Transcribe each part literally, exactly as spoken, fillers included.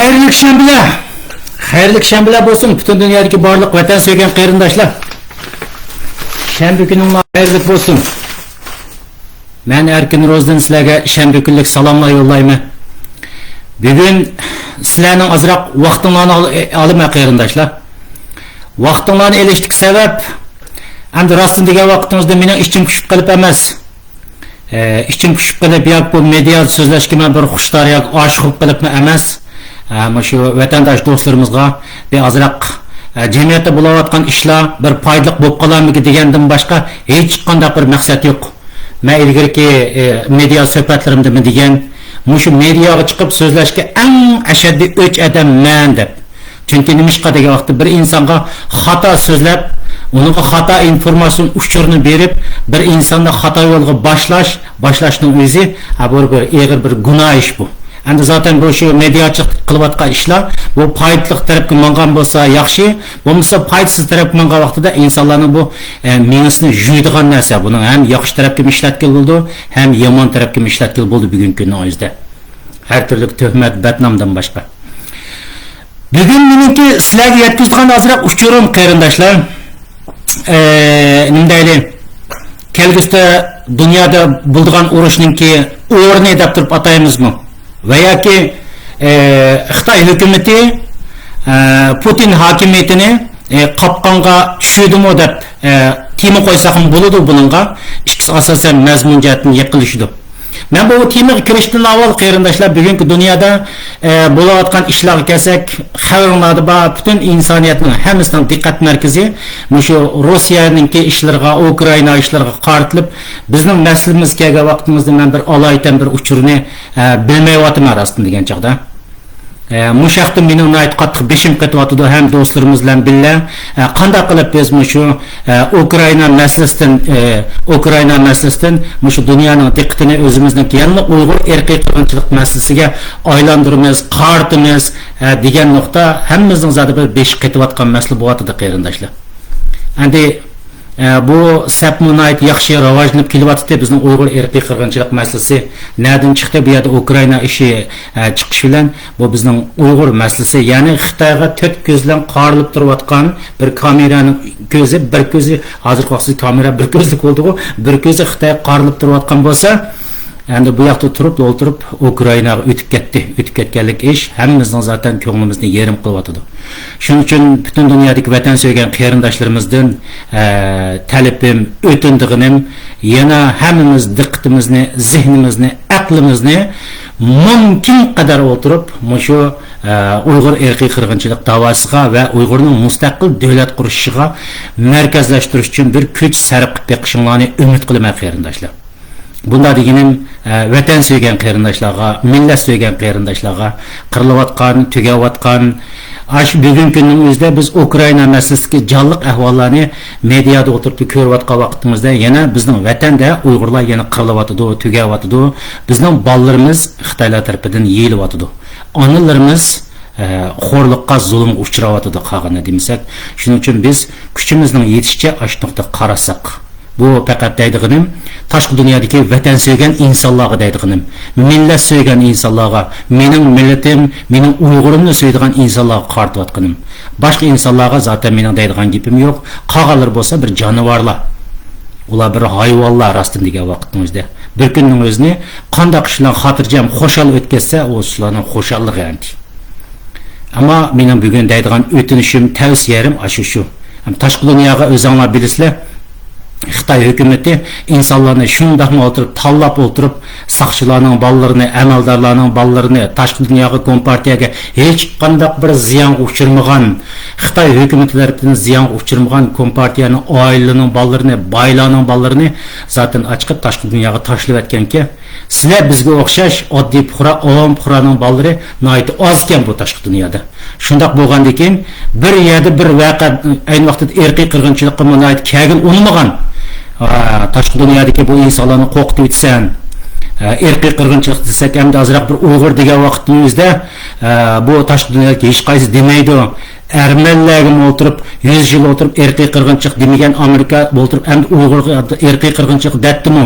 خەيرلىك شەنبىلەر. خەيرلىك شەنبىلەر بولسۇن پۈتۈن دۇنيادىكى بارلىق ۋەتەن سۆيگەن قېرىنداشلار. شەنبە كۈنۈڭلار خەيرلىك بولسۇن. مەن ئەركىن روزدىن سىلەرگە شەنبە كۈنلۈك سالاملار يوللايمەن. بۈگۈن سىلەرنىڭ ئازراق ۋاقتىڭلارنى ئال-، ئالىمەن قېرىنداشلار. ۋاقتىڭلارنى ئېلىشتىكى سەۋەب، ئەمدى راستىنى دېگەن ۋاقتىڭىزدا مېنىڭ ئىچىم پۇشۇپ قېلىپ ئەمەس. ئە، ئىچىم پۇشۇپ قېلىپ ياكى بۇ مېدىيادا سۆزلەشكە مەن بىر خۇشتار ياكى ئاشىق بولۇپ قېلىپمۇ ئەمەس. ئە، مۇشۇ ۋەتەنداش دوستلىرىمىزغا بىر ئازراق، ئە، جەمئىيەتتە بولۇۋاتقان ئىشلار بىر پايدىلىق بولۇپ قالارمىكىن دېگەندىن باشقا ھېچقانداق بىر مەقسەت يوق. مەن ئىلگىرىكى، ئە، مېدىيا سۆھبەتلىرىمدىمۇ دېگەن، مۇشۇ مېدىياغا چىقىپ سۆزلەشكە ئەڭ ئەشەددىي ئۆچ ئادەم مەن دەپ. چۈنكى نېمىشقا دېگەن ۋاقىتتا بىر ئىنسانغا خاتا سۆزلەپ، ئۇنىڭغا خاتا ئىنفورماتسىيە ئۇچۇرىنى بېرىپ، بىر ئىنساننى خاتا يولغا باشلاش، باشلاشنىڭ ئۆزى، ھە، بۇ بىر ئېغىر بىر گۇناھ ئىش بۇ. ئەمدى زاتەن بۇ شۇ مېدىياچىلىق قىلىۋاتقان ئىشلار، بۇ پايدىلىق تەرەپكە ماڭغان بولسا ياخشى، بولمىسا پايدىسىز تەرەپكە ماڭغان ۋاقتىدا ئىنسانلارنىڭ بۇ، ئە، مېڭىسىنى جۇيىدىغان نەرسە. بۇنىڭ ھەم ياخشى تەرەپكىمۇ ئىشلەتكىلى بولىدۇ، ھەم يامان تەرەپكىمۇ ئىشلەتكىلى بولىدۇ بۈگۈنكى كۈننىڭ ئۆزىدە. ھەر تۈرلۈك تۆھمەت، بەتنامدىن باشقا. بۈگۈن مېنىڭكى سىلەرگە يەتكۈزىدىغان ئازراق ئۇچۇرۇم، قېرىنداشلار. ئە، نېمە دەيلى؟ كەلگۈسىدە دۇنيادا بولىدىغان ئۇرۇشنىڭكى ئورنى دەپ تۇرۇپ ئاتايمىزمۇ؟ ۋە ياكى، ئە، خىتاي ھۆكۈمىتى، ئە، پۇتىن ھاكىمىيىتىنى، ئە، قاپقانغا چۈشۈردىمۇ دەپ، ئە، تېما قويساقمۇ بولىدۇ بۇنىڭغا. ئىككىسى ئاساسەن مەزمۇن جەھەتتىن يېقىنلىشىدۇ. مەن بۇ تېمىغا كىرىشتىن ئاۋۋال، قېرىنداشلار، بۈگۈنكى دۇنيادا، ئە، بولۇۋاتقان ئىشلارغا كەلسەك، خەۋىرىڭلاردا بار، پۈتۈن ئىنسانىيەتنىڭ ھەممىسىنىڭ دىققەت مەركىزى مۇشۇ روسىيەنىڭكى ئىشلىرىغا، ئۇكرائىنا ئىشلىرىغا قارىتىلىپ، بىزنىڭ مەسىلىمىز كەلگەن ۋاقتىمىزدا مەن بىر ئالايىتەن بىر ئۇچۇرنى، ئە، بىلمەيۋاتىمەن راستىنى دېگەن چاغدا. ئە، مۇشۇ ھەقتە مېنىڭ ناھايىتى قاتتىق بېشىم قېتىۋاتىدۇ ھەم دوستلىرىمىز بىلەن بىللە، ئە، قانداق قىلىپ بىز مۇشۇ، ئە، ئۇكرائىنا مەسىلىسىدىن، ئە، ئۇكرائىنا مەسىلىسىدىن مۇشۇ دۇنيانىڭ دىققىتىنى ئۆزىمىزنىڭ يەنىلا ئۇيغۇر ئىرقىي قىرغىنچىلىق مەسىلىسىگە ئايلاندۇرىمىز، قارىتىمىز، ئە، دېگەن نۇقتا ھەممىمىزنىڭ زادى بىر بېشى قېتىۋاتقان مەسىلە بولۇۋاتىدۇ، قېرىنداشلار. ئەمدى، ئە، بۇ سەپمۇ ناھايىتى ياخشى راۋاجلىنىپ كېلىۋاتىدۇ. بىزنىڭ ئۇيغۇر ئىرقىي قىرغىنچىلىق مەسىلىسى نەدىن چىقتى؟ بۇ يەردە ئۇكرائىنا ئىشى، ئە، چىقىش بىلەن بۇ بىزنىڭ ئۇيغۇر مەسىلىسى، يەنى خىتايغا تۆت كۆز بىلەن قارىلىپ تۇرۇۋاتقان بىر كامېرانىڭ كۆزى، بىر كۆزى، ھازىرقى ۋاقىتتا كامېرا بىر كۆزلۈك بولدىغۇ، بىر كۆزى خىتايغا قارىلىپ تۇرۇۋاتقان بولسا، ئەمدى بۇ ياقتا تۇرۇپلا ئولتۇرۇپ ئۇكرائىناغا ئۆتۈپ كەتتى. ئۆتۈپ كەتكەنلىك ئىش ھەممىمىزنىڭ زاتەن كۆڭلىمىزنى يېرىم قىلىۋاتىدۇ. شۇنىڭ ئۈچۈن پۈتۈن دۇنيادىكى ۋەتەن سۆيگەن قېرىنداشلىرىمىزدىن، ئە، تەلىپىم، ئۆتۈنىدىغىنىم، يەنە ھەممىمىز دىققىتىمىزنى، زېھنىمىزنى، ئەقلىمىزنى مۇمكىن قەدەر ئولتۇرۇپ مۇشۇ، ئە، ئۇيغۇر ئىرقىي قىرغىنچىلىق داۋاسىغا ۋە ئۇيغۇرنىڭ مۇستەقىل دۆلەت قۇرۇشىغا مەركەزلەشتۈرۈش ئۈچۈن بىر كۈچ سەرپ قىلىپ بېقىشىڭلارنى ئۈمىد قىلىمەن، قېرىنداشلار. بۇنداق دېگىنىم، ئە، ۋەتەن سۆيگەن قېرىنداشلارغا، مىللەت سۆيگەن قېرىنداشلارغا، قىرىلىۋاتقان، تۈگەۋاتقان، ئاشۇ بۈگۈنكى كۈننىڭ ئۆزىدە بىز ئۇكرائىنا مەسىلىسىدىكى جانلىق ئەھۋاللارنى مېدىيادا ئولتۇرۇپ كۆرۈۋاتقان ۋاقتىمىزدا، يەنە بىزنىڭ ۋەتەندە ئۇيغۇرلار يەنە قىرىلىۋاتىدۇ، تۈگەۋاتىدۇ. بىزنىڭ بالىلىرىمىز خىتايلار تەرىپىدىن يېيىلىۋاتىدۇ. ئانىلىرىمىز، ئە، خورلۇققا، زۇلۇمغا ئۇچراۋاتىدۇ، قالغىنى دېمىسەك. شۇنىڭ ئۈچۈن بىز كۈچىمىزنىڭ يېتىشىچە ئاشۇ نۇقتىغا قارىساق. بۇ پەقەت دەيدىغىنىم، تاشقى دۇنيادىكى ۋەتەن سۆيگەن ئىنسانلارغا دەيدىغىنىم، مىللەت سۆيگەن ئىنسانلارغا، مېنىڭ مىللىتىم، مېنىڭ ئۇيغۇرۇمنى سۆيىدىغان ئىنسانلارغا قارىتىۋاتقىنىم. باشقا ئىنسانلارغا زاتەن مېنىڭ دەيدىغان گېپىم يوق. قالغانلىرى بولسا بىر جانىۋارلار. ئۇلار بىر ھايۋانلار راستىنى دېگەن ۋاقىتنىڭ ئۆزىدە. بىر كۈننىڭ ئۆزىنى قانداق ئىش بىلەن خاتىرجەم، خۇشال ئۆتكۈزسە، ئۇ شۇلارنىڭ خۇشاللىقى ئەمدى. ئەمما مېنىڭ بۈگۈن دەيدىغان ئۆتۈنۈشۈم، تەۋسىيەم ئاشۇ شۇ. ھەم تاشقى دۇنياغا ئۆزۈڭلار بىلىسىلەر، خىتاي ھۆكۈمىتى ئىنسانلارنى شۇنداقمۇ ئولتۇرۇپ، تاللاپ ئولتۇرۇپ، ساقچىلارنىڭ بالىلىرىنى، ئەمەلدارلارنىڭ بالىلىرىنى، تاشقى دۇنياغا، كومپارتىيەگە ھېچقانداق بىر زىيانغا ئۇچرىمىغان، خىتاي ھۆكۈمىتى تەرىپىدىن زىيانغا ئۇچرىمىغان، كومپارتىيەنىڭ ئائىلىلىرىنىڭ بالىلىرىنى، بايلارنىڭ بالىلىرىنى زاتەن ئاچىقىپ تاشقى دۇنياغا تاشلىۋەتكەنكەن. سىلەر بىزگە ئوخشاش ئاددىي پۇقرا، ئاۋام پۇقرانىڭ بالىلىرى ناھايىتى ئازكەن بۇ تاشقى دۇنيادا. شۇنداق بولغاندىكىن، بىر يەردە بىر ۋەقە، ئەينى ۋاقىتتا ئىرقىي قىرغىنچىلىققىمۇ ناھايىتى كەلگىلى ئۇنىمىغان، ئا، تاشقى دۇنيادىكى بۇ ئىنسانلارنى قورقۇتۇۋېتىسەن، ئا، ئىرقىي قىرغىنچىلىق دېسەك، ئەمدى ئازراق بىر ئۇيغۇر دېگەن ۋاقىتنىڭ ئۆزىدە، ئا، بۇ تاشقى دۇنيادىكى ھېچقايسى دېمەيدۇ. ئەرمەنلەرگىمۇ ئولتۇرۇپ، يۈز يىل ئولتۇرۇپ ئىرقىي قىرغىنچىلىق دېمىگەن، ئامېرىكا ئولتۇرۇپ ئەمدى ئۇيغۇرغا ئىرقىي قىرغىنچىلىق دەتتىمۇ؟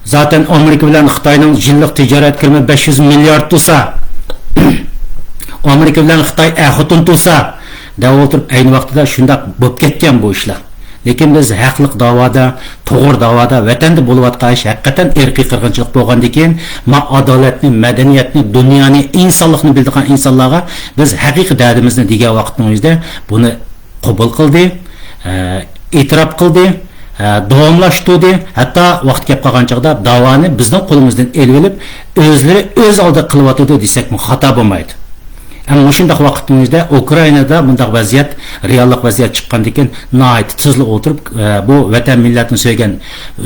زاتەن ئامېرىكا بىلەن خىتاينىڭ يىللىق تىجارەت كىرىمى بەش يۈز مىليارد تۇرسا، ئامېرىكا بىلەن خىتاي ئەر خوتۇن تۇرسا، دەپ ئولتۇرۇپ، ئەينى ۋاقتىدا شۇنداق بولۇپ كەتكەن بۇ ئىشلار. لېكىن بىز ھەقلىق داۋادا، توغرا داۋادا، ۋەتەندە بولۇۋاتقان ئىش ھەقىقەتەن ئىرقىي قىرغىنچىلىق بولغاندىكىن، ما ئادالەتنى، مەدەنىيەتنى، دۇنيانى، ئىنسانلىقنى بىلىدىغان ئىنسانلارغا بىز ھەقىقىي دەردىمىزنى دېگەن ۋاقىتنىڭ ئۆزىدە بۇنى قوبۇل قىلدى، ئە، ئېتىراپ قىلدى، ئە، داۋاملاشتۇردى. ھەتتا ۋاقتى كەپ قالغان چاغدا داۋانى بىزنىڭ قولىمىزدىن ئېلىۋېلىپ، ئۆزلىرى ئۆز ئالدىغا قىلىۋاتىدۇ دېسەكمۇ خاتا بولمايدۇ. ئەمما مۇشۇنداق ۋاقىتنىڭ ئۆزىدە ئۇكرائىنادا بۇنداق ۋەزىيەت، رېئاللىق ۋەزىيەت چىققاندىكىن ناھايىتى تېزلا ئولتۇرۇپ، ئە، بۇ ۋەتەن مىللەتنى سۆيگەن،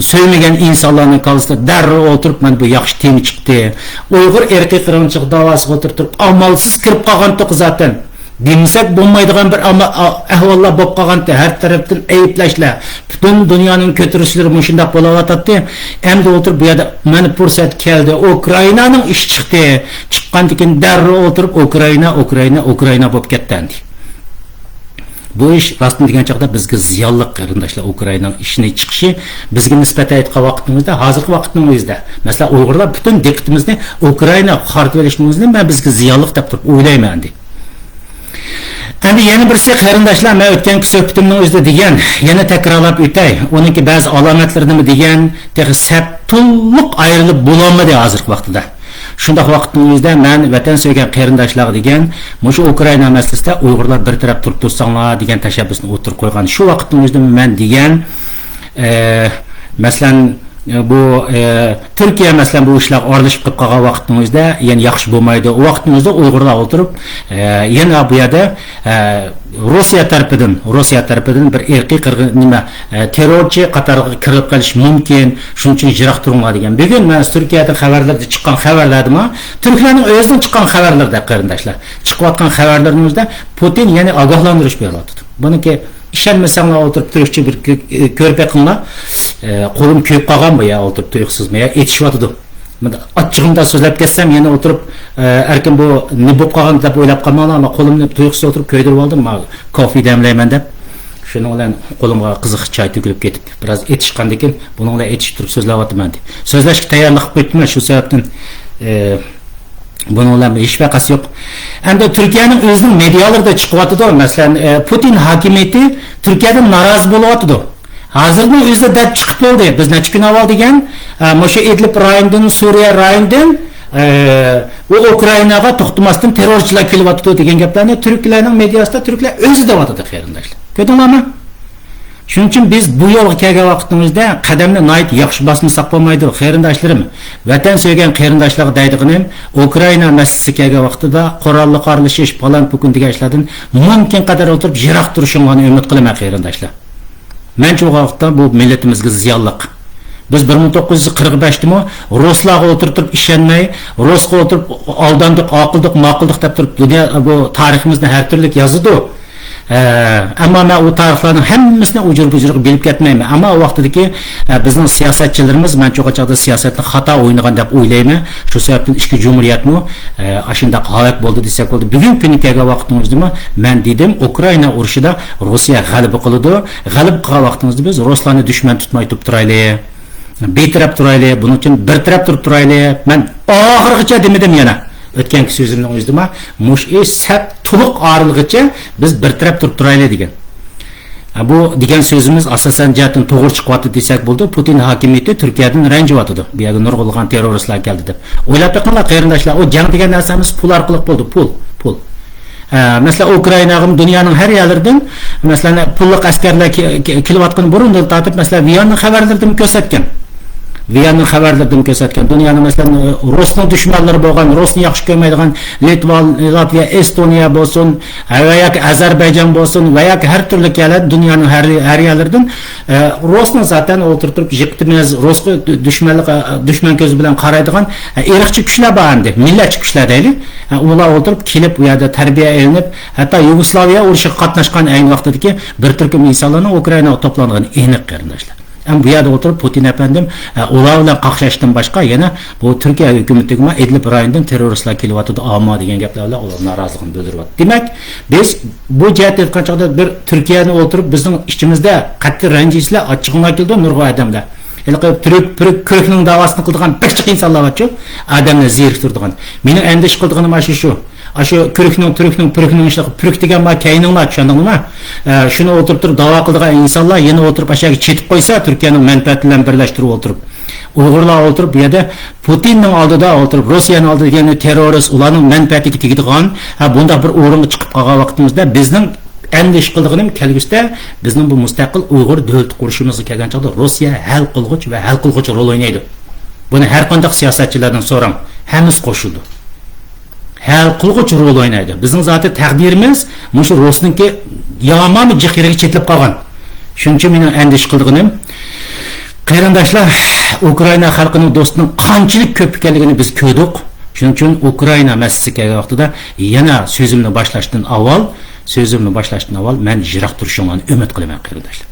سۆيمىگەن ئىنسانلارنىڭ كاللىسىدا دەررۇ ئولتۇرۇپ، مانا بۇ ياخشى تېما چىقتى. ئۇيغۇر ئىرقىي قىرغىنچىلىق داۋاسىغا ئولتۇرۇپ تۇرۇپ، ئامالسىز كىرىپ قالغانتۇق زاتەن. دېمىسەك بولمايدىغان بىر ئەمما-، ئەھۋاللار بولۇپ قالغانتى، ھەر تەرەپتىن ئەيىبلەشلەر، پۈتۈن دۇنيانىڭ كۆتۈرۈشلىرى مۇشۇنداق بولۇۋاتاتتى. ئەمدى ئولتۇرۇپ بۇ يەردە مانا پۇرسەت كەلدى، ئۇكرائىنانىڭ ئىشى چىقتى، چىققاندىكىن دەررۇ ئولتۇرۇپ ئۇكرائىنا، ئۇكرائىنا، ئۇكرائىنا بولۇپ كەتتى ئەمدى. بۇ ئىش راستىنى دېگەن چاغدا بىزگە زىيانلىق، قېرىنداشلار. ئۇكرائىنانىڭ ئىشىنى چىقىشى بىزگە نىسبەتەن ئېيتقان ۋاقتىمىزدا، ھازىرقى ۋاقىتنىڭ ئۆزىدە، مەسىلەن، ئۇيغۇرلار پۈتۈن دىققىتىمىزنى ئۇكرائىناغا قارىتىۋېلىشنىڭ ئۆزىنى مەن بىزگە زىيانلىق دەپ تۇرۇپ ئويلايمەن ئەمدى. ئەمدى يەنە بىرسى، قېرىنداشلار، مەن ئۆتكەنكى سۆھبىتىمنىڭ ئۆزىدە دېگەن، يەنە تەكرارلاپ ئۆتەي، ئۇنىڭكى بەزى ئالامەتلىرىنىمۇ دېگەن، تېخى سەپ تولۇق ئايرىلىپ بولالمىدى ھازىرقى ۋاقتىدا. شۇنداق ۋاقىتنىڭ ئۆزىدە مەن ۋەتەن سۆيگەن قېرىنداشلارغا دېگەن، مۇشۇ ئۇكرائىنا مەسىلىسىدە ئۇيغۇرلار بىر تەرەپ تۇرۇپ تۇرساڭلار دېگەن تەشەببۇسنى ئوتتۇرىغا قويغان. شۇ ۋاقىتنىڭ ئۆزىدە مەن دېگەن، ئە، مەسىلەن، بۇ، ئە، تۈركىيە، مەسىلەن، بۇ ئىشلارغا ئارىلىشىپ قېلىپ قالغان ۋاقىتنىڭ ئۆزىدە يەنە ياخشى بولمايدۇ. ئۇ ۋاقىتنىڭ ئۆزىدە ئۇيغۇرلار ئولتۇرۇپ، ئە، يەنە بۇ يەردە، ئە، روسىيە تەرىپىدىن، روسىيە تەرىپىدىن بىر ئىرقىي قىرغىن، نېمە، ئە، تېررورچى قاتارىغا كىرىپ قېلىشى مۇمكىن، شۇنىڭ ئۈچۈن يىراق تۇرۇڭلار دېگەن. بۈگۈن مەن تۈركىيەدە خەۋەرلەردە چىققان خەۋەرلەردىمۇ، تۈركلەرنىڭ ئۆزىدىن چىققان خەۋەرلەردە، قېرىنداشلار، چىقىۋاتقان خەۋەرلەرنىڭ ئۆزىدە پۇتىن يەنە ئاگاھلاندۇرۇش بېرىۋاتىدۇ. بۇنىڭكى ئىشەنمىسەڭلار ئولتۇرۇپ تۈركچە بىر كۆ-، كۆرۈپ بېقىڭلار. ئە، قولۇم كۆيۈپ قالغان بۇ يا ئولتۇرۇپ تۇيۇقسىزمۇ يا ئېتىشىۋاتىدۇ. مۇنداق ئاچچىقىمدا سۆزلەپ كەتسەم يەنە ئولتۇرۇپ، ئە، ئەركىن بۇ نېمە بولۇپ قالغان دەپ ئويلاپ قالماڭلار، ئەمما قولۇمنى تۇيۇقسىز ئولتۇرۇپ كۆيدۈرۈپ ئالدىم، ما كوفې دەملەيمەن دەپ. شۇنىڭ بىلەن قولۇمغا قىزىق چاي تۆكۈلۈپ كېتىپ، بىراز ئېتىشقاندىكىن بۇنىڭ بىلەن ئېتىشىپ تۇرۇپ سۆزلەۋاتىمەن. سۆزلەشكە تەييارلىق قىلىپ قويۇپتىمەن، شۇ سەۋەبتىن، ئە، بۇنىڭ بىلەن ھېچ ۋەقەسى يوق. ئەمدى تۈركىيەنىڭ ئۆزىنىڭ مېدىيالىرىدا چىقىۋاتىدۇ. مەسىلەن، ئە، پۇتىن ھاكىمىيىتى تۈركىيەدىن نارازى بولۇۋاتىدۇ. ھازىرنىڭ ئۆزىدە دەپ چىقىپ بولدى. بىز نەچچە كۈن ئاۋۋال دېگەن، ئە، مۇشۇ ئىدلىب رايونىدىن، سۈرىيە رايونىدىن، ئە، ئۇ ئۇكرائىناغا توختىماستىن تېررورچىلار كېلىۋاتىدۇ دېگەن گەپلەرنى تۈركلەرنىڭ مېدىياسىدا تۈركلەر ئۆزى دەۋاتىدۇ، قېرىنداشلار. كۆردۈڭلارمۇ؟ شۇنىڭ ئۈچۈن بىز بۇ يولغا كەلگەن ۋاقىتنىڭ ئۆزىدە قەدەمنى ناھايىتى ياخشى باسمىساق بولمايدۇ، قېرىنداشلىرىم. ۋەتەن سۆيگەن قېرىنداشلارغا دەيدىغىنىم، ئۇكرائىنا مەسىلىسى كەلگەن ۋاقتىدا قوراللىق ئارىلىشىش، پالان پۇكۇن دېگەن ئىشلاردىن مۇمكىن قەدەر ئولتۇرۇپ يىراق تۇرۇشۇڭلارنى ئۈمىد قىلىمەن، قېرىنداشلار. مەنچە بۇ ۋاقىتتا بۇ مىللىتىمىزگە زىيانلىق. بىز بىر مىڭ توققۇز يۈز قىرىق بەشتىمۇ رۇسلارغا ئولتۇرۇپ تۇرۇپ ئىشەنمەي، رۇسقا ئولتۇرۇپ ئالداندۇق، ئاقىلدۇق، ماقۇلدۇق دەپ تۇرۇپ دۇنيا بۇ تارىخىمىزنى ھەر تۈرلۈك يازىدۇ. ئە، ئەمما مەن ئۇ تارىخلارنىڭ ھەممىسىنى ئۇجۇر-بۇجۇرىغا بىلىپ كەتمەيمەن. ئەمما ئۇ ۋاقتىدىكى، ئە، بىزنىڭ سىياسەتچىلىرىمىز، مەنچە ئۇ چاغدا سىياسەتنى خاتا ئوينىغان دەپ ئويلايمەن. شۇ سەۋەبتىن ئىككى جۇمھۇرىيەتمۇ، ئە، ئاشۇنداق ھالاك بولدى دېسەك بولىدۇ. بۈگۈنكى كۈنگە كەلگەن ۋاقتىمىزدىمۇ مەن دېدىم، ئۇكرائىنا ئۇرۇشىدا روسىيە غەلىبە قىلىدۇ. غەلىبە قىلغان ۋاقتىمىزدا بىز رۇسلارنى دۈشمەن تۇتماي تۇرۇپ تۇرايلى. بىتەرەپ تۇرايلى. بۇنىڭ ئۈچۈن بىر تەرەپ تۇرۇپ تۇرايلى. مەن ئاخىرغىچە دېمىدىم يەنە. ئۆتكەنكى سۆزۈمنىڭ ئۆزىدىمۇ مۇشۇ ئىش سەپ تولۇق ئايرىلغىچە بىز بىر تەرەپ تۇرۇپ تۇرايلى دېگەن. ھە، بۇ دېگەن سۆزىمىز ئاساسەن جەھەتتىن توغرا چىقىۋاتىدۇ دېسەك بولىدۇ. پۇتىن ھاكىمىيىتى تۈركىيەدىن رەنجىۋاتىدۇ. بۇ يەرگە نۇرغۇنلىغان تېررورىستلار كەلدى دەپ. ئويلاپ بېقىڭلار قېرىنداشلار، ئۇ جەڭ دېگەن نەرسە ئەمەس، پۇل ئارقىلىق بولىدۇ، پۇل، پۇل. ئە، مەسىلەن، ئۇكرائىناغىمۇ دۇنيانىڭ ھەر يەرلىرىدىن، مەسىلەن، پۇللۇق ئەسكەرلەر كې-، كې-، كېلىۋاتقىنى بۇرۇندىن تارتىپ، مەسىلەن، ۋىياننىڭ خەۋەرلىرىدىمۇ كۆرسەتكەن. ۋىياننىڭ خەۋەرلىرىدىمۇ كۆرسەتكەن. دۇنيانىڭ، مەسىلەن، رۇسنىڭ دۈشمەنلىرى بولغان، رۇسنى ياخشى كۆرمەيدىغان لىتۋا، لاتۋىيە، ئېستونىيە بولسۇن، ۋە ياكى ئەزەربەيجان بولسۇن، ۋە ياكى ھەر تۈرلۈك يەرلەر، دۇنيانىڭ ھەر، ھەر يەرلىرىدىن، ئە، رۇسنى زاتەن ئولتۇرتۇپ يىقىتىمىز، رۇسقا دۈشمەنلىك، ئە، دۈشمەن كۆزى بىلەن قارايدىغان، ئە، ئىرقچى كۈچلەر بار ئەمدى، مىللەتچى كۈچلەر دەيلى. ئە، ئۇلار ئولتۇرۇپ كېلىپ، ئۇ يەردە تەربىيە ئېلىنىپ، ھەتتا يۇگوسلاۋىيە ئۇرۇشىغا قاتناشقان ئەينى ۋاقتىدىكى بىر تۈركۈم ئىنسانلارنىڭ ئۇكرائىناغا توپلانغىنى ئېنىق، قېرىنداشلار. ئەمما بۇ يەردە ئولتۇرۇپ، پۇتىن ئەپەندىم، ئە، ئۇلار بىلەن قاقشاشتىن باشقا، يەنە بۇ تۈركىيە ھۆكۈمىتىگىمۇ ئىدلىب رايونىدىن تېررورىستلار كېلىۋاتىدۇ، ئاما دېگەن گەپلەر بىلەن ئۇلار نارازىلىقىنى بىلدۈرۈۋاتىدۇ. دېمەك، بىز بۇ جەھەتتە ئېيتقان چاغدا بىر تۈركىيەنى ئولتۇرۇپ، بىزنىڭ ئىچىمىزدە قەتئىي رەنجىيسىلەر، ئاچچىقىڭلار كېلىدۇ، نۇرغۇن ئادەملەر. ھېلىقى تۈرك، تۈرك كۆكنىڭ داۋاسىنى قىلىدىغان بىر جىق ئىنسانلار بارچۇ، ئادەمنى زېرىكتۈرىدىغان. مېنىڭ ئەندىشە قىلىدىغىنىم ئاشۇ شۇ. ئاشۇ كۈركنىڭ، تۈركنىڭ، پۈركنىڭ ئىشلىقى پۈرك دېگەن بار، كەينىڭلار، چۈشەندىڭلارمۇ؟ ئە، شۇنى ئولتۇرۇپ تۇرۇپ داۋا قىلىدىغان ئىنسانلار يەنە ئولتۇرۇپ ئاشۇ يەرگە چېتىپ قويسا، تۈركىيەنىڭ مەنپەئەتى بىلەن بىرلەشتۈرۈپ ئولتۇرۇپ، ئۇيغۇرلار ئولتۇرۇپ بۇ يەردە پۇتىننىڭ ئالدىدا ئولتۇرۇپ، روسىيەنىڭ ئالدىدا دېگەن تېررورىست، ئۇلارنىڭ مەنپەئەتىگە تېگىدىغان، ھە، بۇنداق بىر ئورۇنغا چىقىپ قالغان ۋاقتىمىزدا بىزنىڭ ئەندىشە قىلىدىغىنىم كەلگۈسىدە بىزنىڭ بۇ مۇستەقىل ئۇيغۇر دۆلىتى قۇرۇشىمىزغا كەلگەن چاغدا روسىيە ھەل قىلغۇچ ۋە ھەل قىلغۇچ رول ئوينايدۇ. بۇنى ھەر قانداق سىياسەتچىلەردىن سوراڭ، ھەممىسى قوشۇلىدۇ. ھەل قىلغۇچ رول ئوينايدۇ. بىزنىڭ زاتى تەقدىرىمىز مۇشۇ روسنىڭكى يامانمۇ جىق يېرىگە چېتىلىپ قالغان. شۇنىڭ ئۈچۈن مېنىڭ ئەندىشە قىلىدىغىنىم، قېرىنداشلار، ئۇكرائىنا خەلقىنىڭ دوستىنىڭ قانچىلىك كۆپ ئىكەنلىكىنى بىز كۆردۇق. شۇنىڭ ئۈچۈن ئۇكرائىنا مەسىلىسى كەلگەن ۋاقتىدا يەنە سۆزۈمنى باشلاشتىن ئاۋۋال، سۆزۈمنى باشلاشتىن ئاۋۋال مەن يىراق تۇرۇشۇڭلارنى ئۈمىد قىلىمەن، قېرىنداشلار.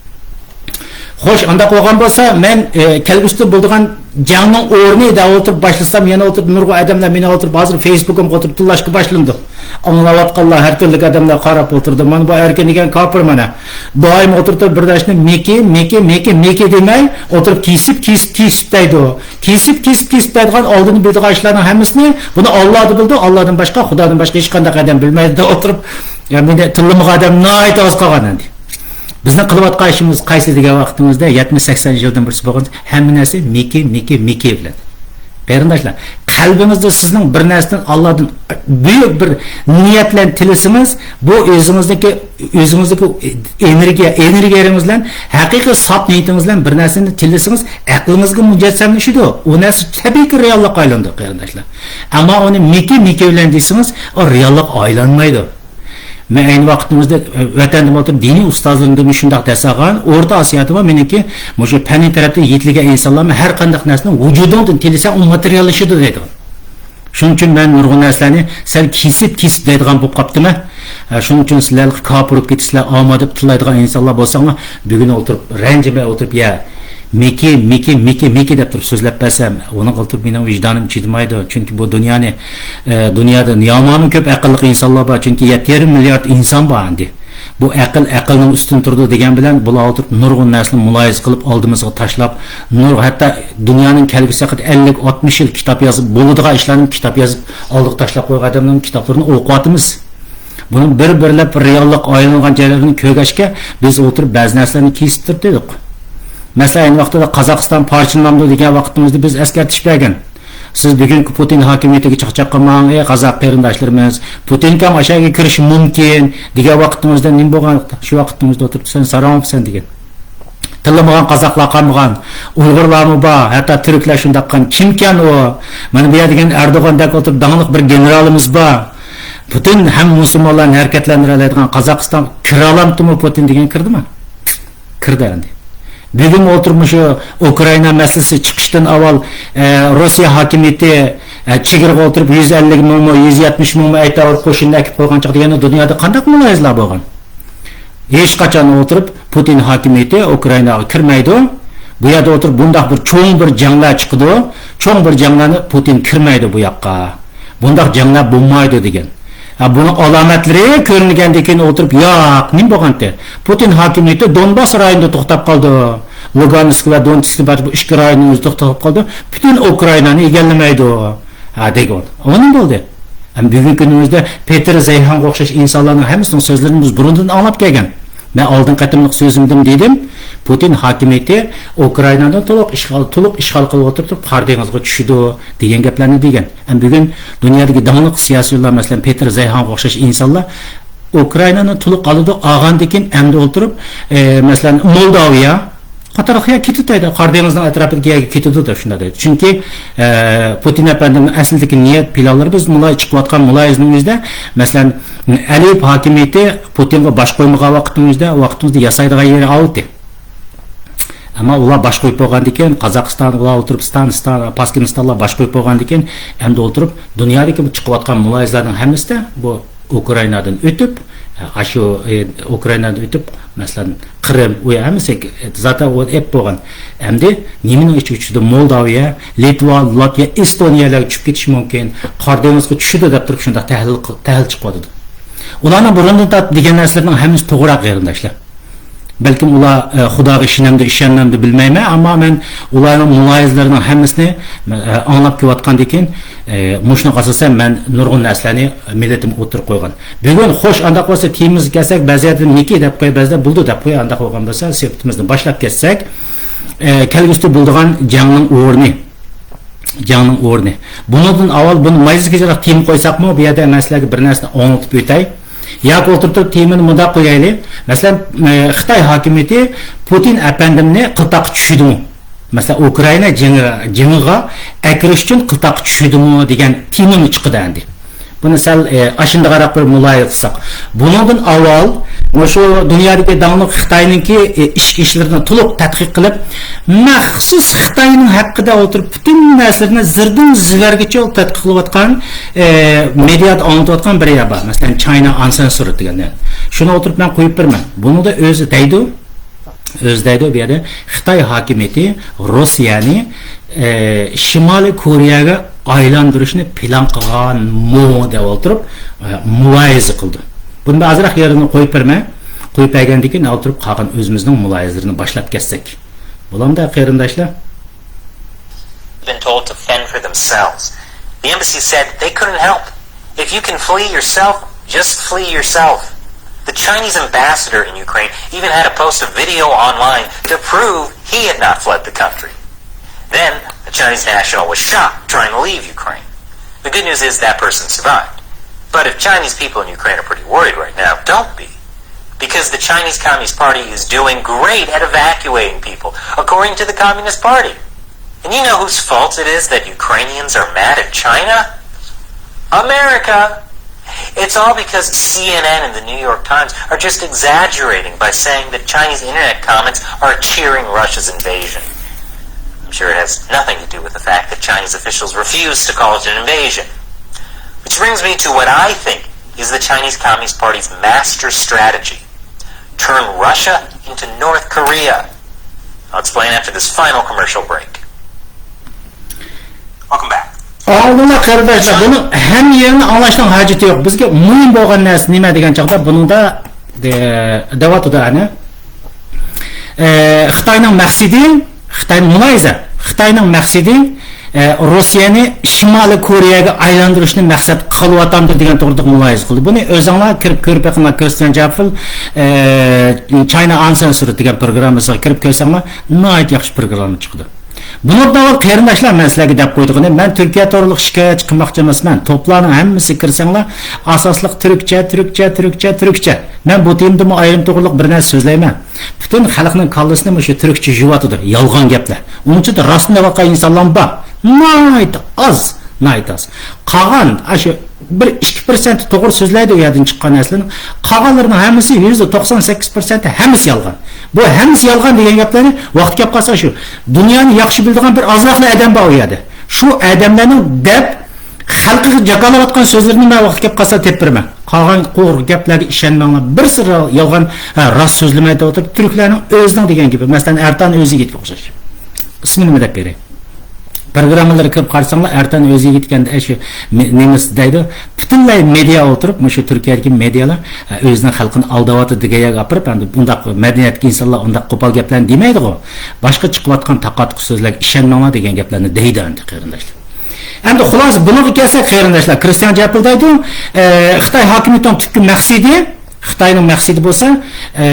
خوش، ئانداق بولغان بولسا، مەن، ئە، كەلگۈسىدە بولىدىغان جەڭنىڭ ئورنى دەپ ئولتۇرۇپ باشلىسام، يەنە ئولتۇرۇپ نۇرغۇن ئادەملەر مېنى ئولتۇرۇپ ھازىر فېيسبۇكۇمغا ئولتۇرۇپ تىللاشقا باشلىدى. ئاڭلاۋاتقانلار، ھەر تۈرلۈك ئادەملەر قاراپ ئولتۇردى. مانا بۇ ئەركىن دېگەن كاپىر مانا. دائىم ئولتۇرۇپ تۇرۇپ بىر داشنى مىكى، مىكى، مىكى، مىكى دېمەي، ئولتۇرۇپ كېسىپ، كېسىپ، كېسىپ دەيدۇ. كېسىپ، كېسىپ، كېسىپ دەيدىغان ئالدىنى بىلىدىغان ئىشلارنىڭ ھەممىسىنى، بۇنى ئاللا بىلىدۇ، ئاللادىن باشقا، خۇدادىن باشقا ھېچقانداق ئادەم بىلمەيدۇ دەپ ئولتۇرۇپ، يا مېنى تىللىمىغان ئادەم ناھايىتى ئاز قالغان ئەمدى. بىزنىڭ قىلىۋاتقان ئىشىمىز قايسى دېگەن ۋاقتىمىزدا، يەتمىش سەكسەن يىلدىن بىرسى بولغان، ھەممە نەرسە مىكى، مىكى، مىكى بىلەن. قېرىنداشلار، قەلبىڭىزدە سىزنىڭ بىر نەرسىدىن، ئاللادىن بۈيۈك بىر نىيەت بىلەن تىلىسىڭىز، بۇ ئۆزىڭىزنىڭكى، ئۆزىڭىزدىكى ئېنېرگىيە، ئېنېرگىيەڭىز بىلەن، ھەقىقىي ساپ نىيىتىڭىز بىلەن بىر نەرسىنى تىلىسىڭىز، ئەقلىڭىزگە مۇجەسسەملىشىدۇ. ئۇ نەرسە تەبىئىيكى رېئاللىققا ئايلىنىدۇ، قېرىنداشلار. ئەمما ئۇنى مىكى، مىكى بىلەن دېسىڭىز، ئۇ رېئاللىققا ئايلانمايدۇ. مەن ئەينى ۋاقتىمىزدا، ئە، ۋەتەندە ئولتۇرۇپ دىنىي ئۇستازلىرىمدىن شۇنداق دەرس ئالغان، ئورتا ئاسىيادىمۇ مېنىڭكى مۇشۇ پەننىي تەرەپتە يېتىلگەن ئىنسانلارمۇ ھەر قانداق نەرسىنى ۋۇجۇدۇڭدىن تىلىسەڭ ئۇ ماتېرىياللىشىدۇ دەيدۇ. شۇنىڭ ئۈچۈن مەن نۇرغۇن نەرسىلەرنى سەل كېسىپ، كېسىپ دەيدىغان بولۇپ قاپتىمەن. ئە، شۇنىڭ ئۈچۈن سىلەر كاپىر بولۇپ كېتىسىلەر، ئاما دەپ تىللايدىغان ئىنسانلار بولساڭلار، بۈگۈن ئولتۇرۇپ، رەنجىمەي ئولتۇرۇپ، يە، مىكى، مىكى، مىكى، مىكى دەپ تۇرۇپ سۆزلەپ بەرسەم، ئۇنىڭغا ئولتۇرۇپ مېنىڭ ۋىجدانىم چىدىمايدۇ. چۈنكى بۇ دۇنيانى، ئە، دۇنيادا يامانمۇ كۆپ ئەقىللىق ئىنسانلار بار. چۈنكى يەتتە يېرىم مىليارد ئىنسان بار ئەمدى. بۇ ئەقىل ئەقىلنىڭ ئۈستىدە تۇرىدۇ دېگەن بىلەن، بۇلار ئولتۇرۇپ نۇرغۇن نەرسىنى مۇلاھىزە قىلىپ، ئالدىمىزغا تاشلاپ، نۇر-، ھەتتا دۇنيانىڭ كەلگۈسى ھەققىدە ئەللىك، ئاتمىش يىل كىتاب يازىپ بولىدىغان ئىشلارنى كىتاب يازىپ ئالدىغا تاشلاپ قويغان ئادەمنىڭ كىتابلىرىنى ئوقۇۋاتىمىز. بۇنىڭ بىر-بىرلەپ بىر رېئاللىققا ئايلانغان جەريانلىرىنى كۆرگەچكە، بىز ئولتۇرۇپ بەزى نەرسىلەرنى كېسىتتۈردۇق. مەسىلەن، ئەينى ۋاقتىدا قازاقىستان پارچىلىنامدۇ دېگەن ۋاقتىمىزدا بىز ئەسكەرتىش بەرگەن. سىز بۈگۈنكى پۇتىن ھاكىمىيىتىگە چاقچاق قىلماڭ، ئەي قازاق قېرىنداشلىرىمىز. پۇتىنكام ئاشۇ يەرگە كىرىشى مۇمكىن دېگەن ۋاقتىڭىزدا نېمە بولغان؟ شۇ ۋاقتىڭىزدا ئولتۇرۇپ سەن ساراڭ سەن دېگەن. تىللىمىغان قازاقلار قالمىغان. ئۇيغۇرلارمۇ بار، ھەتتا تۈركلەر شۇنداق قىلغان. كىمكەن ئۇ؟ مانا بۇ يەر دېگەن ئەردوغاندەك ئولتۇرۇپ داڭلىق بىر گېنېرالىمىز بار. پۇتىن ھەممە مۇسۇلمانلارنى ھەرىكەتلەندۈرەلەيدىغان قازاقىستانغا كىرەلەمتىمۇ پۇتىن دېگەن كىردىمۇ؟ كىردى ئەمدى. بۈگۈن ئولتۇرۇپ مۇشۇ ئۇكرائىنا مەسىلىسى چىقىشتىن ئاۋۋال، ئە، روسىيە ھاكىمىيىتى، ئە، چېگرىغا ئولتۇرۇپ يۈز ئەللىك مىڭمۇ، يۈز يەتمىش مىڭمۇ ئەيتەۋەر قوشۇننى ئەكىپ قويغان چاغدا يەنە دۇنيادا قانداق مۇلاھىزىلەر بولغان؟ ھېچقاچان ئولتۇرۇپ پۇتىن ھاكىمىيىتى ئۇكرائىناغا كىرمەيدۇ. بۇ يەردە ئولتۇرۇپ بۇنداق بىر چوڭ بىر جەڭلەر چىقىدۇ. چوڭ بىر جەڭلەرنى پۇتىن كىرمەيدۇ بۇ ياققا. بۇنداق جەڭلەر بولمايدۇ دېگەن. ھە، بۇنىڭ ئالامەتلىرى كۆرۈنگەندىن كېيىن ئولتۇرۇپ، ياق، نېمە بولغانتى؟ پۇتىن ھاكىمىيىتى دونباس رايونىدا توختاپ قالدى. لۇگانسك ۋە دونېتسك بۇ ئىككى رايوننىڭ ئۆزىدە توختاپ قالدى. پۈتۈن ئۇكرائىنانى ئىگىلىمەيدۇ. ھە، دېگەن. ئۇ نېمە بولدى؟ ھەم بۈگۈنكى كۈنىمىزدە پېتىر زەيھانغا ئوخشاش ئىنسانلارنىڭ ھەممىسىنىڭ سۆزلىرىنى بىز بۇرۇندىن ئاڭلاپ كەلگەن. مەن ئالدىنقى قېتىملىق سۆزۈمدىمۇ دېدىم، پۇتىن ھاكىمىيىتى ئۇكرائىنانى تولۇق ئىشغال، تولۇق ئىشغال قىلىپ ئولتۇرۇپ، قارا دېڭىزغا چۈشىدۇ دېگەن گەپلەرنى دېگەن. ھەم بۈگۈن دۇنيادىكى داڭلىق سىياسىيونلار، مەسىلەن، پېتىر زەيھانغا ئوخشاش ئىنسانلار ئۇكرائىنانى تولۇق ئالىدۇ، ئالغاندىن كېيىن ئەمدى ئولتۇرۇپ، ئە، مەسىلەن، مولداۋىيە قاتارلىق يەرگە كېتىدۇ دەيدۇ، قارا دېڭىزنىڭ ئەتراپىدىكى يەرگە كېتىدۇ دەپ شۇنداق دەيدۇ. چۈنكى، ئە، پۇتىن ئەپەندىنىڭ ئەسلىدىكى نىيەت پىلانلىرى بىز مۇلاي چىقىۋاتقان مۇلاھىزىنىڭ ئۆزىدە، مەسىلەن، ئەلىيېۋ ھاكىمىيىتى پۇتىنغا باش قويمىغان ۋاقىتنىڭ ئۆزىدە، ۋاقىتنىڭ ئۆزىدە ياسايدىغان يېرى ئاۋۇتى. ئەمما ئۇلار باش قويۇپ بولغاندىن كېيىن، قازاقىستان، ئۇلار ئولتۇرۇپ، ستان، ستان، پاسكىنىستانلار باش قويۇپ بولغاندىن كېيىن، ئەمدى ئولتۇرۇپ، دۇنيادىكى بۇ چىقىۋاتقان مۇلاھىزىلەرنىڭ ھەممىسىدە بۇ ئۇكرائىنادىن ئۆتۈپ، ئاشۇ، ئە، ئۇكرائىنادىن ئۆتۈپ، مەسىلەن، قىرىم، ئۇ ھەممىسى زاتەن ئۇ ئەپ بولغان. ئەمدى نېمىنىڭ ئىچىگە چۈشىدۇ؟ مولداۋىيە، لىتۋا، لاتۋىيە، ئېستونىيەلەرگە چۈشۈپ كېتىشى مۇمكىن. قارا دېڭىزغا چۈشىدۇ دەپ تۇرۇپ شۇنداق تەھلىل قىل-، تەھلىل چىقىۋاتىدۇ. ئۇلارنىڭ بۇرۇندىن تارتىپ دېگەن نەرسىلىرىنىڭ ھەممىسى توغرا، قېرىنداشلار. بەلكىم ئۇلار، ئە، خۇداغا ئىشىنەمدۇ، ئىشەنمەمدۇ بىلمەيمەن، ئەمما مەن ئۇلارنىڭ مۇلاھىزىلىرىنىڭ ھەممىسىنى، ئە، ئاڭلاپ كېلىۋاتقاندىن كېيىن، ئە، مۇشۇنىڭغا ئاساسەن مەن نۇرغۇن نەرسىلەرنى مىللىتىمگە ئوتتۇرىغا قويغان. بۈگۈن خوش، ئانداق بولسا تېمىمىزغا كەلسەك، بەزى يەردە نىكى دەپ قويۇپ، بەزىدە بولدى دەپ قويۇپ، ئانداق بولغان بولسا سۆھبىتىمىزنى باشلاپ كەتسەك، ئە، كەلگۈسىدە بولىدىغان جەڭنىڭ ئورنى. جەڭنىڭ ئورنى. بۇنىڭدىن ئاۋۋال بۇنى مايزا كېچىراق تېما قويساقمۇ، بۇ يەردە مەن سىلەرگە بىر نەرسىنى ئاڭلىتىپ ئۆتەي. ياكى ئولتۇرۇپ تۇرۇپ تېمىنى مۇنداق قويايلى. مەسىلەن، ئە، خىتاي ھاكىمىيىتى پۇتىن ئەپەندىمنى قىلتاققا چۈشۈردىمۇ؟ مەسىلەن، ئۇكرائىنا جېڭى، جېڭىغا ئەكىرىش ئۈچۈن قىلتاققا چۈشۈردىمۇ دېگەن تېمىمۇ چىقىدۇ ئەمدى. بۇنى سەل، ئە، ئاشۇنداقراق بىر مۇلاھىزە قىلساق. بۇنىڭدىن ئاۋۋال مۇشۇ دۇنيادىكى داڭلىق خىتاينىڭكى، ئە، ئىچكى ئىشلىرىنى تولۇق تەتقىق قىلىپ، مەخسۇس خىتاينىڭ ھەققىدە ئولتۇرۇپ پۈتۈن نەرسىلىرىنى زىردىن زىۋەرگىچە تەتقىق قىلىۋاتقان، ئە، مېدىيادا ئاڭلىتىۋاتقان بىر يەر بار. مەسىلەن، China Uncensored دېگەن. شۇنى ئولتۇرۇپ مەن قويۇپ بېرىمەن. بۇنىڭدا ئۆزى دەيدۇ، ئۆزى دەيدۇ، بۇ يەردە خىتاي ھاكىمىيىتى روسىيەنى، ئە، شىمالىي كورېيەگە ئايلاندۇرۇشنى پىلان قىلغانمۇ دەپ ئولتۇرۇپ، ئە، مۇلاھىزە قىلدى. بۇنى مەن ئازراق يېرىنى قويۇپ بېرىمەن. قويۇپ بەرگەندىن كېيىن ئولتۇرۇپ قالغان ئۆزىمىزنىڭ مۇلاھىزىلىرىنى باشلاپ كەتسەك. بولامدا، قېرىنداشلار؟ Been told to fend for themselves. The embassy said they couldn't help. If you can flee yourself, just flee yourself. The Chinese ambassador in Ukraine even had to post a video online to prove he had not fled the country. Then, a Chinese national was shot trying to leave Ukraine. The good news is that person survived. But if Chinese people in Ukraine are pretty worried right now, don't be. Because the Chinese Communist Party is doing great at evacuating people, according to the Communist Party. And you know whose fault it is that Ukrainians are mad at China? America! It's all because C N N and the New York Times are just exaggerating by saying that Chinese internet comments are cheering Russia's invasion. I'm sure it has nothing to do with the fact that Chinese officials refuse to call it an invasion. Which brings me to what I think is the Chinese Communist Party's master strategy. Turn Russia into North Korea. I'll explain after this final commercial break. Welcome back. ئاڭلىدىڭلار قېرىنداشلار، بۇنىڭ ھەممە يېرىنى ئاڭلاشنىڭ ھاجىتى يوق. بىزگە مۇھىم بولغان نەرسە نېمە دېگەن چاغدا بۇنىڭدا، دە-، دەۋاتىدۇ ئەنە. ئە، خىتاينىڭ مەقسىتى، خىتاي مۇلاھىزە، خىتاينىڭ مەقسىتى، ئە، روسىيەنى شىمالىي كورېيەگە ئايلاندۇرۇشنى مەقسەت قىلىۋاتامدۇ دېگەن توغرىلىق مۇلاھىزە قىلدى. بۇنى ئۆزۈڭلار كىرىپ كۆرۈپ بېقىڭلار، كرىستىيان جاپفېل، ئە، China Uncensored دېگەن پروگراممىسىغا كىرىپ كۆرسەڭلار، ناھايىتى ياخشى پروگرامما چىقىدۇ. بۇنىڭدىن ئاۋۋال قېرىنداشلار، مەن سىلەرگە دەپ قويىدىغىنىم، مەن تۈركىيە توغرىلىق شىكايەتچى قىلماقچى ئەمەسمەن. توپلارنىڭ ھەممىسىگە كىرسەڭلار، ئاساسلىق تۈركچە، تۈركچە، تۈركچە، تۈركچە. مەن بۇ تېمىدىمۇ ئايرىم توغرىلىق بىر نەرسە سۆزلەيمەن. پۈتۈن خەلقنىڭ كاللىسىنى مۇشۇ تۈركچە يۇيۇۋاتىدۇ. يالغان گەپلەر. ئۇنىڭ ئىچىدە راستىنى دەۋاتقان ئىنسانلارمۇ بار. ناھايىتى ئاز، ناھايىتى ئاز. قالغان، ئاشۇ بىر ئىككى پىرسەنت توغرا سۆزلەيدۇ ئۇ يەردىن چىققان نەرسىلەرنى. قالغانلىرىنىڭ ھەممىسى، يۈزدە توقسان سەككىز پىرسەنت ھەممىسى يالغان. بۇ ھەممىسى يالغان دېگەن گەپلەرنى ۋاقتى كەپ قالسا، شۇ دۇنيانى ياخشى بىلىدىغان بىر ئازراقلا ئادەم بار ئۇ يەردە. شۇ ئادەملەرنىڭ دەپ خەلقىگە جاكارلاۋاتقان سۆزلىرىنى مەن ۋاقتى كەپ قالسا تېپىپ بېرىمەن. قالغان قۇر گەپلەرگە ئىشەنمەڭلار. بىرسى را-، يالغان، ھە، راست سۆزلىمەيدۇ ئولتۇرۇپ. تۈركلەرنىڭ ئۆزىنىڭ دېگەن گېپى. مەسىلەن، ئەرتان ئۆزى گېپىگە ئوخشاش. ئىسمىنى نېمە دەپ بېرەي؟ پروگراممىلىرىغا كىرىپ قارىساڭلار، ئەرتان ئۆزى يىگىت ئىكەن، ئەشۇ مې-، نېمىس دەيدۇ. پۈتۈنلەي مېدىيا ئولتۇرۇپ، مۇشۇ تۈركىيەدىكى مېدىيالار، ئە، ئۆزىنىڭ خەلقىنى ئالداۋاتىدۇ دېگەن يەرگە ئاپىرىپ، ئەمدى بۇنداق مەدەنىيەتلىك ئىنسانلار ئۇنداق قوپال گەپلەرنى دېمەيدىغۇ. باشقا چىقىۋاتقان تاقا-تۇقا سۆزلەرگە ئىشەنمەڭلار دېگەن گەپلەرنى دەيدۇ ئەمدى قېرىنداشلار. ئەمدى خۇلاسە بۇنىڭغا كەلسەك قېرىنداشلار، كرىستىيان جاپىل دەيدۇ، ئە، خىتاي ھاكىمىيىتىنىڭ تۈپكى مەقسىتى، خىتاينىڭ مەقسىتى بولسا، ئە،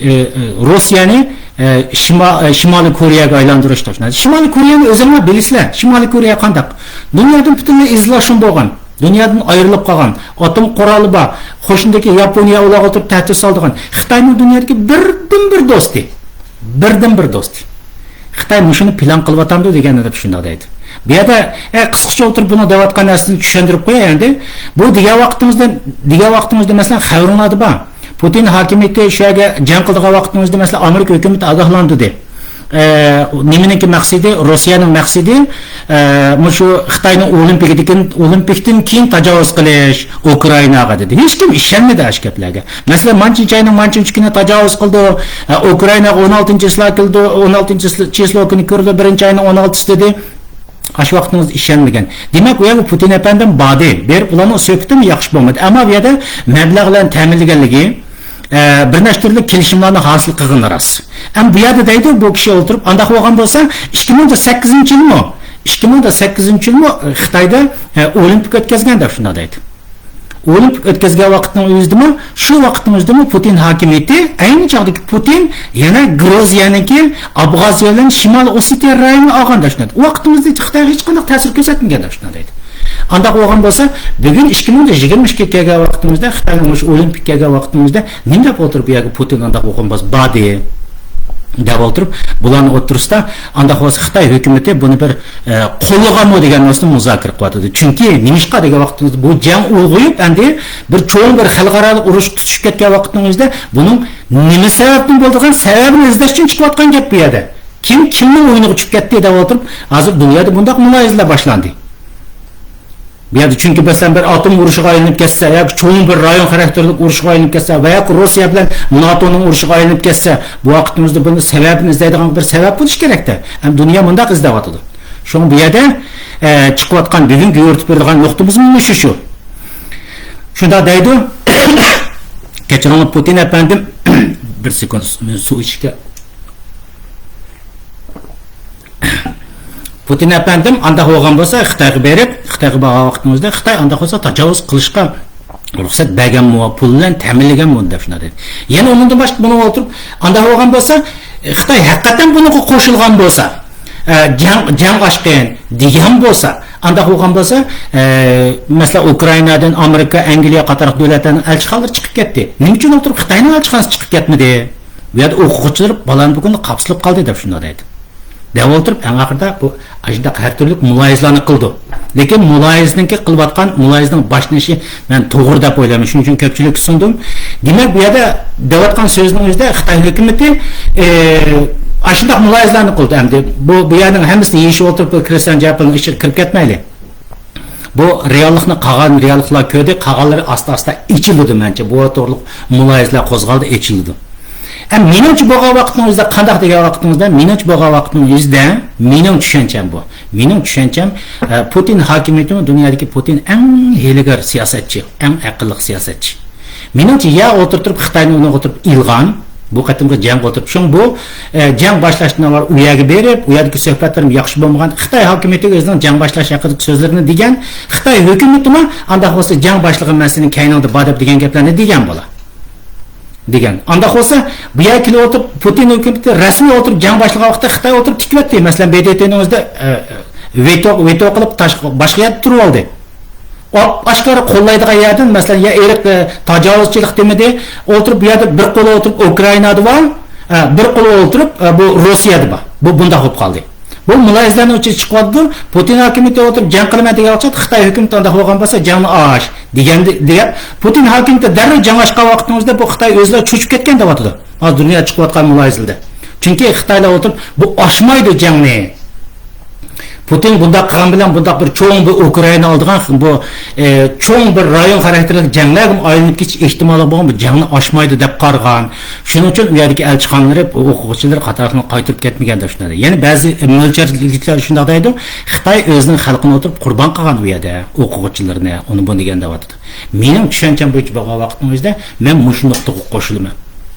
ئە، ئە، روسىيەنى، ئە، شىما-، ئە، شىمالىي كورېيەگە ئايلاندۇرۇش. شىمالىي كورېيەنى ئۆزۈڭلار بىلىسىلەر. شىمالىي كورېيە قانداق؟ دۇنيادىن پۈتۈنلەي ئىزولياسىيون بولغان. دۇنيادىن ئايرىلىپ قالغان. ئاتوم قورالى بار. قوشنىدىكى ياپونىيە ئۇلارغا ئولتۇرۇپ تەھدىت سالىدىغان. خىتاينىڭ دۇنيادىكى بىردىنبىر دوستى. بىردىنبىر دوستى. خىتاي مۇشۇنى پىلان قىلىۋاتامدۇ دېگەندە دەپ شۇنداق دەيدۇ. بۇ يەردە، ئە، قىسقىچە ئولتۇرۇپ بۇنىڭ دەۋاتقان نەرسىنى چۈشەندۈرۈپ قوياي ئەمدى. بۇ دېگەن ۋاقتىڭىزدا، دېگەن ۋاقتىڭىزدا مەسىلەن خەۋىرىڭلاردا بار. پۇتىن ھاكىمىيىتى شۇ يەرگە جەڭ قىلىدىغان ۋاقتىڭىزدا مەسىلەن ئامېرىكا ھۆكۈمىتى ئاگاھلاندۇردى. ئە، نېمىنىڭكى مەقسىتى؟ روسىيەنىڭ مەقسىتى، ئە، مۇشۇ خىتاينىڭ ئولىمپىكىدىكى، ئولىمپىكتىن كېيىن تاجاۋۇز قىلىش ئۇكرائىناغا دېدى. ھېچكىم ئىشەنمىدى ئاشۇ گەپلەرگە. مەسىلەن، مانچىنچى ئاينىڭ مانچىنچى كۈنى تاجاۋۇز قىلىدۇ، ئە، ئۇكرائىناغا ئون ئالتىنچى چىسلا كېلىدۇ، ئون ئالتىنچى چىسلا، چىسلا كۈنى كىرىدۇ، بىرىنچى ئاينىڭ ئون ئالتىسى دېدى. ئاشۇ ۋاقتىڭىزدا ئىشەنمىگەن. دېمەك، ئۇ يەرگە پۇتىن ئەپەندىم باردى. بېرىپ ئۇلارنىڭ سۆھبىتىمۇ ياخشى بولمىدى. ئەمما بۇ يەردە مەبلەغ بىلەن تەمىنلىگەنلىكى، ئە، بىر نەچچە تۈرلۈك كېلىشىملارنى ھاسىل قىلغىنى راست. ئەمما بۇ يەردە دەيدۇ، بۇ كىشى ئولتۇرۇپ، ئانداق بولغان بولسا، ئىككى مىڭ سەككىزىنچى يىلمۇ، ئىككى مىڭ سەككىزىنچى يىلمۇ، ئە، خىتايدا، ئە، ئولىمپىك ئۆتكۈزگەن دەپ شۇنداق دەيدۇ. ئولىمپىك ئۆتكۈزگەن ۋاقىتنىڭ ئۆزىدىمۇ، شۇ ۋاقىتنىڭ ئۆزىدىمۇ پۇتىن ھاكىمىيىتى، ئەينى چاغدىكى پۇتىن يەنە گرۇزىيەنىڭكى، ئابخازىيە بىلەن شىمالىي ئوسېتىيە رايونىنى ئالغان دەپ شۇنداق دەيدۇ. ۋاقتىمىزدا خىتايغا ھېچقانداق تەسىر كۆرسەتمىگەن دەپ شۇنداق دەيدۇ. ئانداق بولغان بولسا، بۈگۈن ئىككى مىڭ يىگىرمە ئىككىگە كەلگەن ۋاقتىمىزدا، خىتاينىڭ مۇشۇ ئولىمپىكىگە كەلگەن ۋاقتىمىزدا نېمە دەپ ئولتۇرۇپ، بۇ يەرگە پۇتىن ئانداق بولغان بولسا باردى دەپ ئولتۇرۇپ، بۇلارنىڭ ئوتتۇرىسىدا ئانداق بولسا خىتاي ھۆكۈمىتى بۇنى بىر، ئە، قوللىغانمۇ دېگەن نەرسىنى مۇزاكىرە قىلىۋاتىدۇ. چۈنكى نېمىشقا دېگەن ۋاقتىمىزدا بۇ جەڭ ئۇلغىيىپ، ئەمدى بىر چوڭ بىر خەلقئارالىق ئۇرۇش تۇتۇشۇپ كەتكەن ۋاقتىنىڭ ئۆزىدە بۇنىڭ نېمە سەۋەبتىن بولىدىغان سەۋەبىنى ئىزدەش ئۈچۈن چىقىۋاتقان گەپ بۇ يەردە. كىم كىمنىڭ ئويۇنىغا چۈشۈپ كەتتى دەپ ئولتۇرۇپ، ھازىر دۇنيادا بۇنداق مۇلاھىزىلەر باشلاندى. بۇ يەردە چۈنكى مەسىلەن بىر ئاتوم ئۇرۇشىغا ئايلىنىپ كەتسە ياكى چوڭ بىر رايون خاراكتېرلىك ئۇرۇشقا ئايلىنىپ كەتسە ۋە ياكى روسىيە بىلەن ناتونىڭ ئۇرۇشىغا ئايلىنىپ كەتسە، بۇ ۋاقىتىمىزدا بۇنى سەۋەبىنى ئىزدەيدىغان بىر سەۋەب بولۇشى كېرەكتە. ھەم دۇنيا مۇنداق ئىزدەۋاتىدۇ. شۇڭا بۇ يەردە، ئە، چىقىۋاتقان بۈگۈنكى يورۇتۇپ بېرىدىغان نۇقتىمىزمۇ مۇشۇ شۇ. شۇنداق دەيدۇ. كەچۈرۈڭلار، پۇتىن ئەپەندىم، بىر سېكۇنت، سۇ ئىچىشكە. پۇتىن ئەپەندىم ئانداق بولغان بولسا، خىتايغا بېرىپ، خىتايغا بارغان ۋاقتىمىزدا خىتاي ئانداق بولسا تاجاۋۇز قىلىشقا رۇخسەت بەرگەنمۇ، پۇل بىلەن تەمىنلىگەنمۇ دەپ شۇنداق دېدى. يەنە ئۇنىڭدىن باشقا بۇنى ئولتۇرۇپ، ئانداق بولغان بولسا، خىتاي ھەقىقەتەن بۇنىڭغا قوشۇلغان بولسا، ئە، جەڭ، جەڭ ئاچقىن دېگەن بولسا، ئانداق بولغان بولسا، ئە، مەسىلەن، ئۇكرائىنادىن ئامېرىكا، ئەنگلىيە قاتارلىق دۆلەتلەرنىڭ ئەلچىخانىلىرى چىقىپ كەتتى. نېمە ئۈچۈن ئولتۇرۇپ خىتاينىڭ ئەلچىخانىسى چىقىپ كەتمىدى؟ بۇ يەردە ئوقۇغۇچىلار بالام بۇ كۈندە قاپسىلىپ قالدى دەپ شۇنداق دەيدۇ. دەپ ئولتۇرۇپ، ئەڭ ئاخىرىدا بۇ ئاشۇنداق ھەر تۈرلۈك مۇلاھىزىلارنى قىلىدۇ. لېكىن مۇلاھىزىنىڭكى قىلىۋاتقان، مۇلاھىزىنىڭ باشلىنىشى مەن توغرا دەپ ئويلايمەن. شۇنىڭ ئۈچۈن كۆپچىلىككە سۇندۇم. دېمەك، بۇ يەردە دەۋاتقان سۆزنىڭ ئۆزىدە خىتاي ھۆكۈمىتى، ئى، ئاشۇنداق مۇلاھىزىلارنى قىلدى. ئەمدى بۇ، بۇ يەرنىڭ ھەممىسىنى يېيىشىپ ئولتۇرۇپ، بۇ كرىستىيان جاپېلنىڭ ئىچىگە كىرىپ كەتمەيلى. بۇ رېئاللىقنى قالغان رېئاللىقلار كۆردى، قالغانلىرى ئاستا-ئاستا ئېچىلىدۇ مەنچە. بۇ توغرۇلۇق مۇلاھىزىلەر قوزغالدى، ئېچىلىدۇ. ئەم، مېنىڭچە بولغان ۋاقىتنىڭ ئۆزىدە قانداق دېگەن ۋاقىتنىڭ ئۆزىدە، مېنىڭچە بولغان ۋاقىتنىڭ ئۆزىدە، مېنىڭ چۈشەنچەم بۇ. مېنىڭ چۈشەنچەم، ئە، پۇتىن ھاكىمىيىتىمۇ دۇنيادىكى پۇتىن ئەڭ ھىيلىگەر سىياسەتچى، ئەڭ ئەقىللىق سىياسەتچى. مېنىڭچە، يا ئولتۇرتۇپ خىتاينى ئۇنى ئولتۇرۇپ ئىلغان، بۇ قېتىمقى جەڭگە ئولتۇرۇپ. شۇڭا بۇ، ئە، جەڭ باشلاشتىن ئاۋۋال ئۇ يەرگە بېرىپ، ئۇ يەردىكى سۆھبەتلىرىم ياخشى بولمىغان، خىتاي ھاكىمىيىتىگە ئۆزىنىڭ جەڭ باشلاش ھەققىدىكى سۆزلىرىنى دېگەن، خىتاي ھۆكۈمىتىمۇ ئانداق بولسا جەڭ باشلىغىن، مەن سېنىڭ كەينىڭدە بار دەپ دېگەن گەپلەرنى دېگەن بولا. دېگەن. ئانداق بولسا، بۇ يەرگە كېلىپ ئولتۇرۇپ، پۇتىن ھۆكۈمىتى رەسمىي ئولتۇرۇپ جەڭ باشلىغان ۋاقىتتا خىتاي ئولتۇرۇپ تىكىۋەتتى. مەسىلەن، ب د ت نىڭ ئۆزىدە، ئە، ۋېتو، ۋېتو قىلىپ تاش-، باشقا يەردە تۇرۇپ ئالدى. ئاپ-، ئاشكارا قوللايدىغان يەردىن، مەسىلەن، يا ئىرق، ئە، تاجاۋۇزچىلىق دېمىدى، ئولتۇرۇپ بۇ يەردە بىر قولى ئولتۇرۇپ ئۇكرائىنادا بار، ئە، بىر قولى ئولتۇرۇپ، ئە، بۇ روسىيەدە بار. بۇ بۇنداق بولۇپ قالدى. بۇ مۇلاھىزىلەرنىڭ ئىچىدە چىقىۋاتىدۇ. پۇتىن ھاكىمىيىتى ئولتۇرۇپ جەڭ قىلىمەن دېگەن ۋاقىت خىتاي ھۆكۈمىتى ئانداق بولغان بولسا جەڭنى ئاچ دېگەندە، دېگەن پۇتىن ھاكىمىيىتى دەررۇ جەڭ ئاچقان ۋاقتىڭىزدا بۇ خىتاي ئۆزلىرى چۆچۈپ كەتكەن دەۋاتىدۇ. ھازىر دۇنيا چىقىۋاتقان مۇلاھىزىلەردە. چۈنكى خىتايلار ئولتۇرۇپ بۇ ئاچمايدۇ جەڭنى. پۇتىن بۇنداق قىلغان بىلەن بۇنداق بىر چوڭ بىر ئۇكرائىنا ئالىدىغان بۇ، ئە، چوڭ بىر رايون خاراكتېرلىك جەڭلەرگە ئايلىنىپ كېتىش ئېھتىمالى بولغان بۇ جەڭنى ئاچمايدۇ دەپ قارىغان. شۇنىڭ ئۈچۈن ئۇ يەردىكى ئەلچىخانىلىرى، ئوقۇغۇچىلىرى قاتارلىقلار قايتۇرۇپ كەتمىگەن دەپ شۇنداق. يەنە بەزى مۆلچەرلىكلەر شۇنداق دەيدۇ، خىتاي ئۆزىنىڭ خەلقىنى ئولتۇرۇپ قۇربان قىلغان ئۇ يەردە ئوقۇغۇچىلىرىنى، ئۇنى بۇنى دېگەن دەۋاتىدۇ. مېنىڭ چۈشەنچەم بويىچە بولغان ۋاقىتنىڭ ئۆزىدە مەن مۇشۇ نۇقتىغا قوشۇلىمەن.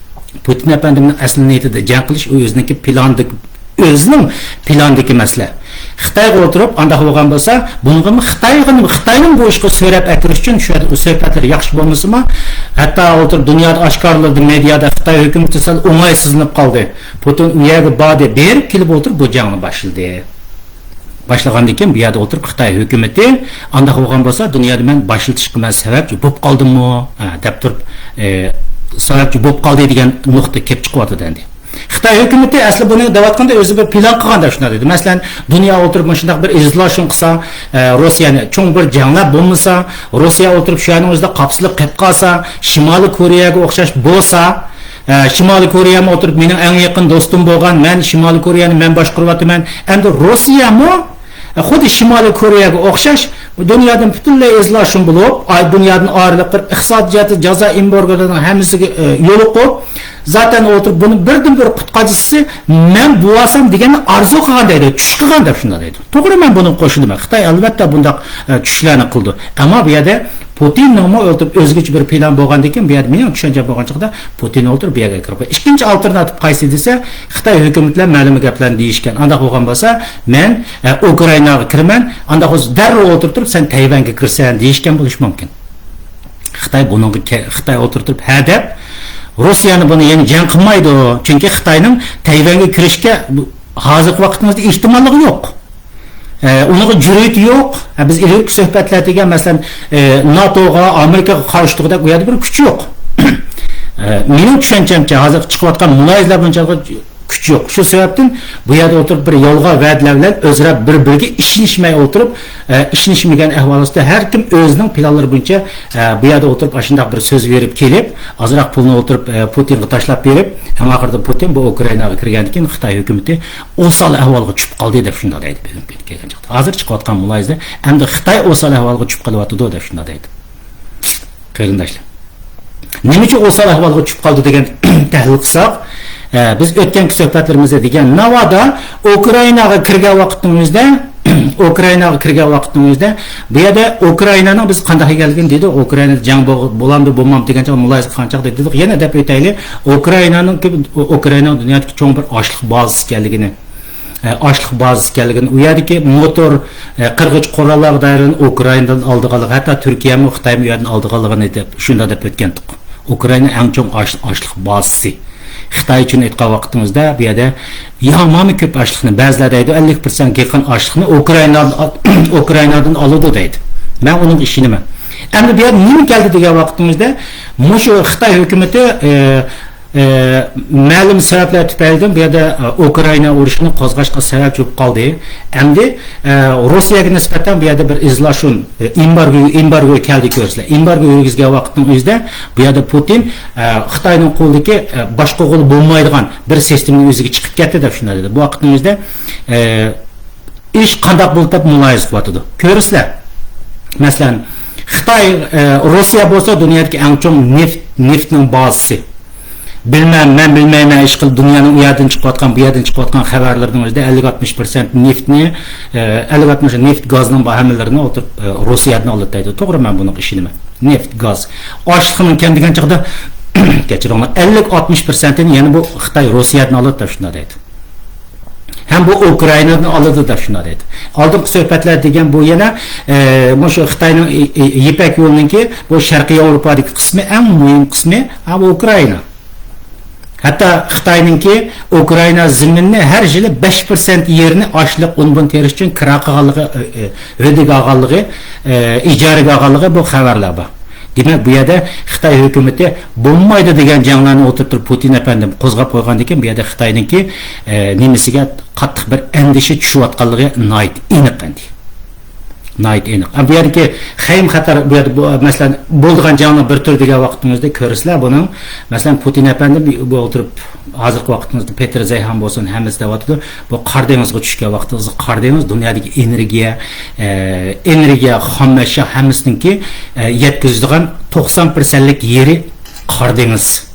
پۇتىن ئەپەندىمنىڭ ئەسلى نىيىتىدە جەڭ قىلىش، ئۇ ئۆزىنىڭكى پىلانىدىكى، ئۆزىنىڭ پىلانىدىكى مەسىلە. خىتايغا ئولتۇرۇپ، ئانداق بولغان بولسا، بۇنىڭغىمۇ خىتايغا، خىتاينىڭ بۇ ئىشقا سۆرەپ ئەكىرىش ئۈچۈن شۇ يەردە ئۇ سۆھبەتلەر ياخشى بولمىسىمۇ، ھەتتا ئولتۇرۇپ دۇنيادا ئاشكارىلىدى، مېدىيادا خىتاي ھۆكۈمىتى سەل ئوڭايسىزلىنىپ قالدى. پۇتىن ئۇ يەرگە باردى، بېرىپ كېلىپ ئولتۇرۇپ بۇ جەڭنى باشلىدى. باشلىغاندىن كېيىن بۇ يەردە ئولتۇرۇپ خىتاي ھۆكۈمىتى ئانداق بولغان بولسا، دۇنيادا مەن باشلىتىشقا مەن سەۋەبچى بولۇپ قالدىممۇ؟ ھە، دەپ تۇرۇپ، ئە، سەۋەبچى بولۇپ قالدى دېگەن نۇقتا كېلىپ چىقىۋاتىدۇ ئەمدى. خىتاي ھۆكۈمىتى ئەسلى بۇنى دەۋاتقاندا ئۆزى بىر پىلان قىلغان دەپ شۇنداق دېدى. مەسىلەن، دۇنيا ئولتۇرۇپ مۇشۇنداق بىر ئىزولياسىيون قىلسا، ئە، روسىيەنى چوڭ بىر جەڭلەر بولمىسا، روسىيە ئولتۇرۇپ شۇ يەرنىڭ ئۆزىدە قاپسىلىپ قېلىپ قالسا، شىمالىي كورېيەگە ئوخشاش بولسا، ئە، شىمالىي كورېيەمۇ ئولتۇرۇپ مېنىڭ ئەڭ يېقىن دوستۇم بولغان، مەن شىمالىي كورېيەنى مەن باشقۇرۇۋاتىمەن. ئەمدى روسىيەمۇ، ئە، خۇددى شىمالىي كورېيەگە ئوخشاش دۇنيادىن پۈتۈنلەي ئىزولياسىيون بولۇپ، ئاي، دۇنيادىن ئايرىلىپ، بىر ئىقتىسادىي جەھەتتە جازا ئېمبارگولارنىڭ ھەممىسىگە، ئە، يولۇقۇپ، زاتەن ئولتۇرۇپ بۇنىڭ بىردىنبىر قۇتقۇزغۇچىسى مەن بولسام دېگەننى ئارزۇ قىلغان دەيدۇ، چۈش قىلغان دەپ شۇنداق دەيدۇ. توغرا، مەن بۇنىڭغا قوشۇلىمەن. خىتاي ئەلۋەتتە بۇنداق، ئە، چۈشلەرنى قىلىدۇ. ئەمما بۇ يەردە پۇتىننىڭمۇ ئولتۇرۇپ ئۆزگىچە بىر پىلان بولغاندىكىن، بۇ يەردە مېنىڭ چۈشەنچەم بولغان چاغدا پۇتىن ئولتۇرۇپ بۇ يەرگە كىرىپ قويدى. ئىككىنچى ئالتېرناتىپ قايسى دېسە، خىتاي ھۆكۈمىتى بىلەن مەلۇم گەپلەرنى دېيىشكەن. ئانداق بولغان بولسا، مەن، ئە، ئۇكرائىناغا كىرىمەن، ئانداق بولسا دەررۇ ئولتۇرۇپ تۇرۇپ، سەن تەيۋەنگە كىرسەن دېيىشكەن بولۇشى مۇمكىن. خىتاي بۇنىڭغا كە-، خىتاي ئولتۇرۇپ ھە دەپ، روسىيەنى بۇنى يەنە جەڭ قىلمايدۇ. چۈنكى خىتاينىڭ تەيۋەنگە كىرىشكە بۇ ھازىرقى ۋاقتىمىزدا ئېھتىماللىقى يوق. ئە، ئۇنىڭغا جۈرئىتى يوق. ئە، بىز ئىلگىرىكى سۆھبەتلەردە دېگەن، مەسىلەن، ئە، ناتوغا، ئامېرىكىغا قارشى تۇرغۇدەك ئۇ يەردە بىر كۈچ يوق. ئە، مېنىڭ چۈشەنچەمچە، ھازىر چىقىۋاتقان مۇلاھىزىلەر بويىچە كۈچ يوق. شۇ سەۋەبتىن بۇ يەردە ئولتۇرۇپ بىر يالغان ۋەدىلەر بىلەن ئۆزئارا بىر-بىرىگە ئىشىنىشمەي ئولتۇرۇپ، ئە، ئىشىنىشمىگەن ئەھۋال ئاستىدا ھەر كىم ئۆزىنىڭ پىلانلىرى بويىچە، ئە، بۇ يەردە ئولتۇرۇپ ئاشۇنداق بىر سۆز بېرىپ كېلىپ، ئازراق پۇلنى ئولتۇرۇپ، ئە، پۇتىنغا تاشلاپ بېرىپ، ئەڭ ئاخىرىدا پۇتىن بۇ ئۇكرائىناغا كىرگەندىن كېيىن خىتاي ھۆكۈمىتى ئوسال ئەھۋالغا چۈشۈپ قالدى دەپ شۇنداق دەيدۇ. بۈگۈنكى كۈنگە كەلگەن چاغدا. ھازىر چىقىۋاتقان مۇلاھىزە ئەمدى خىتاي ئوسال ئەھۋالغا چۈشۈپ قېلىۋاتىدۇ دەپ شۇنداق دەيدۇ. قېرىنداشلار. نېمە ئۈچۈن ئوسال ئەھۋالغا چۈشۈپ قالدى دېگەن تەھلىل قىلساق، ئە، بىز ئۆتكەنكى سۆھبەتلىرىمىزدە دېگەن ناۋادا ئۇكرائىناغا كىرگەن ۋاقىتنىڭ ئۆزىدە، ئۇكرائىناغا كىرگەن ۋاقىتنىڭ ئۆزىدە، بۇ يەردە ئۇكرائىنانىڭ بىز قانداق ئىكەنلىكىنى دېدۇق، ئۇكرائىنادا جەڭ بول-، بولامدۇ، بولمامدۇ دېگەن چاغدا مۇلاھىزە قىلغان چاغدا دېدۇق، يەنە دەپ ئۆتەيلى، ئۇكرائىنانىڭ، ئۇكرائىنانىڭ دۇنيادىكى چوڭ بىر ئاشلىق بازىسى ئىكەنلىكىنى، ئە، ئاشلىق بازىسى ئىكەنلىكىنى، ئۇ يەردىكى موتور، ئە، قىرغۇچ قوراللارغا دائىر ئۇكرائىنادىن ئالدىغانلىقى، ھەتتا تۈركىيەمۇ خىتايمۇ ئۇ يەردىن ئالىدىغانلىقىنى دەپ، شۇنداق دەپ ئۆتكەنتۇق. ئۇكرائىنا ئەڭ چوڭ ئاش-، ئاشلىق بازىسى. خىتاي ئۈچۈن ئېيتقان ۋاقتىمىزدا، بۇ يەردە يامانمۇ كۆپ ئاشلىقنى، بەزىلەر دەيدۇ، ئەللىك پىرسەنتكە يېقىن ئاشلىقنى ئۇكرائىنا-، ئۇكرائىنادىن ئالىدۇ دەيدۇ. مەن ئۇنىڭغا ئىشىنىمەن. ئەمدى بۇ يەردە نېمە كەلدى دېگەن ۋاقتىمىزدا، مۇشۇ خىتاي ھۆكۈمىتى، ئە، ئە، مەلۇم سەۋەبلەر تۈپەيلىدىن بۇ يەردە، ئە، ئۇكرائىنا ئۇرۇشىنى قوزغاشقا سەۋەبچى بولۇپ قالدى. ئەمدى، ئە، روسىيەگە نىسبەتەن بۇ يەردە بىر ئىزلاشۇن، ئە، ئېمبارگو، ئېمبارگو كەلدى كۆرىسىلەر. ئېمبارگو يۈرگۈزگەن ۋاقىتنىڭ ئۆزىدە بۇ يەردە پۇتىن، ئە، خىتاينىڭ قولىدىكى، ئە، باشقا قولى بولمايدىغان بىر سىستېمىنىڭ ئۆزىگە چىقىپ كەتتى دەپ شۇنداق دېدى. بۇ ۋاقىتنىڭ ئۆزىدە، ئە، ئىش قانداق بولدى دەپ مۇلاھىزە قىلىۋاتىدۇ. كۆرىسىلەر. مەسىلەن، خىتاي، ئە، روسىيە بولسا دۇنيادىكى ئەڭ چوڭ نېفىت، نېفىتنىڭ بازىسى. بىلمەن، مەن بىلمەيمەن، ئىشقىلىپ دۇنيانىڭ ئۇ يەردىن چىقىۋاتقان، بۇ يەردىن چىقىۋاتقان خەۋەرلىرىنىڭ ئۆزىدە ئەللىك ئاتمىش پىرسەنت نېفىتنى، ئە، ئەللىك ئاتمىش نېفىت گازنىڭ بار ھەممىلىرىنى ئولتۇرۇپ، ئە، روسىيەدىن ئالىدۇ دەيدۇ. توغرا، مەن بۇنىڭغا ئىشىنىمەن. نېفىت، گاز. ئاشلىقنىڭ كەم دېگەن چاغدا، كەچۈرۈڭلار، ئەللىك ئاتمىش پىرسەنتىنى يەنە بۇ خىتاي روسىيەدىن ئالىدۇ دەپ شۇنداق دەيدۇ. ھەم بۇ ئۇكرائىنادىن ئالىدۇ دەپ شۇنداق دەيدۇ. ئالدىنقى سۆھبەتلەر دېگەن بۇ يەنە، ئە، مۇشۇ خىتاينىڭ، ئى-، ئى-، يىپەك يولىنىڭكى بۇ شەرقىي ياۋروپادىكى قىسمى، ئەڭ مۇھىم قىسمى، ھە، بۇ ئۇكرائىنا. ھەتتا خىتاينىڭكى ئۇكرائىنا زېمىنىنى ھەر يىلى بەش پىرسەنت يېرىنى ئاشلىق ئۇن بۇن تېرىش ئۈچۈن كىرا قىلغانلىقى، ئە، ئە، ھۆددىگە ئالغانلىقى، ئە، ئىجارىگە ئالغانلىقى بۇ خەۋەرلەر بار. دېمەك، بۇ يەردە خىتاي ھۆكۈمىتى بولمايدۇ دېگەن جەڭلەرنى ئولتۇرتۇپ، پۇتىن ئەپەندىم قوزغاپ قويغاندىن كېيىن، بۇ يەردە خىتاينىڭكى، ئە، نېمىسىگە قاتتىق بىر ئەندىشە چۈشۈۋاتقانلىقى ناھايىتى ئېنىق ئەمدى. ناھايىتى ئېنىق. ئە، بۇ يەردىكى خەيم خەتەر، بۇ يەردە، بۇ، مەسىلەن، بولىدىغان جەڭنىڭ بىر تۈرى دېگەن ۋاقتىڭىزدا كۆرىسىلەر بۇنىڭ. مەسىلەن، پۇتىن ئەپەندىم بۇ ئولتۇرۇپ، ھازىرقى ۋاقتىڭىزدا پېتىر زەيھان بولسۇن، ھەممىسى دەۋاتىدۇ. بۇ قارا دېڭىزغا چۈشكەن ۋاقتىڭىزدا، قارا دېڭىز دۇنيادىكى ئېنېرگىيە، ئە، ئېنېرگىيە، خام مەشە ھەممىسىنىڭكى، ئە، يەتكۈزىدىغان توقسان پىرسەنتلىك يېرى قارا دېڭىز.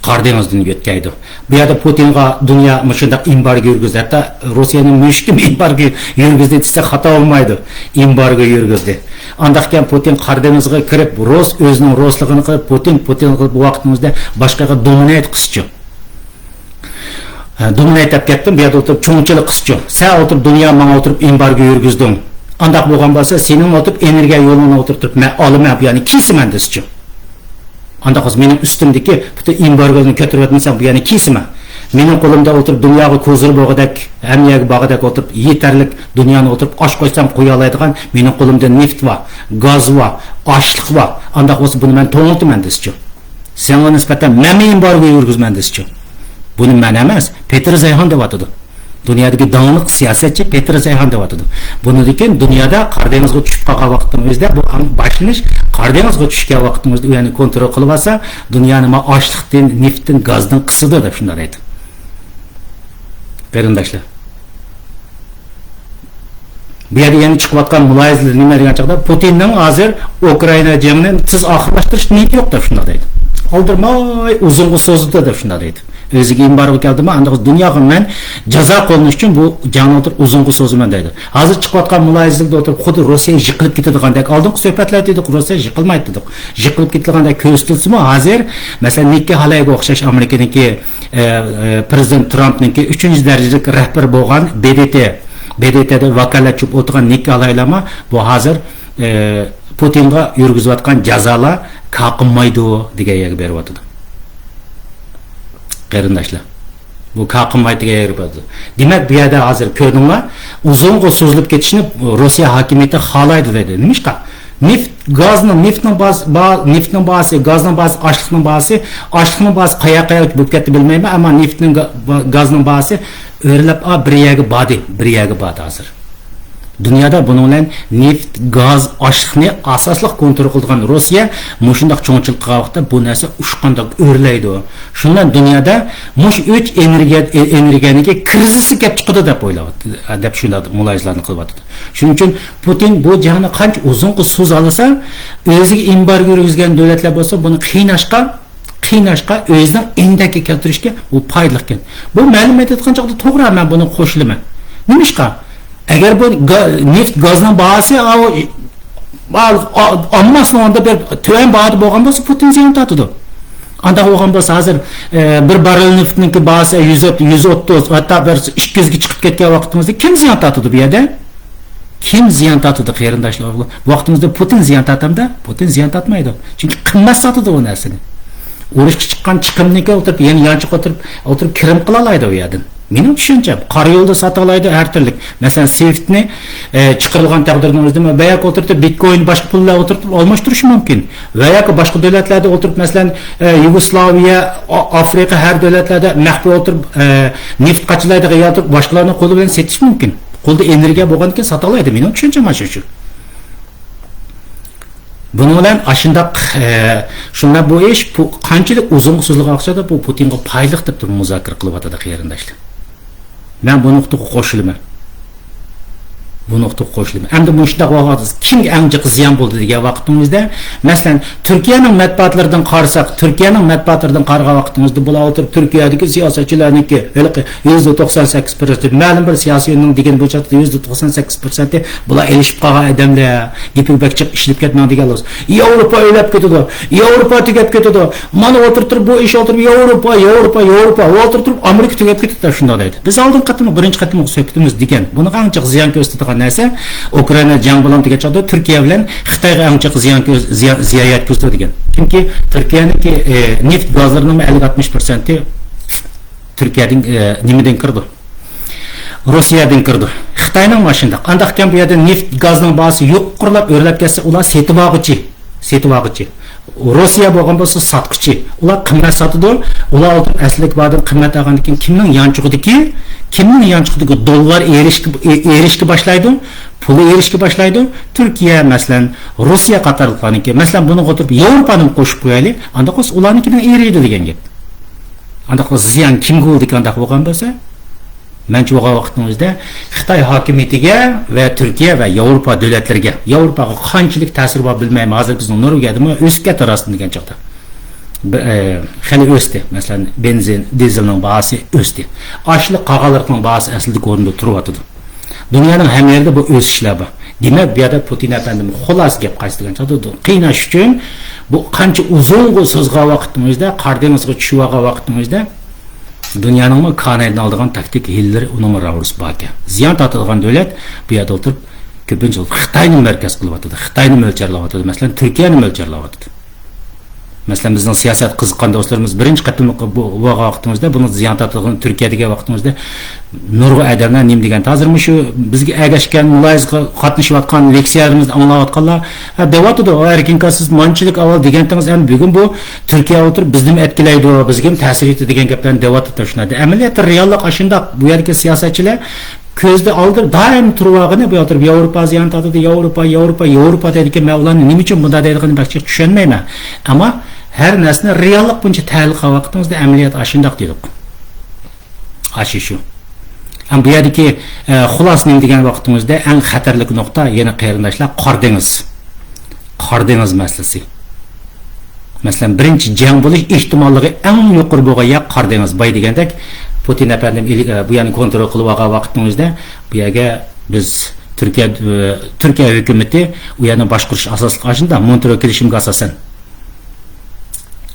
قارا دېڭىزدىن يۆتكەيدۇ. بۇ يەردە پۇتىنغا دۇنيا مۇشۇنداق ئېمبارگو يۈرگۈزدى. ھەتتا روسىيەنىڭ مۈشۈكىمۇ ئېمبارگو يۈرگۈزدى دېسە خاتا بولمايدۇ. ئېمبارگو يۈرگۈزدى. ئانداقكەن پۇتىن قارا دېڭىزغا كىرىپ، روس ئۆزىنىڭ روسلۇقىنى قىلىپ، پۇتىن، پۇتىن قىلىپ بۇ ۋاقىتنىڭ ئۆزىدە باشقىغا دومىنەيت قىلسىچۇ. ھە، دومىنەيت دەپ كەتتىم، بۇ يەردە ئولتۇرۇپ چوڭچىلىق قىلسىچۇ. سەن ئولتۇرۇپ دۇنيا ماڭا ئولتۇرۇپ ئېمبارگو يۈرگۈزدۈڭ. ئانداق بولغان بولسا، سېنىڭ ئولتۇرۇپ ئېنېرگىيە يولۇڭنى ئولتۇرتۇپ مەن ئالىمەن، بۇ يەرنى كېسىمەن دېسىچۇ. ئانداق بولسا مېنىڭ ئۈستۈمدىكى پۈتۈن ئېمبارگونى كۆتۈرۈۋەتمىسەڭ، بۇ يەرنى كېسىمەن. مېنىڭ قولۇمدا ئولتۇرۇپ دۇنياغا كوزىر بولغۇدەك، ھەممە يەرگە بارغۇدەك ئولتۇرۇپ يېتەرلىك دۇنيانى ئولتۇرۇپ ئاچ قويسام قويالايدىغان، مېنىڭ قولۇمدا نېفىت بار، گاز بار، ئاشلىق بار. ئانداق بولسا بۇنى مەن توڭلىتىمەن دېسىچۇ. ساڭا نىسبەتەن مەنمۇ ئېمبارگو يۈرگۈزىمەن دېسىچۇ. بۇنى مەن ئەمەس، پېتىر زەيھان دەۋاتىدۇ. دۇنيادىكى داڭلىق سىياسەتچى پېتىر زەيھان دەۋاتىدۇ. بۇنىڭدىن كېيىن دۇنيادا قارا دېڭىزغا چۈشۈپ قالغان ۋاقىتنىڭ ئۆزىدە بۇ ئەڭ باشلىنىش، قارا دېڭىزغا چۈشكەن ۋاقىتنىڭ ئۆزىدە ئۇ يەرنى كونترول قىلىۋالسا، دۇنيانى ما ئاشلىقتىن، نېفىتتىن، گازدىن قىسىدۇ دەپ شۇنداق دەيدۇ. قېرىنداشلار. بۇ يەردە يەنە چىقىۋاتقان مۇلاھىزىلەر نېمە دېگەن چاغدا، پۇتىننىڭ ھازىر ئۇكرائىنا جېڭىنى تېز ئاخىرلاشتۇرۇش نىيىتى يوق دەپ شۇنداق دەيدۇ. ئالدىرىماي ئۇزۇنغا سوزىدۇ دەپ شۇنداق دەيدۇ. ئۆزىگە ئېمبارگو كەلدىمۇ، ئاندىن دۇنياغا مەن جازا قوللىنىش ئۈچۈن بۇ جەڭنى ئولتۇرۇپ ئۇزۇنغا سوزىمەن دەيدۇ. ھازىر چىقىۋاتقان مۇلاھىزىلەردە ئولتۇرۇپ خۇددى روسىيە يىقىلىپ كېتىدىغاندەك، ئالدىنقى سۆھبەتلەردە دېدۇق، روسىيە يىقىلمايدۇ دېدۇق. يىقىلىپ كېتىدىغاندەك كۆرسىتىلسىمۇ، ھازىر مەسىلەن نىككى ھالايغا ئوخشاش ئامېرىكىنىڭكى، ئە، ئە، پرېزىدېنت ترامپنىڭكى ئۈچىنچى دەرىجىلىك رەھبىرى بولغان ب د ت، ب د ت دا ۋاكالەتچى بولۇپ ئولتۇرغان نىككى ھالايلارمۇ بۇ ھازىر ئى، پۇتىنغا يۈرگۈزۈۋاتقان جازالار كار قىلمايدۇ دېگەن يەرگە بېرىۋاتىدۇ. قېرىنداشلار، بۇ كار قىلمايدۇ دېگەن يەرگە بېرىۋاتىدۇ. دېمەك، بۇ يەردە ھازىر كۆردۈڭلار، ئۇزۇنغا سوزۇلۇپ كېتىشنى روسىيە ھاكىمىيىتى خالايدۇ دەيدۇ. نېمىشقا؟ نېفىت گازنىڭ، نېفىتنىڭ باز-، با-، نېفىتنىڭ باھاسى، گازنىڭ باھاسى، ئاشلىقنىڭ باھاسى، ئاشلىقنىڭ باھاسى قايا-، قايا بولۇپ كەتتى بىلمەيمەن، ئەمما نېفىتنىڭ گا-، با-، گازنىڭ باھاسى ئۆرلەپ، ئا، بىر يەرگە باردى، بىر يەرگە باردى ھازىر. دۇنيادا بۇنىڭ بىلەن نېفىت، گاز، ئاشلىقنى ئاساسلىق كونترول قىلىدىغان روسىيە مۇشۇنداق چوڭچىلىق قىلغان ۋاقىتتا بۇ نەرسە ئۇچقاندەك ئۆرلەيدۇ. شۇنىڭ بىلەن دۇنيادا مۇشۇ ئۈچ ئېنېرگىيە، ئېنېرگىيەنىڭكى كىرىزىسى كەپ چىقىدۇ دەپ ئويلاۋاتىدۇ، دەپ شۇنداق مۇلاھىزىلەرنى قىلىۋاتىدۇ. شۇنىڭ ئۈچۈن پۇتىن بۇ جەڭنى قانچە ئۇزۇنغا سوزالىسا، ئۆزىگە ئېمبارگو يۈرگۈزگەن دۆلەتلەر بولسا بۇنى قىيناشقا قىيناشقا، ئۆزىنىڭ ئىندەككە كەلتۈرۈشكە ئۇ پايدىلىقكەن. بۇ مەلۇم ئېيتىۋاتقان چاغدا توغرا، مەن بۇنىڭغا قوشۇلىمەن. نېمىشقا؟ ئەگەر بۇ گا-، نېفىت، گازنىڭ باھاسى، ئا-، ئا-، ئا-، ئامماسىنىڭ ئورنىدا بىر تۆۋەن باھادا بولغان بولسا، پۇتىن زىيان تارتىدۇ. ئانداق بولغان بولسا، ھازىر، ئە، بىر باررېل نېفىتنىڭكى باھاسى يۈز، يۈز ئوتتۇز، ھەتتا بىر ئىككى يۈزگە چىقىپ كەتكەن ۋاقتىمىزدا كىم زىيان تارتىدۇ بۇ يەردە؟ كىم زىيان تارتىدۇ، قېرىنداشلار؟ ۋاقتىمىزدا پۇتىن زىيان تارتامدا؟ پۇتىن زىيان تارتمايدۇ. چۈنكى قىممەت ساتىدۇ ئۇ نەرسىنى. ئۇرۇشقا چىققان چىقىمنىكى ئولتۇرۇپ، يەنە يانچۇققا ئولتۇرۇپ، ئولتۇرۇپ كىرىم قىلالايدۇ ئۇ يەردىن. مېنىڭ چۈشەنچەم، قارا يولدا ساتالايدۇ ھەر تۈرلۈك. مەسىلەن، سۋىفتنى، ئە، چىقىرىلغان تەقدىردىن ئۆزىدە بۇ يەرگە ئولتۇرۇپ، بىتكوين باشقا پۇل بىلەن ئولتۇرۇپ ئالماشتۇرۇشى مۇمكىن. ۋە ياكى باشقا دۆلەتلەردە ئولتۇرۇپ، مەسىلەن، ئە، يۇگوسلاۋىيە، ئا-، ئافرىقا ھەر دۆلەتلەردە مەخپىي ئولتۇرۇپ، ئە، نېفىت قاچىلايدىغان يەردە باشقىلارنىڭ قولى بىلەن سېتىش مۇمكىن. قولدا ئېنېرگىيە بولغاندىكىن ساتالايدۇ. مېنىڭ چۈشەنچەم ئاشۇ شۇ. بۇنىڭ بىلەن ئاشۇنداق، ئە، شۇنداق بۇ ئىش، بۇ قانچىلىك ئۇزۇنغا سوزۇلغان ۋاقىتتا بۇ پۇتىنغا پايدىلىق دەپ تۇرۇپ مۇزاكىرە قىلىۋاتىدۇ، قېرىنداشلار. مەن بۇ نۇقتىغا قوشۇلىمەن. بۇ نۇقتىغا قوشۇلىمەن. ئەمدى مۇشۇنداق ۋاقىت كىمگە ئەڭ جىق زىيان بولدى دېگەن ۋاقتىمىزدا، مەسىلەن، تۈركىيەنىڭ مەتبۇئاتلىرىدىن قارىساق، تۈركىيەنىڭ مەتبۇئاتلىرىدىن قارىغان ۋاقتىمىزدا بۇلار ئولتۇرۇپ تۈركىيەدىكى سىياسەتچىلەرنىڭكى ھېلىقى يۈزدە توقسان سەككىز پىرسەنت، مەلۇم بىر سىياسىي ئۆينىڭ دېگىنى بويىچە يۈزدە توقسان سەككىز پىرسەنتى بۇلار ئېلىشىپ قالغان ئادەملەر، گېپىگە بەك جىق ئىشىنىپ كەتمەڭ دېگەن بولسا، ياۋروپا ئۆلۈپ كېتىدۇ، ياۋروپا تۈگەپ كېتىدۇ، مانا ئولتۇرۇپ تۇرۇپ بۇ ئىش ئولتۇرۇپ ياۋروپا، ياۋروپا، ياۋروپا، ئولتۇرۇپ تۇرۇپ ئامېرىكا تۈگەپ كېتىدۇ دەپ شۇنداق دەيدۇ. بىز ئالدىنقى قېتىملىق، بىرىنچى قېتىملىق سۆھبىتىمىز دېگەن. بۇنىڭغا ئەڭ جىق زىيان كۆرسىتىدىغان نەرسە ئۇكرائىنا جەڭ بولامدۇ دېگەن چاغدا تۈركىيە بىلەن خىتايغا ئەڭ جىق زىيان كۆز-، زىيان، زىيان يەتكۈزىدۇ دېگەن. چۈنكى تۈركىيەنىڭكى، ئى، نېفىت گازلىرىنىڭ ئەللىك ئاتمىش پىرسەنتى تۈركىيەدىن، ئى، نېمىدىن كىرىدۇ؟ روسىيەدىن كىرىدۇ. خىتاينىڭ مانا شۇنداق. ئانداق ئىكەن بۇ يەردە نېفىت گازنىڭ باھاسى يۇقىرىلاپ ئۆرلەپ كەتسە، ئۇلار سېتىۋالغۇچى. سېتىۋالغۇچى. روسىيە بولغان بولسا ساتقۇچى. ئۇلار قىممەت ساتىدۇ. ئۇلار ئولتۇرۇپ ئەسلىدىكى باھادىن قىممەت ئالغاندىن كېيىن كىمنىڭ يانچۇقىدىكى، كىمنىڭ يانچۇقىدىكى دوللار ئېرىشكە، ئې-، ئېرىشكە باشلايدۇ، پۇلى ئېرىشكە باشلايدۇ. تۈركىيە، مەسىلەن، روسىيە قاتارلىقلارنىڭكى، مەسىلەن، بۇنىڭغا ئولتۇرۇپ ياۋروپانىمۇ قوشۇپ قويايلى. ئانداق بولسا ئۇلارنىڭكىنىڭ ئېرىيدۇ دېگەن گەپ. ئانداق بولسا زىيان كىمگە بولىدىكەن ئانداق بولغان بولسا؟ مەنچە بولغان ۋاقىتنىڭ ئۆزىدە خىتاي ھاكىمىيىتىگە ۋە تۈركىيە ۋە ياۋروپا دۆلەتلىرىگە، ياۋروپاغا قانچىلىك تەسىرى بار بىلمەيمەن. ھازىر بىزنىڭ نورۋېگىيەدىمۇ ئۆسۈپ كەتتى راستىنى دېگەن چاغدا. بە-، ئە، خېلى ئۆستى. مەسىلەن، بېنزىن، دىزېلنىڭ باھاسى ئۆستى. ئاشلىق، قاغانلىقنىڭ باھاسى ئەسلىدىكى ئورنىدا تۇرۇۋاتىدۇ. دۇنيانىڭ ھەممە يېرىدە بۇ ئۆسۈشلەر بار. دېمەك، بۇ يەردە پۇتىن ئەپەندىمۇ خۇلاسە گەپ قايسى دېگەن چاغدا قىيناش ئۈچۈن بۇ قانچە ئۇزۇنغا سوزغان ۋاقىتنىڭ ئۆزىدە، قارا دېڭىزغا چۈشۈۋالغان ۋاقىتنىڭ ئۆزىدە، دۇنيانىڭمۇ كانايدىن ئالىدىغان تاكتىكا ھىيلىلىرى ئۇنىڭمۇ راۋۇرۇسى باركەن. زىيان تارتىدىغان دۆلەت بۇ يەردە ئولتۇرۇپ كۆپىنچە ۋاقىت خىتاينى مەركەز قىلىۋاتىدۇ، خىتاينى مۆلچەرلەۋاتىدۇ، مەسىلەن، تۈركىيەنى مۆلچەرلەۋاتىدۇ. مەسىلەن، بىزنىڭ سىياسەت قىزىققان دوستلىرىمىز بىرىنچى قېتىملىق بۇ، بولغان ۋاقتىمىزدا، بۇنىڭ زىيان تارتىدىغان تۈركىيە دېگەن ۋاقتىمىزدا نۇرغۇن ئادەملەر نېمە دېگەن، ھازىر مۇشۇ بىزگە ئەگەشكەن، مۇلاھىزىگە قاتنىشىۋاتقان، لېكسىيەلىرىمىزنى ئاڭلاۋاتقانلار، ھە، دەۋاتىدۇ، ئەركىن ئاكا، سىز مانچىلىك ئاۋۋال دېگەنتىڭىز، ئەمدى بۈگۈن بۇ تۈركىيە ئولتۇرۇپ بىزنىمۇ ئەتكىلەيدۇ، بىزگىمۇ تەسىر يېتىدۇ دېگەن گەپلەرنى دەۋاتىدۇ شۇنداق. ئەمەلىيەتتە رېئاللىق ئاشۇنداق. بۇ يەردىكى سىياسەتچىلەر كۆزدە ئالدىرىپ دائىم تۇرۇۋالغىنى، بۇ يەردە ياۋروپا زىيان تارتىدۇ، ياۋروپا، ياۋروپا، ياۋروپا دەيدىكەن. مەن ئۇلارنى نېمە ئۈچۈن بۇنداق دەيدىغىنىنى بەك جىق چۈشەنمەيمەن. ئەمما ھەر نەرسىنى رېئاللىق بويىچە تەھلىل قىلغان ۋاقتىمىزدا ئەمەلىيەت ئاشۇنداق دېدۇق. ئاشۇ شۇ. ئەمما بۇ يەردىكى، ئە، خۇلاسە نېمە دېگەن ۋاقتىمىزدا ئەڭ خەتەرلىك نۇقتا يەنە قېرىنداشلار قارا دېڭىز. قارا دېڭىز مەسىلىسى. مەسىلەن، بىرىنچى جەڭ بولۇش ئېھتىماللىقى ئەڭ يۇقىرى بولغان يەر قارا دېڭىز. باي دېگەندەك، پۇتىن ئەپەندىم ئېلى-، ئە، بۇ يەرنى كونترول قىلىپ ئالغان ۋاقىتنىڭ ئۆزىدە، بۇ يەرگە بىز تۈركىيە، ئە، تۈركىيە ھۆكۈمىتى ئۇ يەرنى باشقۇرۇش ئاساسلىق ئاشۇنداق مونترو كېلىشىمگە ئاساسەن.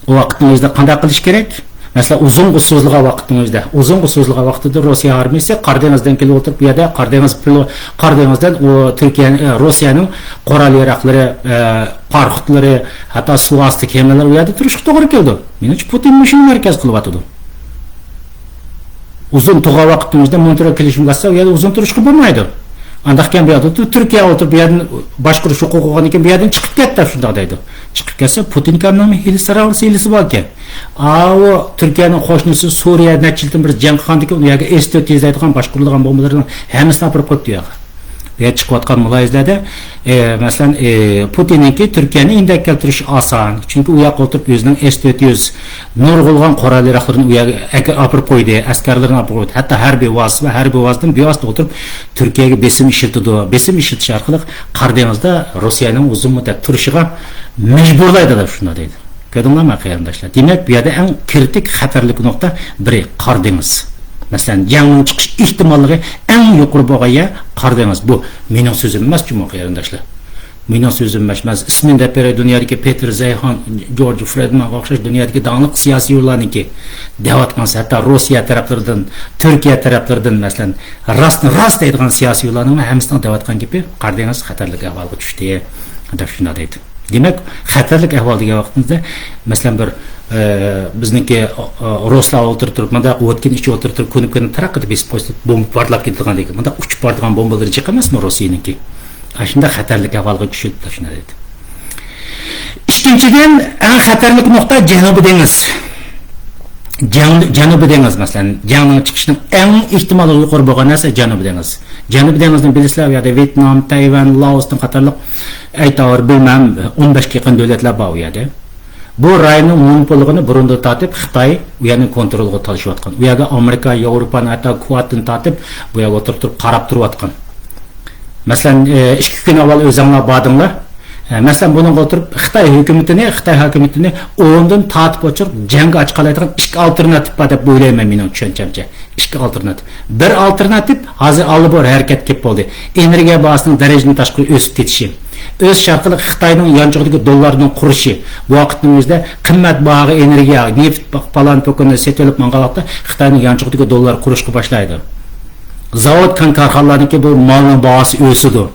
ئۇ ۋاقىتنىڭ ئۆزىدە قانداق قىلىش كېرەك؟ مەسىلەن، ئۇزۇنغا سوزۇلغان ۋاقىتنىڭ ئۆزىدە، ئۇزۇنغا سوزۇلغان ۋاقتىدا روسىيە ئارمىيىسى قارا دېڭىزدىن كېلىپ ئولتۇرۇپ، بۇ يەردە قارا دېڭىز پىلو-، قارا دېڭىزدىن ئۇ تۈركىيە، ئە، روسىيەنىڭ قورال ياراقلىرى، ئە، پاراخوتلىرى، ھەتتا سۇ ئاستى كېمىلىرى ئۇ يەردە تۇرۇشقا توغرا كېلىدۇ. مېنىڭچە، پۇتىن مۇشۇنى مەركەز قىلىۋاتىدۇ. ئۇزۇن تۇرغان ۋاقىتنىڭ ئۆزىدە مونترو كېلىشىمگە ئاساسەن ئۇ يەردە ئۇزۇن تۇرۇشقا بولمايدۇ. ئانداقكەن بۇ يەردە تۇرۇپ، تۈركىيە ئولتۇرۇپ، بۇ يەردىن باشقۇرۇش ھوقۇقى بولغاندىن كېيىن بۇ يەردىن چىقىپ كەت دەپ شۇنداق دەيدۇ. چىقىپ كەتسە، پۇتىن كامنىڭ ھىيلىسى، ھىيلىسى باركەن. ئاۋۇ تۈركىيەنىڭ قوشنىسى سۈرىيە نەچچە يىلدىن بېرى جەڭ قىلغاندىن كېيىن، ئۇ يەرگە ئېس تۆت يۈز دەيدىغان باشقۇرۇلىدىغان بومبىلارنىڭ ھەممىسىنى ئاپىرىپ قويۇپتۇ ئۇ يەرگە. بۇ يەردە چىقىۋاتقان مۇلاھىزىلەردە، ئە، مەسىلەن، ئە، پۇتىننىڭكى تۈركىيەنى ئىندەك كەلتۈرۈش ئاسان. چۈنكى ئۇ ياققا ئولتۇرۇپ ئۆزىنىڭ ئېس تۆت يۈز نۇرغۇنلىغان قورال ياراقلىرىنى ئۇ يەرگە ئەكە-، ئاپىرىپ قويدى، ئەسكەرلىرىنى ئاپىرىپ قويدى. ھەتتا ھەربىي ۋاسىتە ۋە ھەربىي ۋاسىتىدىن بىۋاسىتە ئولتۇرۇپ تۈركىيەگە بېسىم ئىشلىتىدۇ. بېسىم ئىشلىتىش ئارقىلىق قارا دېڭىزدا روسىيەنىڭ ئۇزۇن مۇددەت تۇرۇشىغا مەجبۇرلايدۇ دەپ شۇنداق دەيدۇ. كۆردۈڭلارمۇ، قېرىنداشلار؟ دېمەك، بۇ يەردە ئەڭ كرىتىك، خەتەرلىك نۇقتا بىرى قارا دېڭىز. مەسىلەن، جەڭنىڭ چىقىش ئېھتىماللىقى ئەڭ يۇقىرى بولغان يەر قارا دېڭىز. بۇ مېنىڭ سۆزۈم ئەمەس جۇمۇ، قېرىنداشلار. مېنىڭ سۆزۈم ئەمەس. مەن ئىسمىنى دەپ بېرەي، دۇنيادىكى پېتېر زەيخان، جورج فرېدمانغا ئوخشاش دۇنيادىكى داڭلىق سىياسىيونلارنىڭكى دەۋاتقان، ھەتتا روسىيە تەرەپلىرىدىن، تۈركىيە تەرەپلىرىدىن، مەسىلەن، راستنى راست دەيدىغان سىياسىيونلارنىڭ ھەممىسىنىڭ دەۋاتقان گېپى، قارا دېڭىز خەتەرلىك ئەھۋالغا چۈشتى، دەپ شۇنداق دەيدۇ. دېمەك، خەتەرلىك ئەھۋال دېگەن ۋاقتىمىزدا، مەسىلەن، بىر، ئە، بىزنىڭكى، ئە، رۇسلار ئولتۇرۇپ تۇرۇپ، مۇنداق ۋودكىنى ئىچىپ ئولتۇرۇپ تۇرۇپ، كۇنۇپكىنى تاراق قىلىپ بېسىپ قويسا، بومبا پارتلاپ كېتىدىغاندەك، مۇنداق ئۇچۇپ بارىدىغان بومبىلىرى جىق ئەمەسمۇ رۇسىيەنىڭكى؟ ئاشۇنداق خەتەرلىك ئەھۋالغا چۈشۈپ، شۇنداق دېدى. ئىككىنچىدىن، ئەڭ خەتەرلىك نۇقتا جەنۇبىي دېڭىز. جەن-، جەنۇبىي دېڭىز، مەسىلەن، جەڭنىڭ چىقىشىنىڭ ئەڭ ئېھتىمالى يۇقىرى بولغان نەرسە جەنۇبىي دېڭىز. جەنۇبىي دېڭىزنى بىلىسىلەر، ئۇ يەردە ۋيېتنام، تەيۋەن، لائوستىن قاتارلىق، ئەيتاۋۇر، بىلمەم، ئون بەشكە يېقىن دۆلەتلەر بار ئۇ يەردە. بۇ رايوننىڭ مونوپوللۇقىنى بۇرۇندىن تارتىپ خىتاي ئۇ يەرنىڭ كونترولىغا تالىشىۋاتقان. ئۇ يەرگە ئامېرىكا، ياۋروپانى، ھەتتا كۇۋەيتتىن تارتىپ بۇ يەرگە ئولتۇرۇپ تۇرۇپ قاراپ تۇرۇۋاتقان. مەسىلەن، ئە، ئىككى كۈن ئاۋۋال ئۆزۈڭلار باردىڭلار. ئە، مەسىلەن، بۇنىڭغا ئولتۇرۇپ خىتاي ھۆكۈمىتىنى، خىتاي ھاكىمىيىتىنى ئورنىدىن تارتىپ ئۆچۈرۈپ جەڭگە ئاچىقالايدىغان ئىككى ئالتېرناتىپ بار دەپ ئويلايمەن، مېنىڭ چۈشەنچەمچە. ئىككى ئالتېرناتىپ. بىر ئالتېرناتىپ ھازىر ئاللىبۇرۇن ھەرىكەتكە كېلىپ بولدى. ئېنېرگىيە باھاسىنىڭ دەرىجىدىن تاشقىرى ئۆسۈپ كېتىشى. ئۆسۈش ئارقىلىق خىتاينىڭ يانچۇقىدىكى دوللارنىڭ قۇرۇشى. بۇ ۋاقىتنىڭ ئۆزىدە قىممەت باھاغا ئېنېرگىيە، نېفىت، پالان پوكۇننى سېتىۋېلىپ ماڭغان ۋاقىتتا خىتاينىڭ يانچۇقىدىكى دوللار قۇرۇشقا باشلايدۇ. زاۋۇت، كان-، كارخانىلاردىكى بۇ مالنىڭ باھاسى ئۆسىدۇ.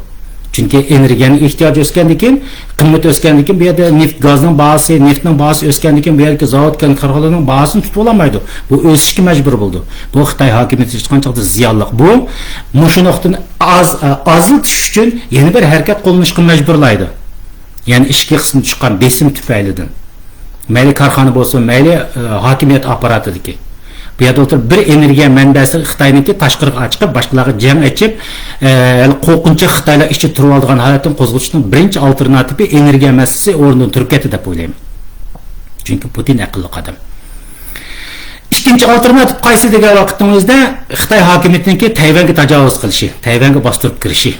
چۈنكى ئېنېرگىيەنىڭ ئېھتىياجى ئۆسكەندىن كېيىن، قىممىتى ئۆسكەندىن كېيىن، بۇ يەردە نېفىت، گازنىڭ باھاسى، نېفىتنىڭ باھاسى ئۆسكەندىن كېيىن، بۇ يەردىكى زاۋۇت، كان-، كارخانىلارنىڭ باھاسىنى تۇتۇۋالالمايدۇ. بۇ ئۆسۈشكە مەجبۇر بولىدۇ. بۇ خىتاي ھاكىمىيىتى ھېچقانچاقدا زىيانلىق. بۇ مۇشۇ نۇقتىنى ئاز-، ئازلىتىش ئۈچۈن يەنە بىر ھەرىكەت قوللىنىشقا مەجبۇرلايدۇ. يەنى ئىچكى قىسمىدا چىققان بېسىم تۈپەيلىدىن. مەيلى كارخانا بولسۇن، مەيلى، ئە، ھاكىمىيەت ئاپپاراتىدىكى. بۇ يەردە ئولتۇرۇپ بىر ئېنېرگىيە مەنبەسى خىتاينىڭكى تاشقىرىغا چىقىپ، باشقىلارغا جەڭ ئېچىپ، ئە، قورقۇنچاق خىتايلار ئىچىدە تۇرۇۋالىدىغان ھالەتتىن قوزغىتىشنىڭ بىرىنچى ئالتېرناتىپى ئېنېرگىيە مەسىلىسى ئورنىدىن تۇرۇپ كەتتى دەپ ئويلايمەن. چۈنكى پۇتىن ئەقىللىق ئادەم. ئىككىنچى ئالتېرناتىپ قايسى دېگەن ۋاقىتنىڭ ئۆزىدە خىتاي ھاكىمىيىتىنىڭكى تەيۋەنگە تاجاۋۇز قىلىشى، تەيۋەنگە باستۇرۇپ كىرىشى.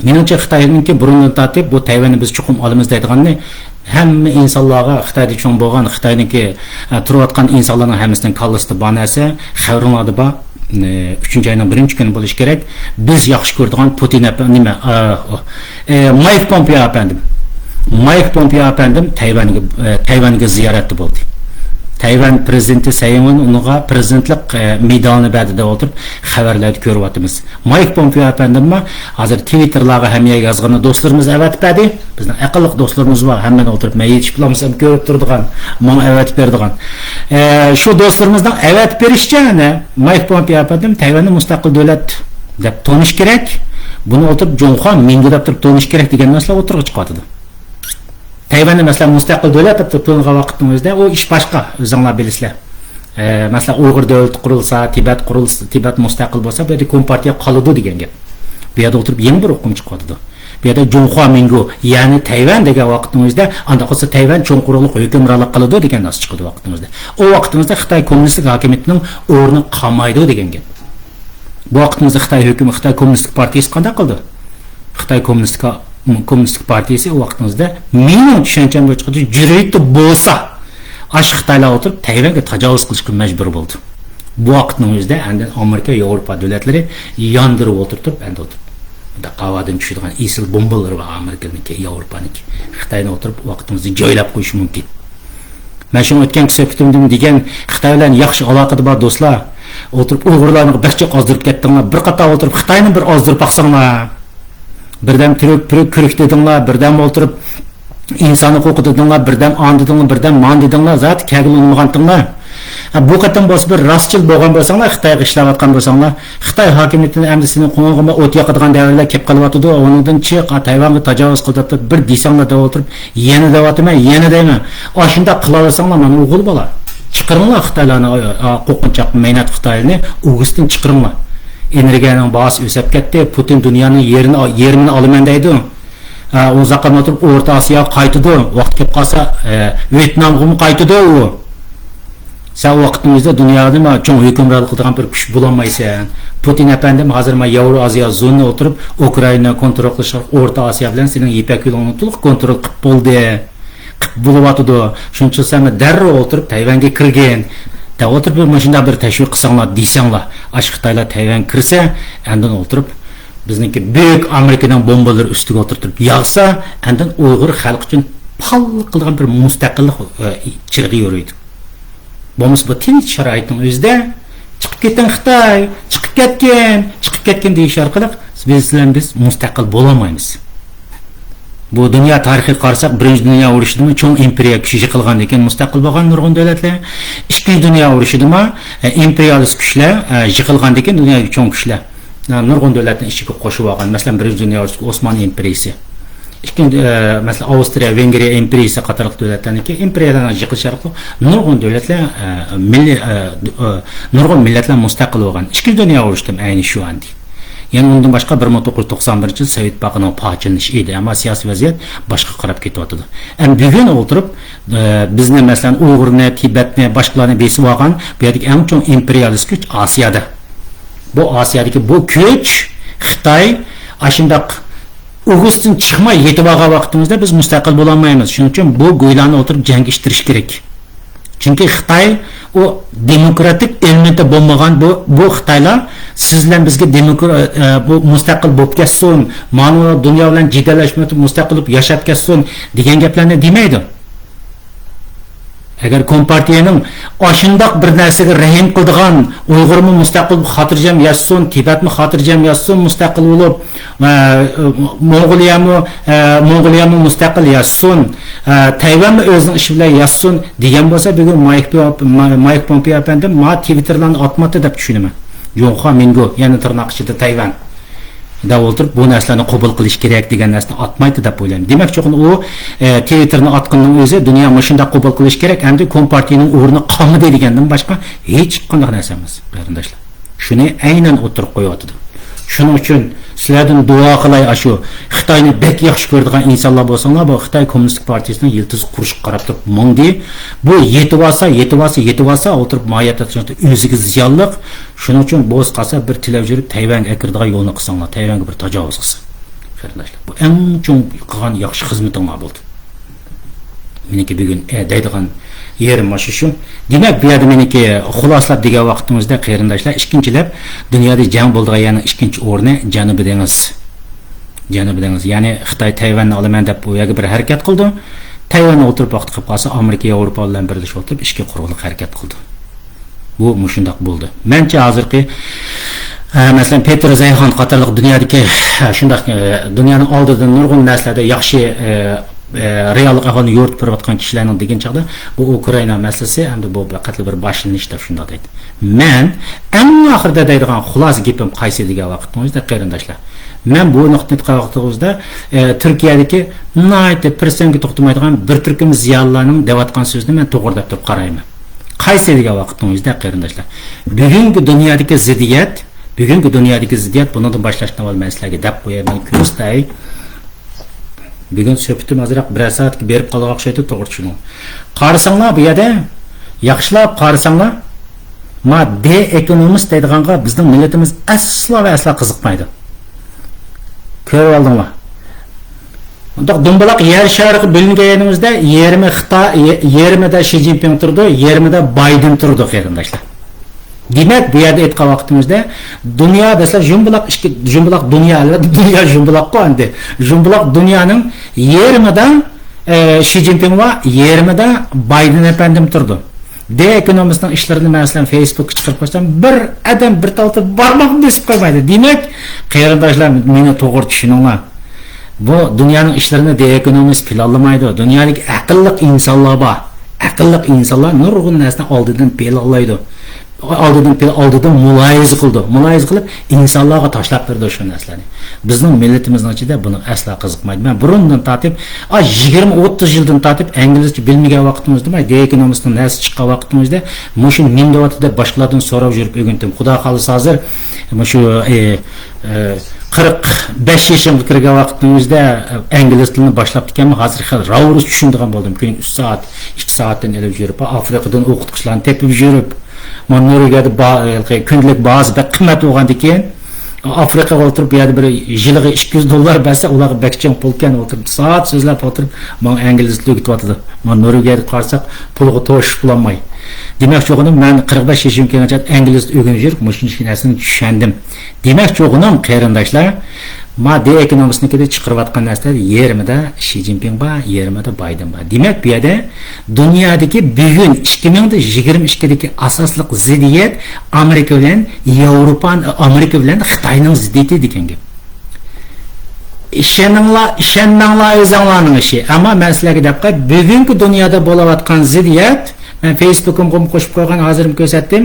مېنىڭچە، خىتاينىڭكى بۇرۇندىن تارتىپ بۇ تەيۋەننى بىز چوقۇم ئالىمىز دەيدىغاننى ھەممە ئىنسانلارغا، خىتايدا چوڭ بولغان، خىتاينىڭكى، ئە، تۇرۇۋاتقان ئىنسانلارنىڭ ھەممىسىنىڭ كاللىسىدا بار نەرسە، خەۋىرىڭلاردا بار. ئە، ئۈچىنچى ئاينىڭ بىرىنچى كۈنى بولۇشى كېرەك. بىز ياخشى كۆرىدىغان پۇتىن ئەپ-، نېمە، ئە، ئۇ، ئە، مايك پومپېئو ئەپەندىم. مايك پومپېئو ئەپەندىم تەيۋەنگە، ئە، تەيۋەنگە زىيارەتتە بولدى. تەيۋەن پرېزىدېنتى سەي ئىنۋېن ئۇنىڭغا پرېزىدېنتلىق، ئە، مېدالىنى بەردى دەپ ئولتۇرۇپ خەۋەرلەردە كۆرۈۋاتىمىز. مايك پومپېئو ئەپەندىممۇ ھازىر تىۋىتتېرلارغا ھەممە يەرگە يازغىنى دوستلىرىمىز ئەۋەتىپ بەردى. بىزنىڭ ئەقىللىق دوستلىرىمىز بار، ھەممىنى ئولتۇرۇپ مەن يېتىشىپ بولالمىسام كۆرۈپ تۇرىدىغان، ماڭا ئەۋەتىپ بېرىدىغان. ئە، شۇ دوستلىرىمىزنىڭ ئەۋەتىپ بېرىشىچە، ئەنە، مايك پومپېئو ئەپەندىم تەيۋەننى مۇستەقىل دۆلەت دەپ تونۇش كېرەك، بۇنى ئولتۇرۇپ جۇڭخۇا مىڭگۇ دەپ تۇرۇپ تونۇش كېرەك دېگەن نەرسىلەر ئوتتۇرىغا چىقىۋاتىدۇ. تەيۋەننى، مەسىلەن، مۇستەقىل دۆلەت دەپ تونۇغان ۋاقىتنىڭ ئۆزىدە ئۇ ئىش باشقا، ئۆزۈڭلار بىلىسىلەر. ئە، مەسىلەن، ئۇيغۇر دۆلىتى قۇرۇلسا، تىبەت قۇرۇلسا، تىبەت مۇستەقىل بولسا، بۇ يەردە كومپارتىيە قالىدۇ دېگەن گەپ. بۇ يەردە ئولتۇرۇپ يېڭى بىر ئۇقۇم چىقىۋاتىدۇ. بۇ يەردە جۇڭخۇا مىڭگۇ، يەنى تەيۋەن دېگەن ۋاقىتنىڭ ئۆزىدە، ئانداق بولسا تەيۋەن چوڭ قۇرلۇق ھۆكۈمرانلىق قىلىدۇ دېگەن نەرسە چىقىدۇ ۋاقىتنىڭ ئۆزىدە. ئۇ ۋاقىتنىڭ ئۆزىدە خىتاي كوممۇنىستىك ھاكىمىيىتىنىڭ ئورنى قالمايدۇ دېگەن گەپ. بۇ ۋاقىتنىڭ ئۆزىدە خىتاي ھۆكۈمى، خىتاي كوممۇنىستىك پارتىيىسى قانداق قىلدى؟ خىتاي كوممۇنىستىك كوممۇنىستىك پارتىيىسى ئۇ ۋاقتىڭىزدا، مېنىڭ چۈشەنچەم بويىچە، جۈرئىتى بولسا، ئاشۇ خىتايلار ئولتۇرۇپ تەيۋەنگە تاجاۋۇز قىلىشقا مەجبۇر بولدى. بۇ ۋاقىتنىڭ ئۆزىدە ئاندىن ئامېرىكا، ياۋروپا دۆلەتلىرى ياندۇرۇپ ئولتۇرتۇپ، ئەندى ئولتۇرۇپ، بۇنداق ھاۋادىن چۈشىدىغان ئېسىل بومبىلىرى بار ئامېرىكىنىڭكى، ياۋروپانىڭكى. خىتاينى ئولتۇرۇپ ۋاقتىمىزدا جايلاپ قويۇشى مۇمكىن. مەن شۇڭا ئۆتكەنكى سۆھبىتىمدىمۇ دېگەن، خىتاي بىلەن ياخشى ئالاقىدە بار دوستلار، ئولتۇرۇپ ئۇيغۇرلارنى بەك جىق ئازدۇرۇپ كەتتىڭلار. بىر قاتار ئولتۇرۇپ خىتاينى بىر ئازدۇرۇپ باقساڭلار. بىردەم تۈرك، تۈرك، تۈرك دېدىڭلار، بىردەم ئولتۇرۇپ ئىنسان ھوقۇقى دېدىڭلار، بىردەم ئان دېدىڭلار، بىردەم مان دېدىڭلار، زادى كەلگىلى ئۇنىمىغانتىڭلار. ھە، بۇ قېتىم بولسا بىر راستچىل بولغان بولساڭلار، خىتايغا ئىشلەۋاتقان بولساڭلار، خىتاي ھاكىمىيىتىنى ئەمدى سېنىڭ قوڭۇڭغىمۇ ئوت ياقىدىغان دەۋرلەر كېلىپ قېلىۋاتىدۇ، ئۇنىڭدىن چىق، تەيۋانغا تاجاۋۇز قىل دەپ بىر دېسەڭلار دەپ ئولتۇرۇپ، يەنە دەۋاتىمەن، يەنە دەيمەن. ئاشۇنداق قىلاۋەرسەڭلار، مانا ئوغۇل بالا. چىقىرىڭلار خىتايلارنى، ئا، قورقۇنچاق مەينەت خىتايلىرىنى ئوگۇستىن چىقىرىڭلار. ئېنېرگىيەنىڭ باھاسى ئۆسۈپ كەتتى، پۇتىن دۇنيانىڭ يېرىنى، يېرىمىنى ئالىمەن دەيدۇ. ھە، ئۇزاققا ئولتۇرۇپ ئورتا ئاسىياغا قايتىدۇ. ۋاقتى كېلىپ قالسا، ھە، ۋيېتنامغىمۇ قايتىدۇ ئۇ. سەن ۋاقتىمىزدا دۇنيادا ما چوڭ ھۆكۈمرانلىق قىلىدىغان بىر كۈچ بولالمايسەن. پۇتىن ئەپەندىم ھازىر ما ياۋرو ئازىيا زونىنى ئولتۇرۇپ، ئۇكرائىنانى كونترول قىلىشقا، ئورتا ئاسىيا بىلەن سېنىڭ يىپەك يولۇڭنى تولۇق كونترول قىلىپ بولدى. قىلىپ بولۇۋاتىدۇ. شۇنىڭ ئۈچۈن سەن دەررۇ ئولتۇرۇپ تەيۋەنگە كىرگىن. دەپ ئولتۇرۇپ، مۇشۇنداق بىر تەشۋىق قىلساڭلار، دېسەڭلار. ئاشۇ خىتايلار تەيۋەنگە كىرسە، ئاندىن ئولتۇرۇپ، بىزنىڭكى بۈيۈك ئامېرىكىنىڭ بومبىلىرى ئۈستىگە ئولتۇرتۇپ ياغسا، ئاندىن ئۇيغۇر خەلقى ئۈچۈن پاللىق قىلىدىغان بىر مۇستەقىللىق، ئە، چىرىغى يورۇيدۇ. بولمىسا بۇ تىنچ شارائىتنىڭ ئۆزىدە چىقىپ كېتىڭ خىتاي، چىقىپ كەتكىن، چىقىپ كەتكىن دېيىش ئارقىلىق بىز بىلەن بىز مۇستەقىل بولالمايمىز. بۇ دۇنيا تارىخىغا قارىساق، بىرىنچى دۇنيا ئۇرۇشىدىمۇ چوڭ ئىمپېرىيە كۈچى يىقىلغاندىن كېيىن مۇستەقىل بولغان نۇرغۇن دۆلەتلەر. ئىككىنچى دۇنيا ئۇرۇشىدىمۇ، ئە، ئىمپېرىيالىست كۈچلەر، ئە، يىقىلغاندىن كېيىن دۇنيادىكى چوڭ كۈچلەر، ئە، نۇرغۇن دۆلەتنى ئىچىگە قوشۇپ ئالغان. مەسىلەن، بىرىنچى دۇنيا ئۇرۇشىدىكى ئوسمان ئىمپېرىيىسى. ئىككىنچى، ئە، مەسىلەن، ئاۋسترىيە، ۋېنگرىيە ئىمپېرىيىسى قاتارلىق دۆلەتلەرنىڭكى ئىمپېرىيەلەرنىڭ يىقىلىشى ئارقىلىق نۇرغۇن دۆلەتلەر، ئە، مىللىي، ئە، ئە، نۇرغۇن مىللەتلەر مۇستەقىل بولغان. ئىككىنچى دۇنيا ئۇرۇشىدىمۇ ئەينى شۇ ئەمدى. يەنە ئۇنىڭدىن باشقا بىر مىڭ توققۇز يۈز توقسان بىرىنچى يىل سوۋېت ئىتتىپاقىنىڭ پارچىلىنىشى ئىدى، ئەمما سىياسىي ۋەزىيەت باشقا قاراپ كېتىۋاتىدۇ. ئەمما بۈگۈن ئولتۇرۇپ، ئە، بىزنى، مەسىلەن، ئۇيغۇرنى، تىبەتنى، باشقىلارنى بېسىۋالغان بۇ يەردىكى ئەڭ چوڭ ئىمپېرىيالىست كۈچ ئاسىيادا. بۇ ئاسىيادىكى بۇ كۈچ خىتاي ئاشۇنداق ئوگۇستتىن چىقماي يېتىۋالغان ۋاقتىمىزدا بىز مۇستەقىل بولالمايمىز. شۇنىڭ ئۈچۈن بۇ گۇيلارنى ئولتۇرۇپ جەڭگە ئىتتىرىش كېرەك. چۈنكى خىتاي ئۇ دېموكراتىك ئېلېمېنتى بولمىغان بۇ، بۇ خىتايلار سىز بىلەن بىزگە دېموكرا-، ئە، بۇ مۇستەقىل بولۇپ كەتسۇن، مانا دۇنيا بىلەن جېدەللەشمەي تۇرۇپ مۇستەقىل بولۇپ ياشاپ كەتسۇن دېگەن گەپلەرنى دېمەيدۇ. ئەگەر كومپارتىيەنىڭ ئاشۇنداق بىر نەرسىگە رەھىم قىلىدىغان، ئۇيغۇرمۇ مۇستەقىل خاتىرجەم ياشىسۇن، تىبەتمۇ خاتىرجەم ياشىسۇن، مۇستەقىل بولۇپ، ئە، موڭغۇلىيەمۇ، ئە، موڭغۇلىيەمۇ مۇستەقىل ياشىسۇن، ئە، تەيۋەنمۇ ئۆزىنىڭ ئىشى بىلەن ياشىسۇن دېگەن بولسا، بۈگۈن مايك پو-، ما-، مايك پومپېئو ئەپەندىم ما تىۋىتتېرلارنى ئاتماتتى دەپ چۈشىنىمەن. جۇڭخۇا مىنگو، يەنە تىرناق ئىچىدە تەيۋەن. دەپ ئولتۇرۇپ، بۇ نەرسىلەرنى قوبۇل قىلىش كېرەك دېگەن نەرسىنى ئاتمايتتى دەپ ئويلايمەن. دېمەك، چوقۇم ئۇ، ئە، تىۋىتتېرنى ئاتقىنىنىڭ ئۆزى دۇنيا مۇشۇنداق قوبۇل قىلىش كېرەك، ئەمدى كومپارتىيىنىڭ ئورنى قالمىدى دېگەندىن باشقا ھېچقانداق نەرسە ئەمەس، قېرىنداشلار. شۇنى ئەينەن ئوتتۇرىغا قويۇۋاتىدۇ. شۇنىڭ ئۈچۈن سىلەردىن دۇئا قىلاي، ئاشۇ خىتاينى بەك ياخشى كۆرىدىغان ئىنسانلار بولساڭلار، بۇ خىتاي كوممۇنىستىك پارتىيىسىنىڭ يىلتىزى قۇرۇشقا قاراپ تۇرۇپ ماڭدى. بۇ يېتىۋالسا، يېتىۋالسا، يېتىۋالسا، ئولتۇرۇپ ماھىيەتتە ئۆزىگە زىيانلىق. شۇنىڭ ئۈچۈن بولسا قالسا بىر تىلەۋ يۈرۈپ تەيۋەنگە ئەكىرىدىغان يولنى قىلساڭلار، تەيۋەنگە بىر تاجاۋۇز قىلسا. قېرىنداشلار، بۇ ئەڭ چوڭ قىلغان ياخشى خىزمىتىڭلار بولدى. مېنىڭكى بۈگۈن، ئە، دەيدىغان يېرىم مانا شۇ. دېمەك، بۇ يەردە مېنىڭكى خۇلاسىلاپ دېگەن ۋاقتىمىزدا، قېرىنداشلار، ئىككىنچىلەپ دۇنيادا جەڭ بولىدىغان يەرنىڭ ئىككىنچى ئورنى جەنۇبىي دېڭىز. جەنۇبىي دېڭىز، يەنى خىتاي تەيۋەننى ئالىمەن دەپ بۇ يەرگە بىر ھەرىكەت قىلىدۇ. تەيۋەن ئولتۇرۇپ ۋاقتى قىلىپ قالسا، ئامېرىكا ياۋروپا بىلەن بىرلىشىپ ئولتۇرۇپ ئىچكى قۇرۇقلۇق ھەرىكەت قىلىدۇ. بۇ مۇشۇنداق بولدى. مەنچە ھازىرقى، ئە، مەسىلەن، پېتېر زەيخان قاتارلىق دۇنيادىكى، ئە، شۇنداق، ئە، دۇنيانىڭ ئالدىدا نۇرغۇن نەرسىلەردە ياخشى، ئە، ئە، رېئاللىق ئەھۋالنى يورۇتۇپ بېرىۋاتقان كىشىلەرنىڭ دېگەن چاغدا، بۇ ئۇكرائىنا مەسىلىسى ئەمدى بۇ پەقەتلا بىر باشلىنىش دەپ شۇنداق دەيدۇ. مەن ئەڭ ئاخىرىدا دەيدىغان خۇلاسە گېپىم قايسى دېگەن ۋاقىتنىڭ ئۆزىدە، قېرىنداشلار، مەن بۇ نۇقتىنى ئېيتقان ۋاقتىمىزدا، ئە، تۈركىيەدىكى ناھايىتى پىرسەنتكە توختىمايدىغان بىر تۈركۈم زىيالىيلارنىڭ دەۋاتقان سۆزىنى مەن توغرا دەپ تۇرۇپ قارايمەن. قايسى دېگەن ۋاقىتنىڭ ئۆزىدە، قېرىنداشلار، بۈگۈنكى دۇنيادىكى زىددىيەت، بۈگۈنكى دۇنيادىكى زىددىيەت، بۇنىڭدىن باشلاشتىن ئاۋۋال مەن سىلەرگە دەپ قوياي، مەن كۆرسىتەي. بۈگۈن سۆھبىتىم ئازراق بىرەر سائەتكە بېرىپ قالغان ئوخشايدۇ، توغرا چۈشىنىڭ. قارىساڭلار بۇ يەردە، ياخشىلاپ قارىساڭلار، ما دې ئېكونومىست دەيدىغانغا بىزنىڭ مىللىتىمىز ئەسلا ۋە ئەسلا قىزىقمايدۇ. كۆرۈۋالدىڭلار. ئۇنداق دومبىلاق يەر شارىغا بۆلۈنگەن يېرىمىزدە يېرىمى خىتاي، يېرىمىدا شى جىنپىڭ تۇرىدۇ، يېرىمىدا بايدېن تۇرىدۇ، قېرىنداشلار. دېمەك، بۇ يەردە ئېيتقان ۋاقتىمىزدا، دۇنيا دېسە، جۇمبۇلاق ئىككى، جۇمبۇلاق دۇنيا، ئەلۋەتتە، دۇنيا جۇمبۇلاققۇ ئەمدى. جۇمبۇلاق دۇنيانىڭ يېرىمىدا، ئە، شى جىنپىڭ بار، يېرىمىدا بايدېن ئەپەندىم تۇرىدۇ. دې ئېكونومىستنىڭ ئىشلىرىنى مەن سىلەرنى فېيسبۇكقا چىقىرىپ قويسام، بىر ئادەم بىر تالتىر بارماقنى بېسىپ قويمايدۇ. دېمەك، قېرىنداشلار، مېنى توغرا چۈشىنىڭلار. بۇ دۇنيانىڭ ئىشلىرىنى دې ئېكونومىست پىلانلىمايدۇ. دۇنيادىكى ئەقىللىق ئىنسانلار بار. ئەقىللىق ئىنسانلار نۇرغۇن نەرسىنى ئالدىدىن پىلانلايدۇ. ئالدىدىن پىل-، ئالدىدىن مۇلاھىزە قىلىدۇ. مۇلاھىزە قىلىپ، ئىنسانلارغا تاشلاپ بېرىدۇ شۇ نەرسىلەرنى. بىزنىڭ مىللىتىمىزنىڭ ئىچىدە بۇنىڭ ئەسلا قىزىقمايدۇ. مەن بۇرۇندىن تارتىپ، ئا، يىگىرمە، ئوتتۇز يىلدىن تارتىپ ئىنگلىزچە بىلمىگەن ۋاقتىمىزدا، مەن دې ئېكونومىستنىڭ نەرسە چىققان ۋاقتىمىزدا، مۇشۇ نېمە دەۋاتىدۇ دەپ باشقىلاردىن سوراپ يۈرۈپ ئۆگەندىم. خۇدا خالىسا ھازىر مۇشۇ، ئە، ئە، قىرىق بەش يېشىمغا كىرگەن ۋاقتىمىزدا، ئە، ئىنگلىز تىلىنى باشلاپتىكەنمەن، ھازىر خېلى راۋۇرۇس چۈشىنىدىغان بولدۇم. كۈنىگە ئۈچ سائەت، ئىككى سائەتتىن ئېلىپ يۈرۈپ، ئافرىقىدىن ئوقۇتقۇچىلارنى تېپىپ يۈرۈپ، مانا نورۋېگىيەدە با-، ھېلىقى كۈندىلىك بازا بەك قىممەت بولغاندىكىن، ئافرىقىغا ئولتۇرۇپ، بۇ يەردە بىر يىلىغا ئىككى يۈز دوللار بەرسە، ئۇلارغا بەك چوڭ پۇلكەن، ئولتۇرۇپ سائەت سۆزلەپ ئولتۇرۇپ، ماڭا ئىنگلىز تىلى ئۆگىتىۋاتىدۇ. مانا نورۋېگىيەگە قارىساق، پۇلغا توشۇپ بولالماي. دېمەكچى بولغىنىم، مەن قىرىق بەش يېشىم كەلگەنچە ئىنگلىز تىلى ئۆگىنىپ يۈرۈپ، مۇشۇنچىلىك نەرسىنى چۈشەندىم. دېمەكچى بولغىنىم، قېرىنداشلار، ما دې ئېكونومىستنىڭكىدە چىقىرىۋاتقان نەرسىلەر يېرىمىدا شى جىنپىڭ بار، يېرىمىدا بايدېن بار. دېمەك، بۇ يەردە دۇنيادىكى بۈگۈن ئىككى مىڭ يىگىرمە ئىككىدىكى ئاساسلىق زىددىيەت ئامېرىكا بىلەن ياۋروپا، ئامېرىكا بىلەن خىتاينىڭ زىددىيىتى دېگەن گەپ. ئىشىنىڭلار، ئىشەنمەڭلار ئۆزۈڭلارنىڭ ئىشى. ئەمما مەن سىلەرگە دەپ قوياي، بۈگۈنكى دۇنيادا بولۇۋاتقان زىددىيەت، مەن فېيسبۇكۇمغىمۇ قوشۇپ قويغان، ھازىرمۇ كۆرسەتتىم.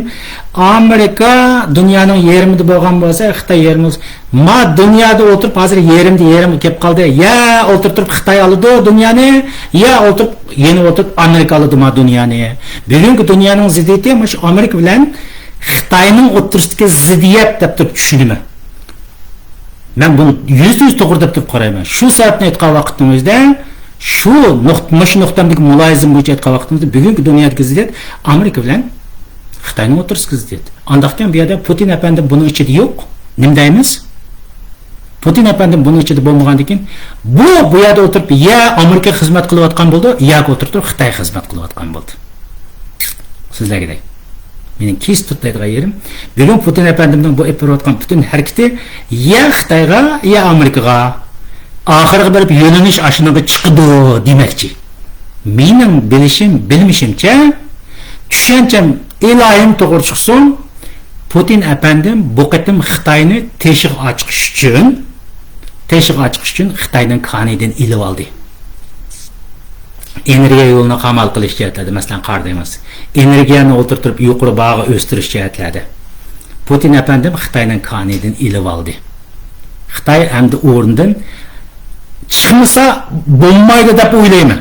ئامېرىكا دۇنيانىڭ يېرىمىدا بولغان بولسا، خىتاي يېرىمى بولسا، ما دۇنيادا ئولتۇرۇپ ھازىر يېرىمدە يېرىمغا كېلىپ قالدى. يا ئولتۇرۇپ تۇرۇپ خىتاي ئالىدۇ دۇنيانى، يا ئولتۇرۇپ، يەنە ئولتۇرۇپ ئامېرىكا ئالىدۇ ما دۇنيانى. بۈگۈنكى دۇنيانىڭ زىددىيىتى مۇشۇ ئامېرىكا بىلەن خىتاينىڭ ئوتتۇرىسىدىكى زىددىيەت دەپ تۇرۇپ چۈشىنىمەن. مەن بۇنى يۈزدە يۈز توغرا دەپ تۇرۇپ قارايمەن. شۇ سەۋەبتىن ئېيتقان ۋاقتىڭىزدا، شۇ نۇقت-، مۇشۇ نۇقتامدىكى مۇلاھىزىمە بويىچە ئېيتقان ۋاقتىڭىزدا، بۈگۈنكى دۇنيادىكى زىددىيەت ئامېرىكا بىلەن خىتاينىڭ ئوتتۇرىسىدىكى زىددىيەت. ئانداقكەن بۇ يەردە پۇتىن ئەپەندىم بۇنىڭ ئىچىدە يوق. نېمە دەيمىز؟ پۇتىن ئەپەندىم بۇنىڭ ئىچىدە بولمىغاندىكىن، بۇ، بۇ يەردە ئولتۇرۇپ يا ئامېرىكىغا خىزمەت قىلىۋاتقان بولىدۇ، ياكى ئولتۇرۇپ تۇرۇپ خىتايغا خىزمەت قىلىۋاتقان بولىدۇ. سىزلەرگە دەي. مېنىڭ كېسىپ تۇتىدىغان يېرىم، بۈگۈن پۇتىن ئەپەندىمنىڭ بۇ ئېلىپ بېرىۋاتقان پۈتۈن ھەرىكىتى يا خىتايغا، يا ئامېرىكىغا، ئاخىرىغا بېرىپ يۆنىلىش ئاشۇنىڭغا چىقىدۇ دېمەكچى. مېنىڭ بىلىشىم، بىلمىشىمچە، چۈشەنچەم ئىلاھىم توغرا چىقسۇن، پۇتىن ئەپەندىم بۇ قېتىم خىتاينى تېشىغا ئاچىقىش ئۈچۈن، تېشىغا ئاچىقىش ئۈچۈن خىتاينىڭ كانىيىدىن ئېلىۋالدى. ئېنېرگىيە يولىنى قامال قىلىش جەھەتلەردە، مەسىلەن، قارا دېڭىز، ئېنېرگىيەنى ئولتۇرتۇپ يۇقىرى باھاغا ئۆستۈرۈش جەھەتلەردە پۇتىن ئەپەندىم خىتاينىڭ كانىيىدىن ئېلىۋالدى. خىتاي ئەمدى ئورنىدىن چىقمىسا بولمايدۇ دەپ ئويلايمەن.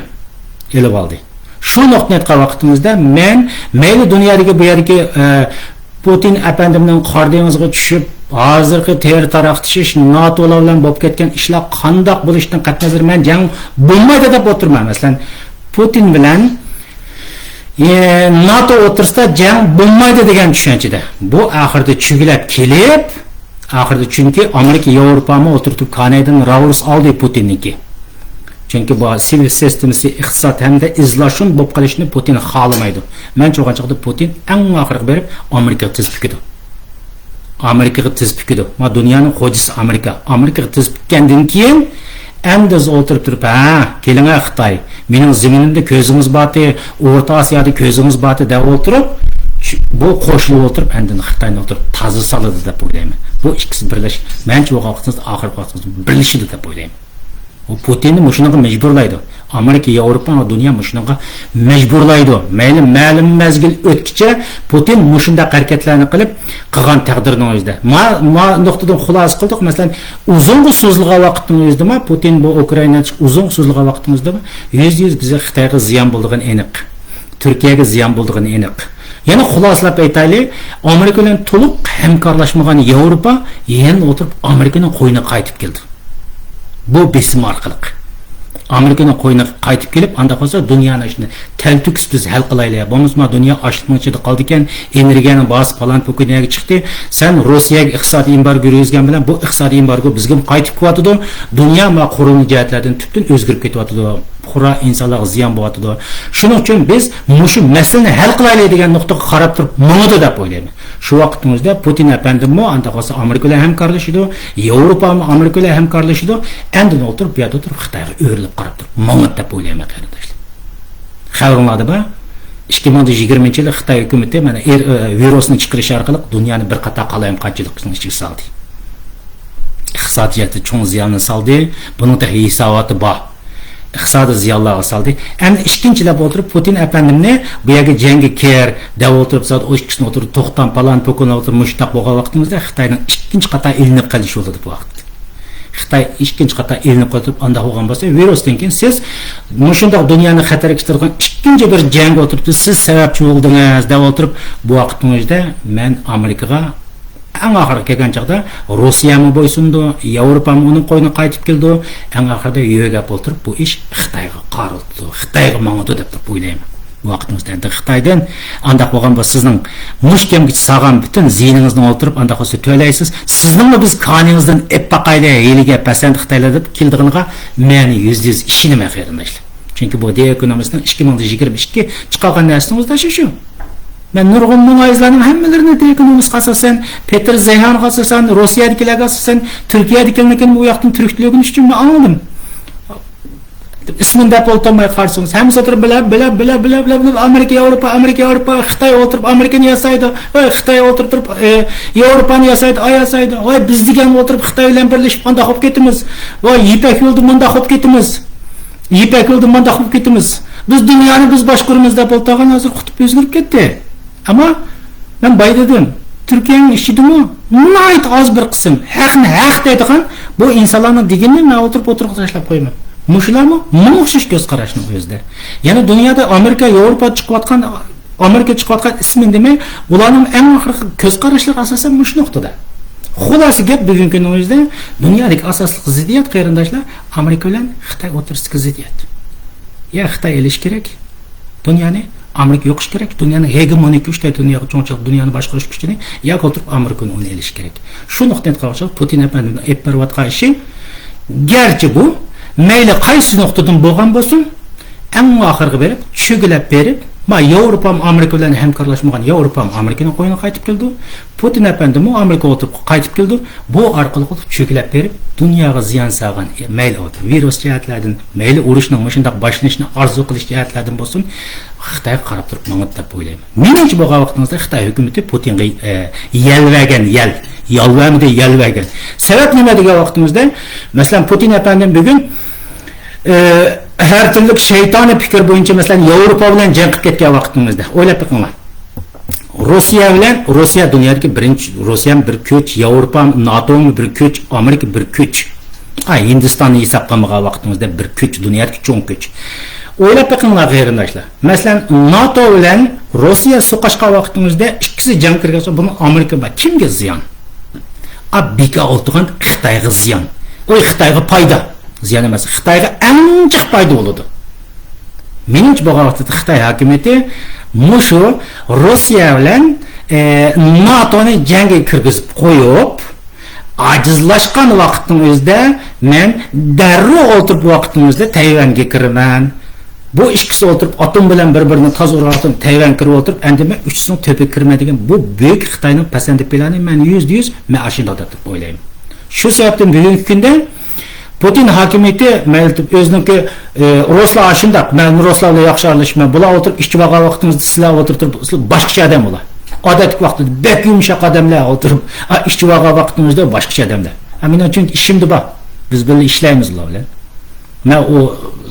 ئېلىۋالدى. شۇ نۇقتىنى ئېيتقان ۋاقتىمىزدا مەن مەيلى دۇنيادىكى بۇ يەردىكى، ئە، پۇتىن ئەپەندىمنىڭ قارا دېڭىزغا چۈشۈپ، ھازىرقى تېرە تاراقتىشىش، ناتولار بىلەن بولۇپ كەتكەن ئىشلار قانداق بولۇشىدىن قەتئىينەزەر مەن جەڭ بولمايدۇ دەپ ئولتۇرمايمەن. مەسىلەن، پۇتىن بىلەن، ئە، ناتو ئوتتۇرىسىدا جەڭ بولمايدۇ دېگەن چۈشەنچىدە. بۇ ئاخىرىدا چۈگىلەپ كېلىپ، ئاخىرىدا، چۈنكى ئامېرىكا، ياۋروپامۇ ئولتۇرتۇپ كانىيەدىن راۋۇرۇس ئالدى پۇتىننىڭكى. چۈنكى بۇ سىۋىل سىستېمىسى، ئىقتىساد ھەمدە ئىزلاشۇن بولۇپ قېلىشىنى پۇتىن خالىمايدۇ. مەنچە بولغان چاغدا پۇتىن ئەڭ ئاخىرقى بېرىپ ئامېرىكىغا تىز پۈكىدۇ. ئامېرىكىغا تىز پۈكىدۇ. ما دۇنيانىڭ خوجىسى ئامېرىكا. ئامېرىكىغا تىز پۈككەندىن كېيىن ئەمدى ئولتۇرۇپ تۇرۇپ، ھە، كېلىڭە خىتاي، مېنىڭ زېمىنىمدە كۆزىڭىز بارتى، ئورتا ئاسىيادا كۆزىڭىز بارتى دەپ ئولتۇرۇپ، شۇ، بۇ قوشۇلۇپ ئولتۇرۇپ ئەمدى خىتاينى ئولتۇرۇپ تازا سالىدۇ دەپ ئويلايمەن. بۇ ئىككىسى بىرلەشىپ، مەنچە بولغان ۋاقتىڭىزدا ئاخىرقى ۋاقتىڭىزدا بىرلىشىدۇ دەپ ئويلايمەن. ئۇ پۇتىننى مۇشۇنىڭغا مەجبۇرلايدۇ. ئامېرىكا، ياۋروپا، دۇنيا مۇشۇنىڭغا مەجبۇرلايدۇ. مەيلى مەلۇم مەزگىل ئۆتكىچە پۇتىن مۇشۇنداق ھەرىكەتلەرنى قىلىپ قىلغان تەقدىرنىڭ ئۆزىدە. ما، ما نۇقتىدىن خۇلاسە قىلدۇق. مەسىلەن، ئۇزۇنغا سوزۇلغان ۋاقىتنىڭ ئۆزىدە ما پۇتىن بۇ ئۇكرائىنا ئۇزۇنغا سوزۇلغان ۋاقىتنىڭ ئۆزىدە ما يۈزدە يۈز بىزگە خىتايغا زىيان بولىدىغىنى ئېنىق. تۈركىيەگە زىيان بولىدىغىنى ئېنىق. يەنە خۇلاسىلەپ ئېيتايلى، ئامېرىكا بىلەن تولۇق ھەمكارلاشمىغان ياۋروپا يەنە ئولتۇرۇپ ئامېرىكىنىڭ قوينىغا قايتىپ كەلدى. بۇ بېسىم ئارقىلىق. ئامېرىكىنىڭ قوينىغا قايتىپ كېلىپ، ئانداق بولسا دۇنيانىڭ ئىشىنى تەلتۆكۈس بىز ھەل قىلايلى. بولمىسا دۇنيا ئاشلىقنىڭ ئىچىدە قالىدىكەن، ئېنېرگىيەنىڭ باھاسى پالان پوكىنىيەگە چىقتى. سەن روسىيەگە ئىقتىسادىي ئېمبارگو يۈرگۈزگەن بىلەن بۇ ئىقتىسادىي ئېمبارگو بىزگىمۇ قايتىپ كېلىۋاتىدۇ. دۇنيا ما قۇرۇلما جەھەتلەردىن تۈپتىن ئۆزگىرىپ كېتىۋاتىدۇ. پۇقرا ئىنسانلارغا زىيان بولۇۋاتىدۇ. شۇنىڭ ئۈچۈن بىز مۇشۇ مەسىلىنى ھەل قىلايلى دېگەن نۇقتىغا قاراپ تۇرۇپ ماڭىدۇ دەپ ئويلايمەن. شۇ ۋاقىتنىڭ ئۆزىدە پۇتىن ئەپەندىممۇ ئانداق بولسا ئامېرىكا بىلەن ھەمكارلىشىدۇ، ياۋروپامۇ ئامېرىكا بىلەن ھەمكارلىشىدۇ. ئاندىن ئولتۇرۇپ بۇ يەردە ئولتۇرۇپ خىتايغا ئۆرۈلۈپ قاراپ تۇرۇپ ماڭىدۇ دەپ ئويلايمەن، قېرىنداشلار. خەۋىرىڭلاردا بار، ئىككى مىڭ يىگىرمىنچى يىلى خىتاي ھۆكۈمىتى مانا ئېر-، ئە، ۋىرۇسنى چىقىرىش ئارقىلىق دۇنيانى بىر قاتار قالايمىقانچىلىقنىڭ ئىچىگە سالدى. ئىقتىسادىي جەھەتتە چوڭ زىياننى سالدى. بۇنىڭ تېخى ھېساباتى بار. ئىقتىسادىي زىيانلارغا سالدى. ئەمدى ئىككىنچىلەپ ئولتۇرۇپ پۇتىن ئەپەندىمنى بۇ يەرگە جەڭگە كىر دەپ ئولتۇرۇپ، زادى ئۇ ئىككىسىنى ئولتۇرۇپ توختام، پالان، پوكۇن ئولتۇرۇپ مۇشۇنداق بولغان ۋاقتىمىزدا خىتاينىڭ ئىككىنچى قاتار ئېلىنىپ قېلىشى بولىدۇ بۇ ۋاقىت. خىتاي ئىككىنچى قاتار ئېلىنىپ قېلىپ ئانداق بولغان بولسا، ۋىرۇستىن كېيىن سىز مۇشۇنداق دۇنيانى خەتەرگە ئۇچراتقان ئىككىنچى بىر جەڭگە ئولتۇرۇپ، سىز سەۋەبچى بولدىڭىز دەپ ئولتۇرۇپ، بۇ ۋاقىتنىڭ ئۆزىدە مەن ئامېرىكىغا ئەڭ ئاخىرىغا كەلگەن چاغدا روسىيەمۇ بويسۇنىدۇ، ياۋروپامۇ ئۇنىڭ قوينىغا قايتىپ كېلىدۇ. ئەڭ ئاخىرىدا يۆگەپ ئولتۇرۇپ بۇ ئىش خىتايغا قارىلىدۇ، خىتايغا ماڭىدۇ دەپ تۇرۇپ ئويلايمەن. بۇ ۋاقىتنىڭ ئۆزىدە ئەمدى خىتايدىن ئانداق بولغان بولسا سىزنىڭ مۇشۇ كەمگىچە سالغان پۈتۈن زىيىنىڭىزنى ئولتۇرۇپ ئانداق بولسا تۆلەيسىز. سىزنىڭمۇ بىز كانىڭىزدىن ئېپ باقايلى، ھىيلىگەر پەسەند خىتايلار دەپ كېلىدىغىنىغا مەن يۈزدە يۈز ئىشىنىمەن، قېرىنداشلار. چۈنكى بۇ دېئېكونومىستنىڭ ئىككى مىڭ يىگىرمە ئىككى چىقارغان نەرسىنىڭ ئۆزى شۇ. مەن نۇرغۇن مۇنازىرىلەرنىڭ ھەممىلىرىنى دېئېكونومىستقا ئاساسەن، پېتېر زېيھانغا ئاساسەن، روسىيەدىكىلەرگە ئاساسەن، تۈركىيەدىكىلەرنىڭكىنى بۇ ياقتىن تۈركچە ئۆگىنىش ئۈچۈن مەن ئاڭلىدىم. ئىسمىنى دەپ ئولتۇرماي قارىسىڭىز، ھەممىسى ئولتۇرۇپ بىلە، بىلە، بىلە، بىلە، بىلە، ئامېرىكا، ياۋروپا، ئامېرىكا، ياۋروپا، خىتاي ئولتۇرۇپ ئامېرىكىنى ياسايدۇ، ۋاي خىتاي ئولتۇرۇپ تۇرۇپ، ئە، ياۋروپانى ياسايدۇ، ئاي ياسايدۇ، ۋاي بىز دېگەن ئولتۇرۇپ خىتاي بىلەن بىرلىشىپ مۇنداق بولۇپ كېتىمىز، ۋاي يىپەك يولىدا مۇنداق بولۇپ كېتىمىز، يىپەك يولىدا مۇنداق بولۇپ كېتىمىز، بىز دۇنيانى بىز باشقۇرىمىز دەپ ئولتۇرغان ھازىر قۇتۇپ ئۆزگىرىپ كەتتى. ئەمما مەن بايا دېدىم، تۈركىيەنىڭ ئىچىدىمۇ ناھايىتى ئاز بىر قىسىم ھەقنى ھەق دەيدىغان بۇ ئىنسانلارنىڭ دېگىنىنى مەن ئولتۇرۇپ ئوتتۇرىغا تاشلاپ قويىمەن. مۇشۇلارمۇ ماڭا ئوخشاش كۆز قاراشنىڭ ئۆزىدە. يەنى دۇنيادا ئامېرىكا، ياۋروپا چىقىۋاتقان، ئامېرىكا چىقىۋاتقان ئىسمىنى دېمەي، ئۇلارنىڭ ئەڭ ئاخىرقى كۆز قاراشلىرى ئاساسەن مۇشۇ نۇقتىدا. خۇلاسە گەپ، بۈگۈنكى كۈننىڭ ئۆزىدە دۇنيادىكى ئاساسلىق زىددىيەت، قېرىنداشلار، ئامېرىكا بىلەن خىتاي ئوتتۇرىسىدىكى زىددىيەت. يا خىتاي ئېلىش كېرەك دۇنيانى، ئامېرىكا يوقىش كېرەك، دۇنيانىڭ ھېگېمونىك كۈچ، دۇنياغا چوڭچىلىق، دۇنيانى باشقۇرۇش كۈچىنى ياكى ئولتۇرۇپ ئامېرىكىنى ئۇنى ئېلىش كېرەك. شۇ نۇقتىدىن قارىغاندا پۇتىن ئەپەندىنىڭ ئېلىپ بېرىۋاتقان ئىشى، گەرچە بۇ مەيلى قايسى نۇقتىدىن بولغان بولسۇن، ئەڭ ئاخىرىغا بېرىپ، چۆگىلەپ بېرىپ، ما ياۋروپام ئامېرىكا بىلەن ھەمكارلاشمىغان، ياۋروپام ئامېرىكىنىڭ قوينىغا قايتىپ كېلىدۇ. پۇتىن ئەپەندىمۇ ئامېرىكا ئولتۇرۇپ قايتىپ كېلىدۇ. بۇ ئارقىلىق چۆگىلەپ بېرىپ، دۇنياغا زىيان سالغان، مەيلى ئولتۇرۇپ ۋىرۇس جەھەتلەردىن، مەيلى ئۇرۇشنىڭ مۇشۇنداق باشلىنىشىنى ئارزۇ قىلىش جەھەتلەردىن بولسۇن، خىتايغا قاراپ تۇرۇپ ماڭىدۇ دەپ ئويلايمەن. مېنىڭچە بولغان ۋاقتىڭىزدا خىتاي ھۆكۈمىتى پۇتىنغا، ئە، يەل بەرگەن يەل، يالۋەرمىدى، يەل بەرگەن. سەۋەب نېمە دېگەن ۋاقتىمىزدا، مەسىلەن، پۇتىن ئەپەندىم بۈگۈن، ئە، ھەر تۈرلۈك شەيتانىي پىكىر بويىچە، مەسىلەن، ياۋروپا بىلەن جەڭ قىلىپ كەتكەن ۋاقتىمىزدا، ئويلاپ بېقىڭلار. روسىيە بىلەن، روسىيە دۇنيادىكى بىرىنچى، روسىيەمۇ بىر كۈچ، ياۋروپا، ناتومۇ بىر كۈچ، ئامېرىكا بىر كۈچ. ئا، ھىندىستاننى ھېسابقا ئالمىغان ۋاقتىمىزدا بىر كۈچ، دۇنيادىكى چوڭ كۈچ. ئويلاپ بېقىڭلار، قېرىنداشلار. مەسىلەن، ناتو بىلەن روسىيە سوقۇشقان ۋاقتىمىزدا ئىككىسى جەڭ كىرگەن سوڭ، بۇنىڭ ئامېرىكا بار. كىمگە زىيان؟ ئا، بىكار ئولتۇرغان خىتايغا زىيان. ئوي، خىتايغا پايدا. زىيان ئەمەس، خىتايغا ئەڭ جىق پايدا بولىدۇ. مېنىڭچە بولغان ۋاقىتتا خىتاي ھاكىمىيىتى مۇشۇ روسىيە بىلەن، ئە، ناتونى جەڭگە كىرگۈزۈپ قويۇپ، ئاجىزلاشقان ۋاقىتنىڭ ئۆزىدە مەن دەررۇ ئولتۇرۇپ ۋاقىتنىڭ ئۆزىدە تەيۋەنگە كىرىمەن. بۇ ئىككىسى ئولتۇرۇپ ئاتوم بىلەن بىر-بىرىنى تازا ئۇرۇۋاتىدۇ، تەيۋەن كىرىپ ئولتۇرۇپ، ئەمدى مەن ئۈچىسىنىڭ تۆپىگە كىرىمەن دېگەن بۇ بۈيۈك خىتاينىڭ پەسەندە پىلانى، مەن يۈزدە يۈز مەن ئاشۇنداق دەپ تۇرۇپ ئويلايمەن. شۇ سەۋەبتىن بۈگۈنكى كۈندە پۇتىن ھاكىمىيىتى مەيلى ئۆزىنىڭكى، ئە، رۇسلار ئاشۇنداق، مەن رۇسلار بىلەن ياخشى ئارىلىشىمەن، بۇلار ئولتۇرۇپ ئىچىۋالغان ۋاقتىڭىزدا سىلەر ئولتۇرۇپ تۇرۇپ، سىلەر باشقىچە ئادەم بۇلار. ئادەتتىكى ۋاقىتتا بەك يۇمشاق ئادەملەر ئولتۇرۇپ، ئا، ئىچىۋالغان ۋاقتىڭىزدا باشقىچە ئادەملەر. ھە، مېنىڭ چۈنكى ئىشىمدا بار. بىز بىللە ئىشلەيمىز ئۇلار بىلەن. مەن ئۇ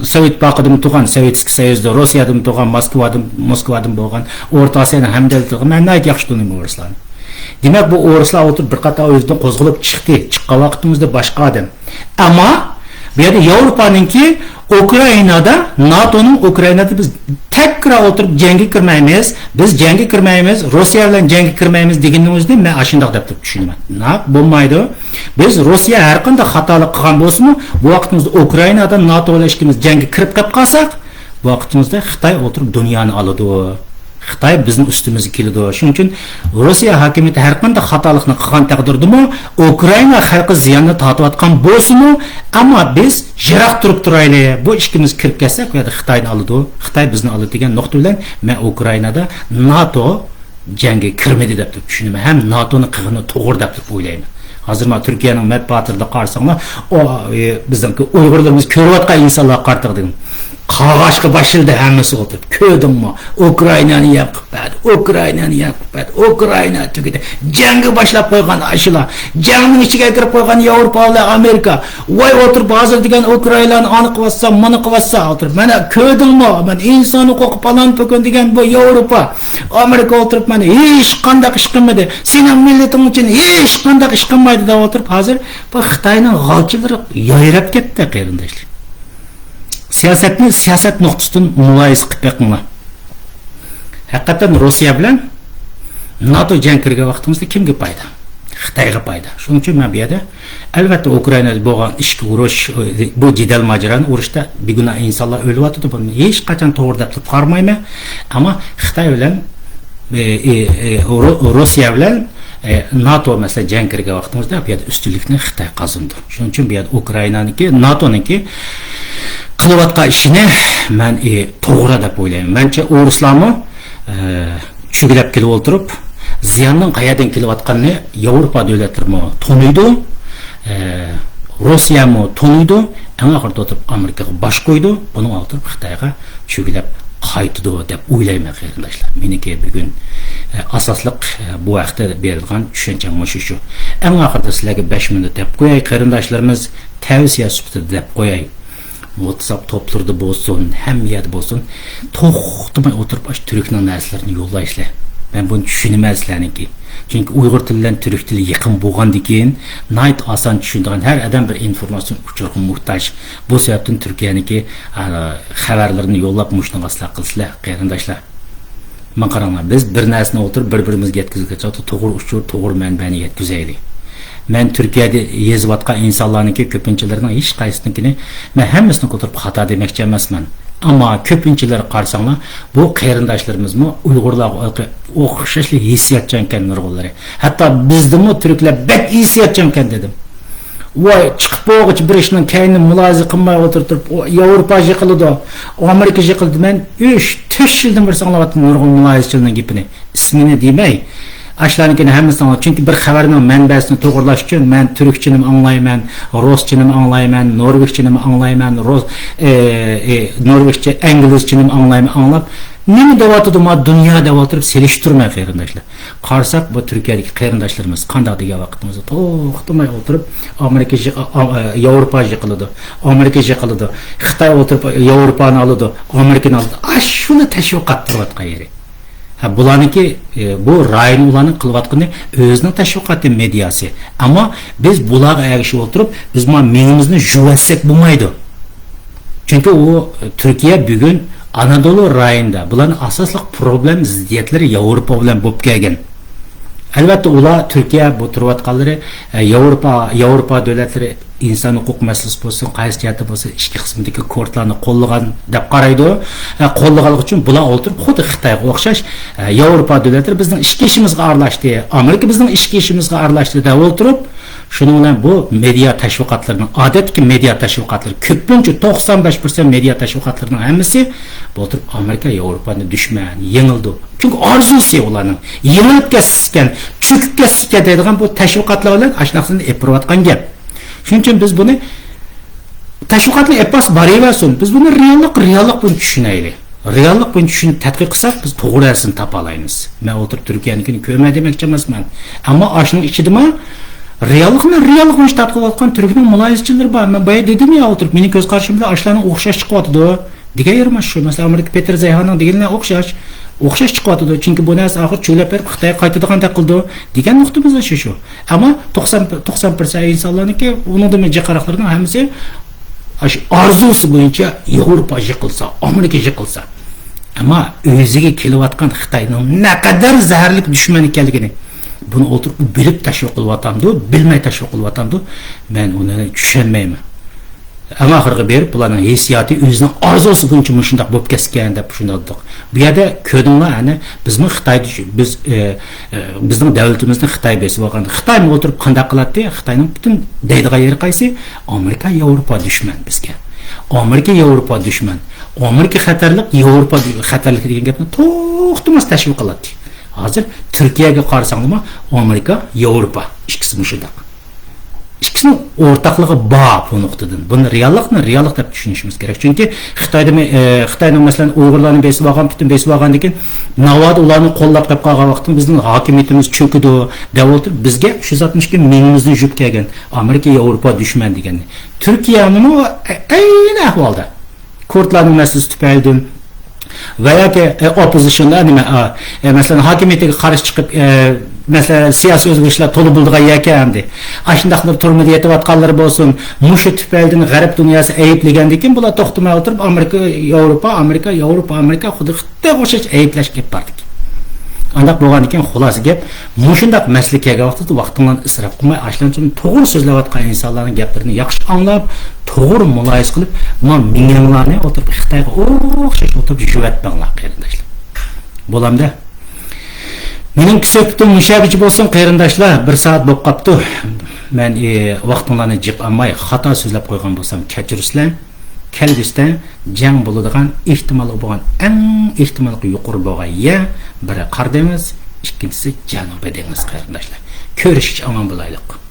سوۋېت ئىتتىپاقىدىمۇ تۇغان، سوۋېتسكىي سويۇزدا، روسىيەدىمۇ تۇغان، موسكۋادىم، موسكۋادىن بولغان، ئورتا ئاسىيانىڭ ھەممە دۆلەتلىرىگە مەن ناھايىتى ياخشى تونۇيمەن ئورۇسلارنى. دېمەك، بۇ ئورۇسلار ئولتۇرۇپ بىر قاتار ئۆزىدىن قوزغىلىپ چىقتى. چىققان ۋاقتىمىزدا باشقا ئادەم. ئەمما بۇ يەردە ياۋروپانىڭكى ئۇكرائىنادا، ناتونىڭ ئۇكرائىنادا بىز تەكرار ئولتۇرۇپ جەڭگە كىرمەيمىز، بىز جەڭگە كىرمەيمىز، روسىيە بىلەن جەڭگە كىرمەيمىز دېگىنىنىڭ ئۆزىدىن مەن ئاشۇنداق دەپ تۇرۇپ چۈشىنىمەن. ناق بولمايدۇ. بىز روسىيە ھەر قانداق خاتالىق قىلغان بولسىمۇ، بۇ ۋاقتىمىزدا ئۇكرائىنادا ناتو بىلەن ئىككىمىز جەڭگە كىرىپ قېلىپ قالساق، بۇ ۋاقتىمىزدا خىتاي ئولتۇرۇپ دۇنيانى ئالىدۇ. خىتاي بىزنىڭ ئۈستىمىزگە كېلىدۇ. شۇنىڭ ئۈچۈن روسىيە ھاكىمىيىتى ھەر قانداق خاتالىقنى قىلغان تەقدىردىمۇ، ئۇكرائىنا خەلقى زىياننى تارتىۋاتقان بولسىمۇ، ئەمما بىز يىراق تۇرۇپ تۇرايلى. بۇ ئىككىمىز كىرىپ كەتسەك، بۇ يەردە خىتاينى ئالىدۇ، خىتاي بىزنى ئالىدۇ دېگەن نۇقتا بىلەن مەن ئۇكرائىنادا ناتو جەڭگە كىرمىدى دەپ تۇرۇپ چۈشىنىمەن. ھەم ناتونىڭ قىلغىنى توغرا دەپ تۇرۇپ ئويلايمەن. ھازىر مانا تۈركىيەنىڭ مەتبۇئاتلىرىدا قارىساڭلار، ئۇ، ئى، بىزنىڭكى ئۇيغۇرلىرىمىز كۆرۈۋاتقان ئىنسانلارغا قارىتىغىدىن قاغاشقا باشلىدى ھەممىسى ئولتۇرۇپ. كۆردۈڭمۇ؟ ئۇكرائىنانى يەم قىلىپ بەردى، ئۇكرائىنانى يەم قىلىپ بەردى، ئۇكرائىنا تۈگىدى. جەڭگە باشلاپ قويغان ئاشۇلار. جەڭنىڭ ئىچىگە كىرىپ قويغان ياۋروپالار، ئامېرىكا. ۋاي ئولتۇرۇپ ھازىر دېگەن ئۇكرائىنانى ئانى قىلىۋاتسا، مانا قىلىۋاتسا ئولتۇرۇپ. مانا كۆردۈڭمۇ؟ مانا ئىنسان ھوقۇقى پالان پوكۇن دېگەن بۇ ياۋروپا. ئامېرىكا ئولتۇرۇپ مانا ھېچقانداق ئىش قىلمىدى. سېنىڭ مىللىتىڭ ئۈچۈن ھېچقانداق ئىش قىلمايدۇ دەپ ئولتۇرۇپ، ھازىر بۇ خىتاينىڭ غالچىلىرى يايراپ كەتتى، قېرىنداشلار. سىياسەتنى سىياسەت نۇقتىسىدىن مۇلاھىزە قىلىپ بېقىڭلار. ھەقىقەتەن روسىيە بىلەن ناتو جەڭ كىرگەن ۋاقتىمىزدا كىمگە پايدا؟ خىتايغا پايدا. شۇنىڭ ئۈچۈن مەن بۇ يەردە، ئەلۋەتتە، ئۇكرائىنادا بولغان ئىچكى ئۇرۇش، بۇ جېدەل ماجىرانى ئۇرۇشتا بىگۇناھ ئىنسانلار ئۆلۈۋاتىدۇ. بۇنى ھېچقاچان توغرا دەپ تۇرۇپ قارىمايمەن. ئەمما خىتاي بىلەن، ئى، ئى، ئى، رۇ-، روسىيە بىلەن، ئى، ناتو مەسىلەن جەڭ كىرگەن ۋاقتىمىزدا بۇ يەردە ئۈستۈنلۈكنى خىتاي قازىنىدۇ. شۇنىڭ ئۈچۈن بۇ يەردە ئۇكرائىنانىڭكى، ناتونىڭكى قىلىۋاتقان ئىشىنى مەن، ئى، توغرا دەپ ئويلايمەن. مەنچە ئورۇسلارمۇ، ئى، چۈگىلەپ كېلىپ ئولتۇرۇپ، زىياننىڭ قەيەردىن كېلىۋاتقاننى ياۋروپا دۆلەتلىرىمۇ تونۇيدۇ، ئى، روسىيەمۇ تونۇيدۇ. ئەڭ ئاخىرىدا ئولتۇرۇپ ئامېرىكىغا باش قويىدۇ، بۇنىڭ ئولتۇرۇپ خىتايغا چۈگىلەپ قايتىدۇ دەپ ئويلايمەن، قېرىنداشلار. مېنىڭكى بۈگۈن، ئە، ئاساسلىق، ئە، بۇ ھەقتە بېرىدىغان چۈشەنچەم مۇشۇ شۇ. ئەڭ ئاخىرىدا سىلەرگە بەش مىنۇت دەپ قوياي، قېرىنداشلىرىمىز، تەۋسىيە سۈپىتىدە دەپ قوياي. ۋاتساپ توپلىرىدا بولسۇن، ھەممە يەردە بولسۇن، توختىماي ئولتۇرۇپ ئاشۇ تۈركنىڭ نەرسىلىرىنى يوللايسىلەر. مەن بۇنى چۈشىنىمەن سىلەرنىڭكى. چۈنكى ئۇيغۇر تىلى بىلەن تۈرك تىلى يېقىن بولغاندىكىن، ناھايىتى ئاسان چۈشىنىدىغان، ھەر ئادەم بىر ئىنفورماتسىيە ئۇچۇرىغا موھتاج. بۇ سەۋەبتىن تۈركىيەنىڭكى، ئا، خەۋەرلىرىنى يوللاپ مۇشۇنىڭغا ئىسلاھ قىلىسىلەر، قېرىنداشلار. مانا قاراڭلار، بىز بىر نەرسىنى ئولتۇرۇپ، بىر-بىرىمىزگە يەتكۈزگۈچە توغرا ئۇچۇر، توغرا مەنبەنى يەتكۈزەيلى. مەن تۈركىيەدە يېزىۋاتقان ئىنسانلارنىڭكى كۆپىنچىلىرىنىڭ ھېچقايسىسىنىڭكىنى، مەن ھەممىسىنى ئولتۇرۇپ خاتا دېمەكچى ئەمەسمەن. ئەمما كۆپىنچىلىرى قارىساڭلار، بۇ قېرىنداشلىرىمىزمۇ ئۇيغۇرلارغا ئوخشاشلا ھېسسىياتچانكەن نۇرغۇنلىرى. ھەتتا بىزدىنمۇ تۈركلەر بەك ھېسسىياتچانكەن دېدىم. ۋاي، چىقىپ بولغۇچە بىر ئىشنىڭ كەينىنى مۇلاھىزە قىلماي ئولتۇرۇپ، ئۇ ياۋروپا يىقىلىدۇ، ئامېرىكا يىقىلىدۇ. مەن ئۈچ، تۆت يىلدىن بېرى ئاڭلاۋاتىمەن نۇرغۇن مۇلاھىزىچىلەرنىڭ گېپىنى. ئىسمىنى دېمەي، ئاشۇلارنىڭكىنى ھەممىسىنى ئاڭلاپ، چۈنكى بىر خەۋەرنىڭ مەنبەسىنى توغرىلاش ئۈچۈن مەن تۈركچىنىمۇ ئاڭلايمەن، رۇسچىنىمۇ ئاڭلايمەن، نورۋېگچىنىمۇ ئاڭلايمەن، رۇس-، ئى، ئى، نورۋېگچە، ئىنگلىزچىنىمۇ ئاڭلايمەن، ئاڭلاپ، نېمە دەۋاتىدۇ ما دۇنيا دەۋاتۇرۇپ سېلىشتۇرىمەن، قېرىنداشلار. قارىساق، بۇ تۈركىيەدىكى قېرىنداشلىرىمىز قانداق دېگەن ۋاقتىمىزدا توختىماي ئولتۇرۇپ، ئامېرىكا يىق-، ئا-، ئا-، ياۋروپا يىقىلىدۇ، ئامېرىكا يىقىلىدۇ، خىتاي ئولتۇرۇپ ياۋروپانى ئالىدۇ، ئامېرىكىنى ئالىدۇ. ئاشۇلا تەشۋىقات تۇرۇۋاتقان يېرى. ھە، بۇلارنىڭكى، ئى، بۇ رايون ئۇلارنىڭ قىلىۋاتقىنى ئۆزىنىڭ تەشۋىقاتى، مېدىياسى. ئەمما بىز بۇلارغا ئەگىشىپ ئولتۇرۇپ، بىز مانا مېڭىمىزنى يۇۋەتسەك بولمايدۇ. چۈنكى ئۇ، تۈركىيە بۈگۈن ئانادولۇ رايونىدا بۇلارنىڭ ئاساسلىق پروبلېم زىددىيەتلىرى ياۋروپا بىلەن بولۇپ كەلگەن. ئەلۋەتتە، ئۇلار تۈركىيە بۇ تۇرۇۋاتقانلىرى، ئە، ياۋروپا، ياۋروپا دۆلەتلىرى ئىنسان ھوقۇق مەسىلىسى بولسۇن، قايسى جەھەتتە بولسۇن، ئىچكى قىسمىدىكى كۇردلارنى قوللىغان دەپ قارايدۇ. ئە، قوللىغانلىقى ئۈچۈن بۇلار ئولتۇرۇپ خۇددى خىتايغا ئوخشاش، ئە، ياۋروپا دۆلەتلىرى بىزنىڭ ئىچكى ئىشىمىزغا ئارىلاشتى، ئامېرىكا بىزنىڭ ئىچكى ئىشىمىزغا ئارىلاشتى دەپ ئولتۇرۇپ، شۇنىڭ بىلەن بۇ مېدىيا تەشۋىقاتلىرىنىڭ، ئادەتتىكى مېدىيا تەشۋىقاتلىرى، كۆپىنچە توقسان بەش پىرسەنت مېدىيا تەشۋىقاتلىرىنىڭ ھەممىسى بۇ ئولتۇرۇپ ئامېرىكا ياۋروپانى دۈشمەن، يېڭىلىدۇ. چۈنكى ئارزۇسى ئۇلارنىڭ يېڭىلىپ كەتسىكەن، چۆكۈپ كەتسىكەن دەيدىغان بۇ تەشۋىقاتلار بىلەن ئاشۇنداقسىنى ئېلىپ بېرىۋاتقان گەپ. شۇنىڭ ئۈچۈن بىز بۇنى تەشۋىقاتنى ئېلىپ بارسا بارىۋەرسۇن. بىز بۇنى رېئاللىق، رېئاللىق بۇنى چۈشىنەيلى. رېئاللىق بويىچە چۈشىنىپ تەتقىق قىلساق، بىز توغرا نەرسىنى تاپالايمىز. مەن ئولتۇرۇپ تۈركىيەنىڭكىنى كۆرمە دېمەكچى ئەمەسمەن. ئەمما ئاشۇنىڭ ئىچىدىمۇ رېئاللىقنى، رېئاللىقنى تەتقىق قىلىۋاتقان تۈركنىڭ مۇلاھىزىچىلىرى بار. مەن بايا دېدىم يا، ئولتۇرۇپ مېنىڭ كۆز قارىشىم بىلەن ئاشۇلارنىڭ ئوخشاش چىقىۋاتىدۇ دېگەن يېرىم شۇ. مەسىلەن، ئامېرىكا پېتېر زەيھانىڭ دېگىنىنە ئوخشاش، ئوخشاش چىقىۋاتىدۇ. چۈنكى بۇ نەرسە ئاخىر چۆگىلەپ بېرىپ خىتايغا قايتىدىغاندەك قىلىدۇ دېگەن نۇقتىمىز شۇ، شۇ. ئەمما توقسان، توقسان پىرسەنت ئىنسانلارنىڭكى، ئۇنىڭدىن جىق ئارىقلىرىنىڭ ھەممىسى ئاشۇ ئارزۇسى بويىچە ياۋروپا يىقىلسا، ئامېرىكا يىقىلسا، ئەمما ئۆزىگە كېلىۋاتقان خىتاينىڭ نەقەدەر زەھەرلىك دۈشمەن ئىكەنلىكىنى بۇنى ئولتۇرۇپ بىلىپ تەشۋىق قىلىۋاتامدۇ، بىلمەي تەشۋىق قىلىۋاتامدۇ، مەن ئۇنى چۈشەنمەيمەن. ئەڭ ئاخىرىغا بېرىپ بۇلارنىڭ ھېسسىياتى ئۆزىنىڭ ئارزۇسى بويىچە مۇشۇنداق بولۇپ كەتكەن دەپ شۇنداق دېدۇق. بۇ يەردە كۆردۈڭلار، ئەنە بىزمۇ خىتاي، بىز، ئە، ئە، بىزنىڭ دۆلىتىمىزنى خىتاي بېسىپ ئالغان. خىتايمۇ ئولتۇرۇپ قانداق قىلاتتى؟ خىتاينىڭ پۈتۈن دەيدىغان يېرى قايسى؟ ئامېرىكا، ياۋروپا دۈشمەن بىزگە. ئامېرىكا، ياۋروپا دۈشمەن. ئامېرىكا خەتەرلىك، ياۋروپا خەتەرلىك دېگەن گەپنى توختىماس تەشۋىق قىلاتتى. ھازىر تۈركىيەگە قارىساڭلارمۇ، ئامېرىكا، ياۋروپا ئىككىسى مۇشۇنداق. ئىككىسىنىڭ ئورتاقلىقى بار بۇ نۇقتىدىن. بۇنى رېئاللىقنى رېئاللىق دەپ چۈشىنىشىمىز كېرەك. چۈنكى خىتايدىمۇ، ئە، خىتاينىڭ، مەسىلەن، ئۇيغۇرلارنى بېسىپ ئالغان، پۈتۈن بېسىپ ئالغاندىن كېيىن، ناۋادا ئۇلارنى قوللاپ قېلىپ قالغان ۋاقىتتا بىزنىڭ ھاكىمىيىتىمىز چۆكىدۇ دەپ ئولتۇرۇپ، بىزگە شۇ زاتنىڭ ئىچىگە مېڭىمىزنى يۇيۇپ كەلگەن ئامېرىكا، ياۋروپا دۈشمەن دېگەننى. تۈركىيەمۇ ئەينى ئەھۋالدا. كۇردلارنىڭ مەسىلىسى تۈپەيلىدىن ۋە ياكى، ئە، ئوپپوزىتسىيوندا نېمە، ئا، ئە، مەسىلەن، ھاكىمىيىتىگە قارشى چىقىپ، ئە، مەسىلەن، سىياسىي ئۆزگىرىشلەر تولا بولىدىغان يەكەندى. ئاشۇنداقلار تۈرمىدە يېتىۋاتقانلىرى بولسۇن، مۇشۇ تۈپەيلىدىن غەرب دۇنياسى ئەيىبلىگەندىن كېيىن، بۇلار توختىماي ئئولتۇرۇپ، ئامېرىكا، ياۋروپا، ئامېرىكا، ياۋروپا، ئامېرىكا، خۇددى خىتايغا ئوخشاش ئەيىبلەش كېلىپ باردى. ئانداق بولغاندىن كېيىن، خۇلاسە گەپ، مۇشۇنداق مەسىلە كەلگەن ۋاقتىدا ۋاقتىڭلارنى ئىسراپ قىلماي، ئاشۇلارنىڭ توغرا سۆزلەۋاتقان ئىنسانلارنىڭ گەپلىرىنى ياخشى ئاڭلاپ، توغرا مۇلاھىزە قىلىپ، ما مېڭەڭلارنى ئولتۇرۇپ خىتايغا ئوخشاش ئولتۇرۇپ يۈرۈۋەتمەڭلار، قېرىنداشلار. بولامدۇ؟ مېنىڭ سۆھبىتىم مۇشۇ يەرگىچە بولسۇن، قېرىنداشلار. بىر سائەت بولۇپ قاپتۇ. مەن، ئى، ۋاقتىڭلارنى جىق ئالماي، خاتا سۆزلەپ قويغان بولسام، كەچۈرسىلەر. كەلگۈسىدە جەڭ بولىدىغان ئېھتىماللىقى بولغان، ئەڭ ئېھتىماللىقى يۇقىرى بولغان يەر، بىرى قارا دېڭىز، ئىككىنچىسى جەنۇبىي دېڭىز، قېرىنداشلار. كۆرۈشكىچە ئامان بولايلۇق.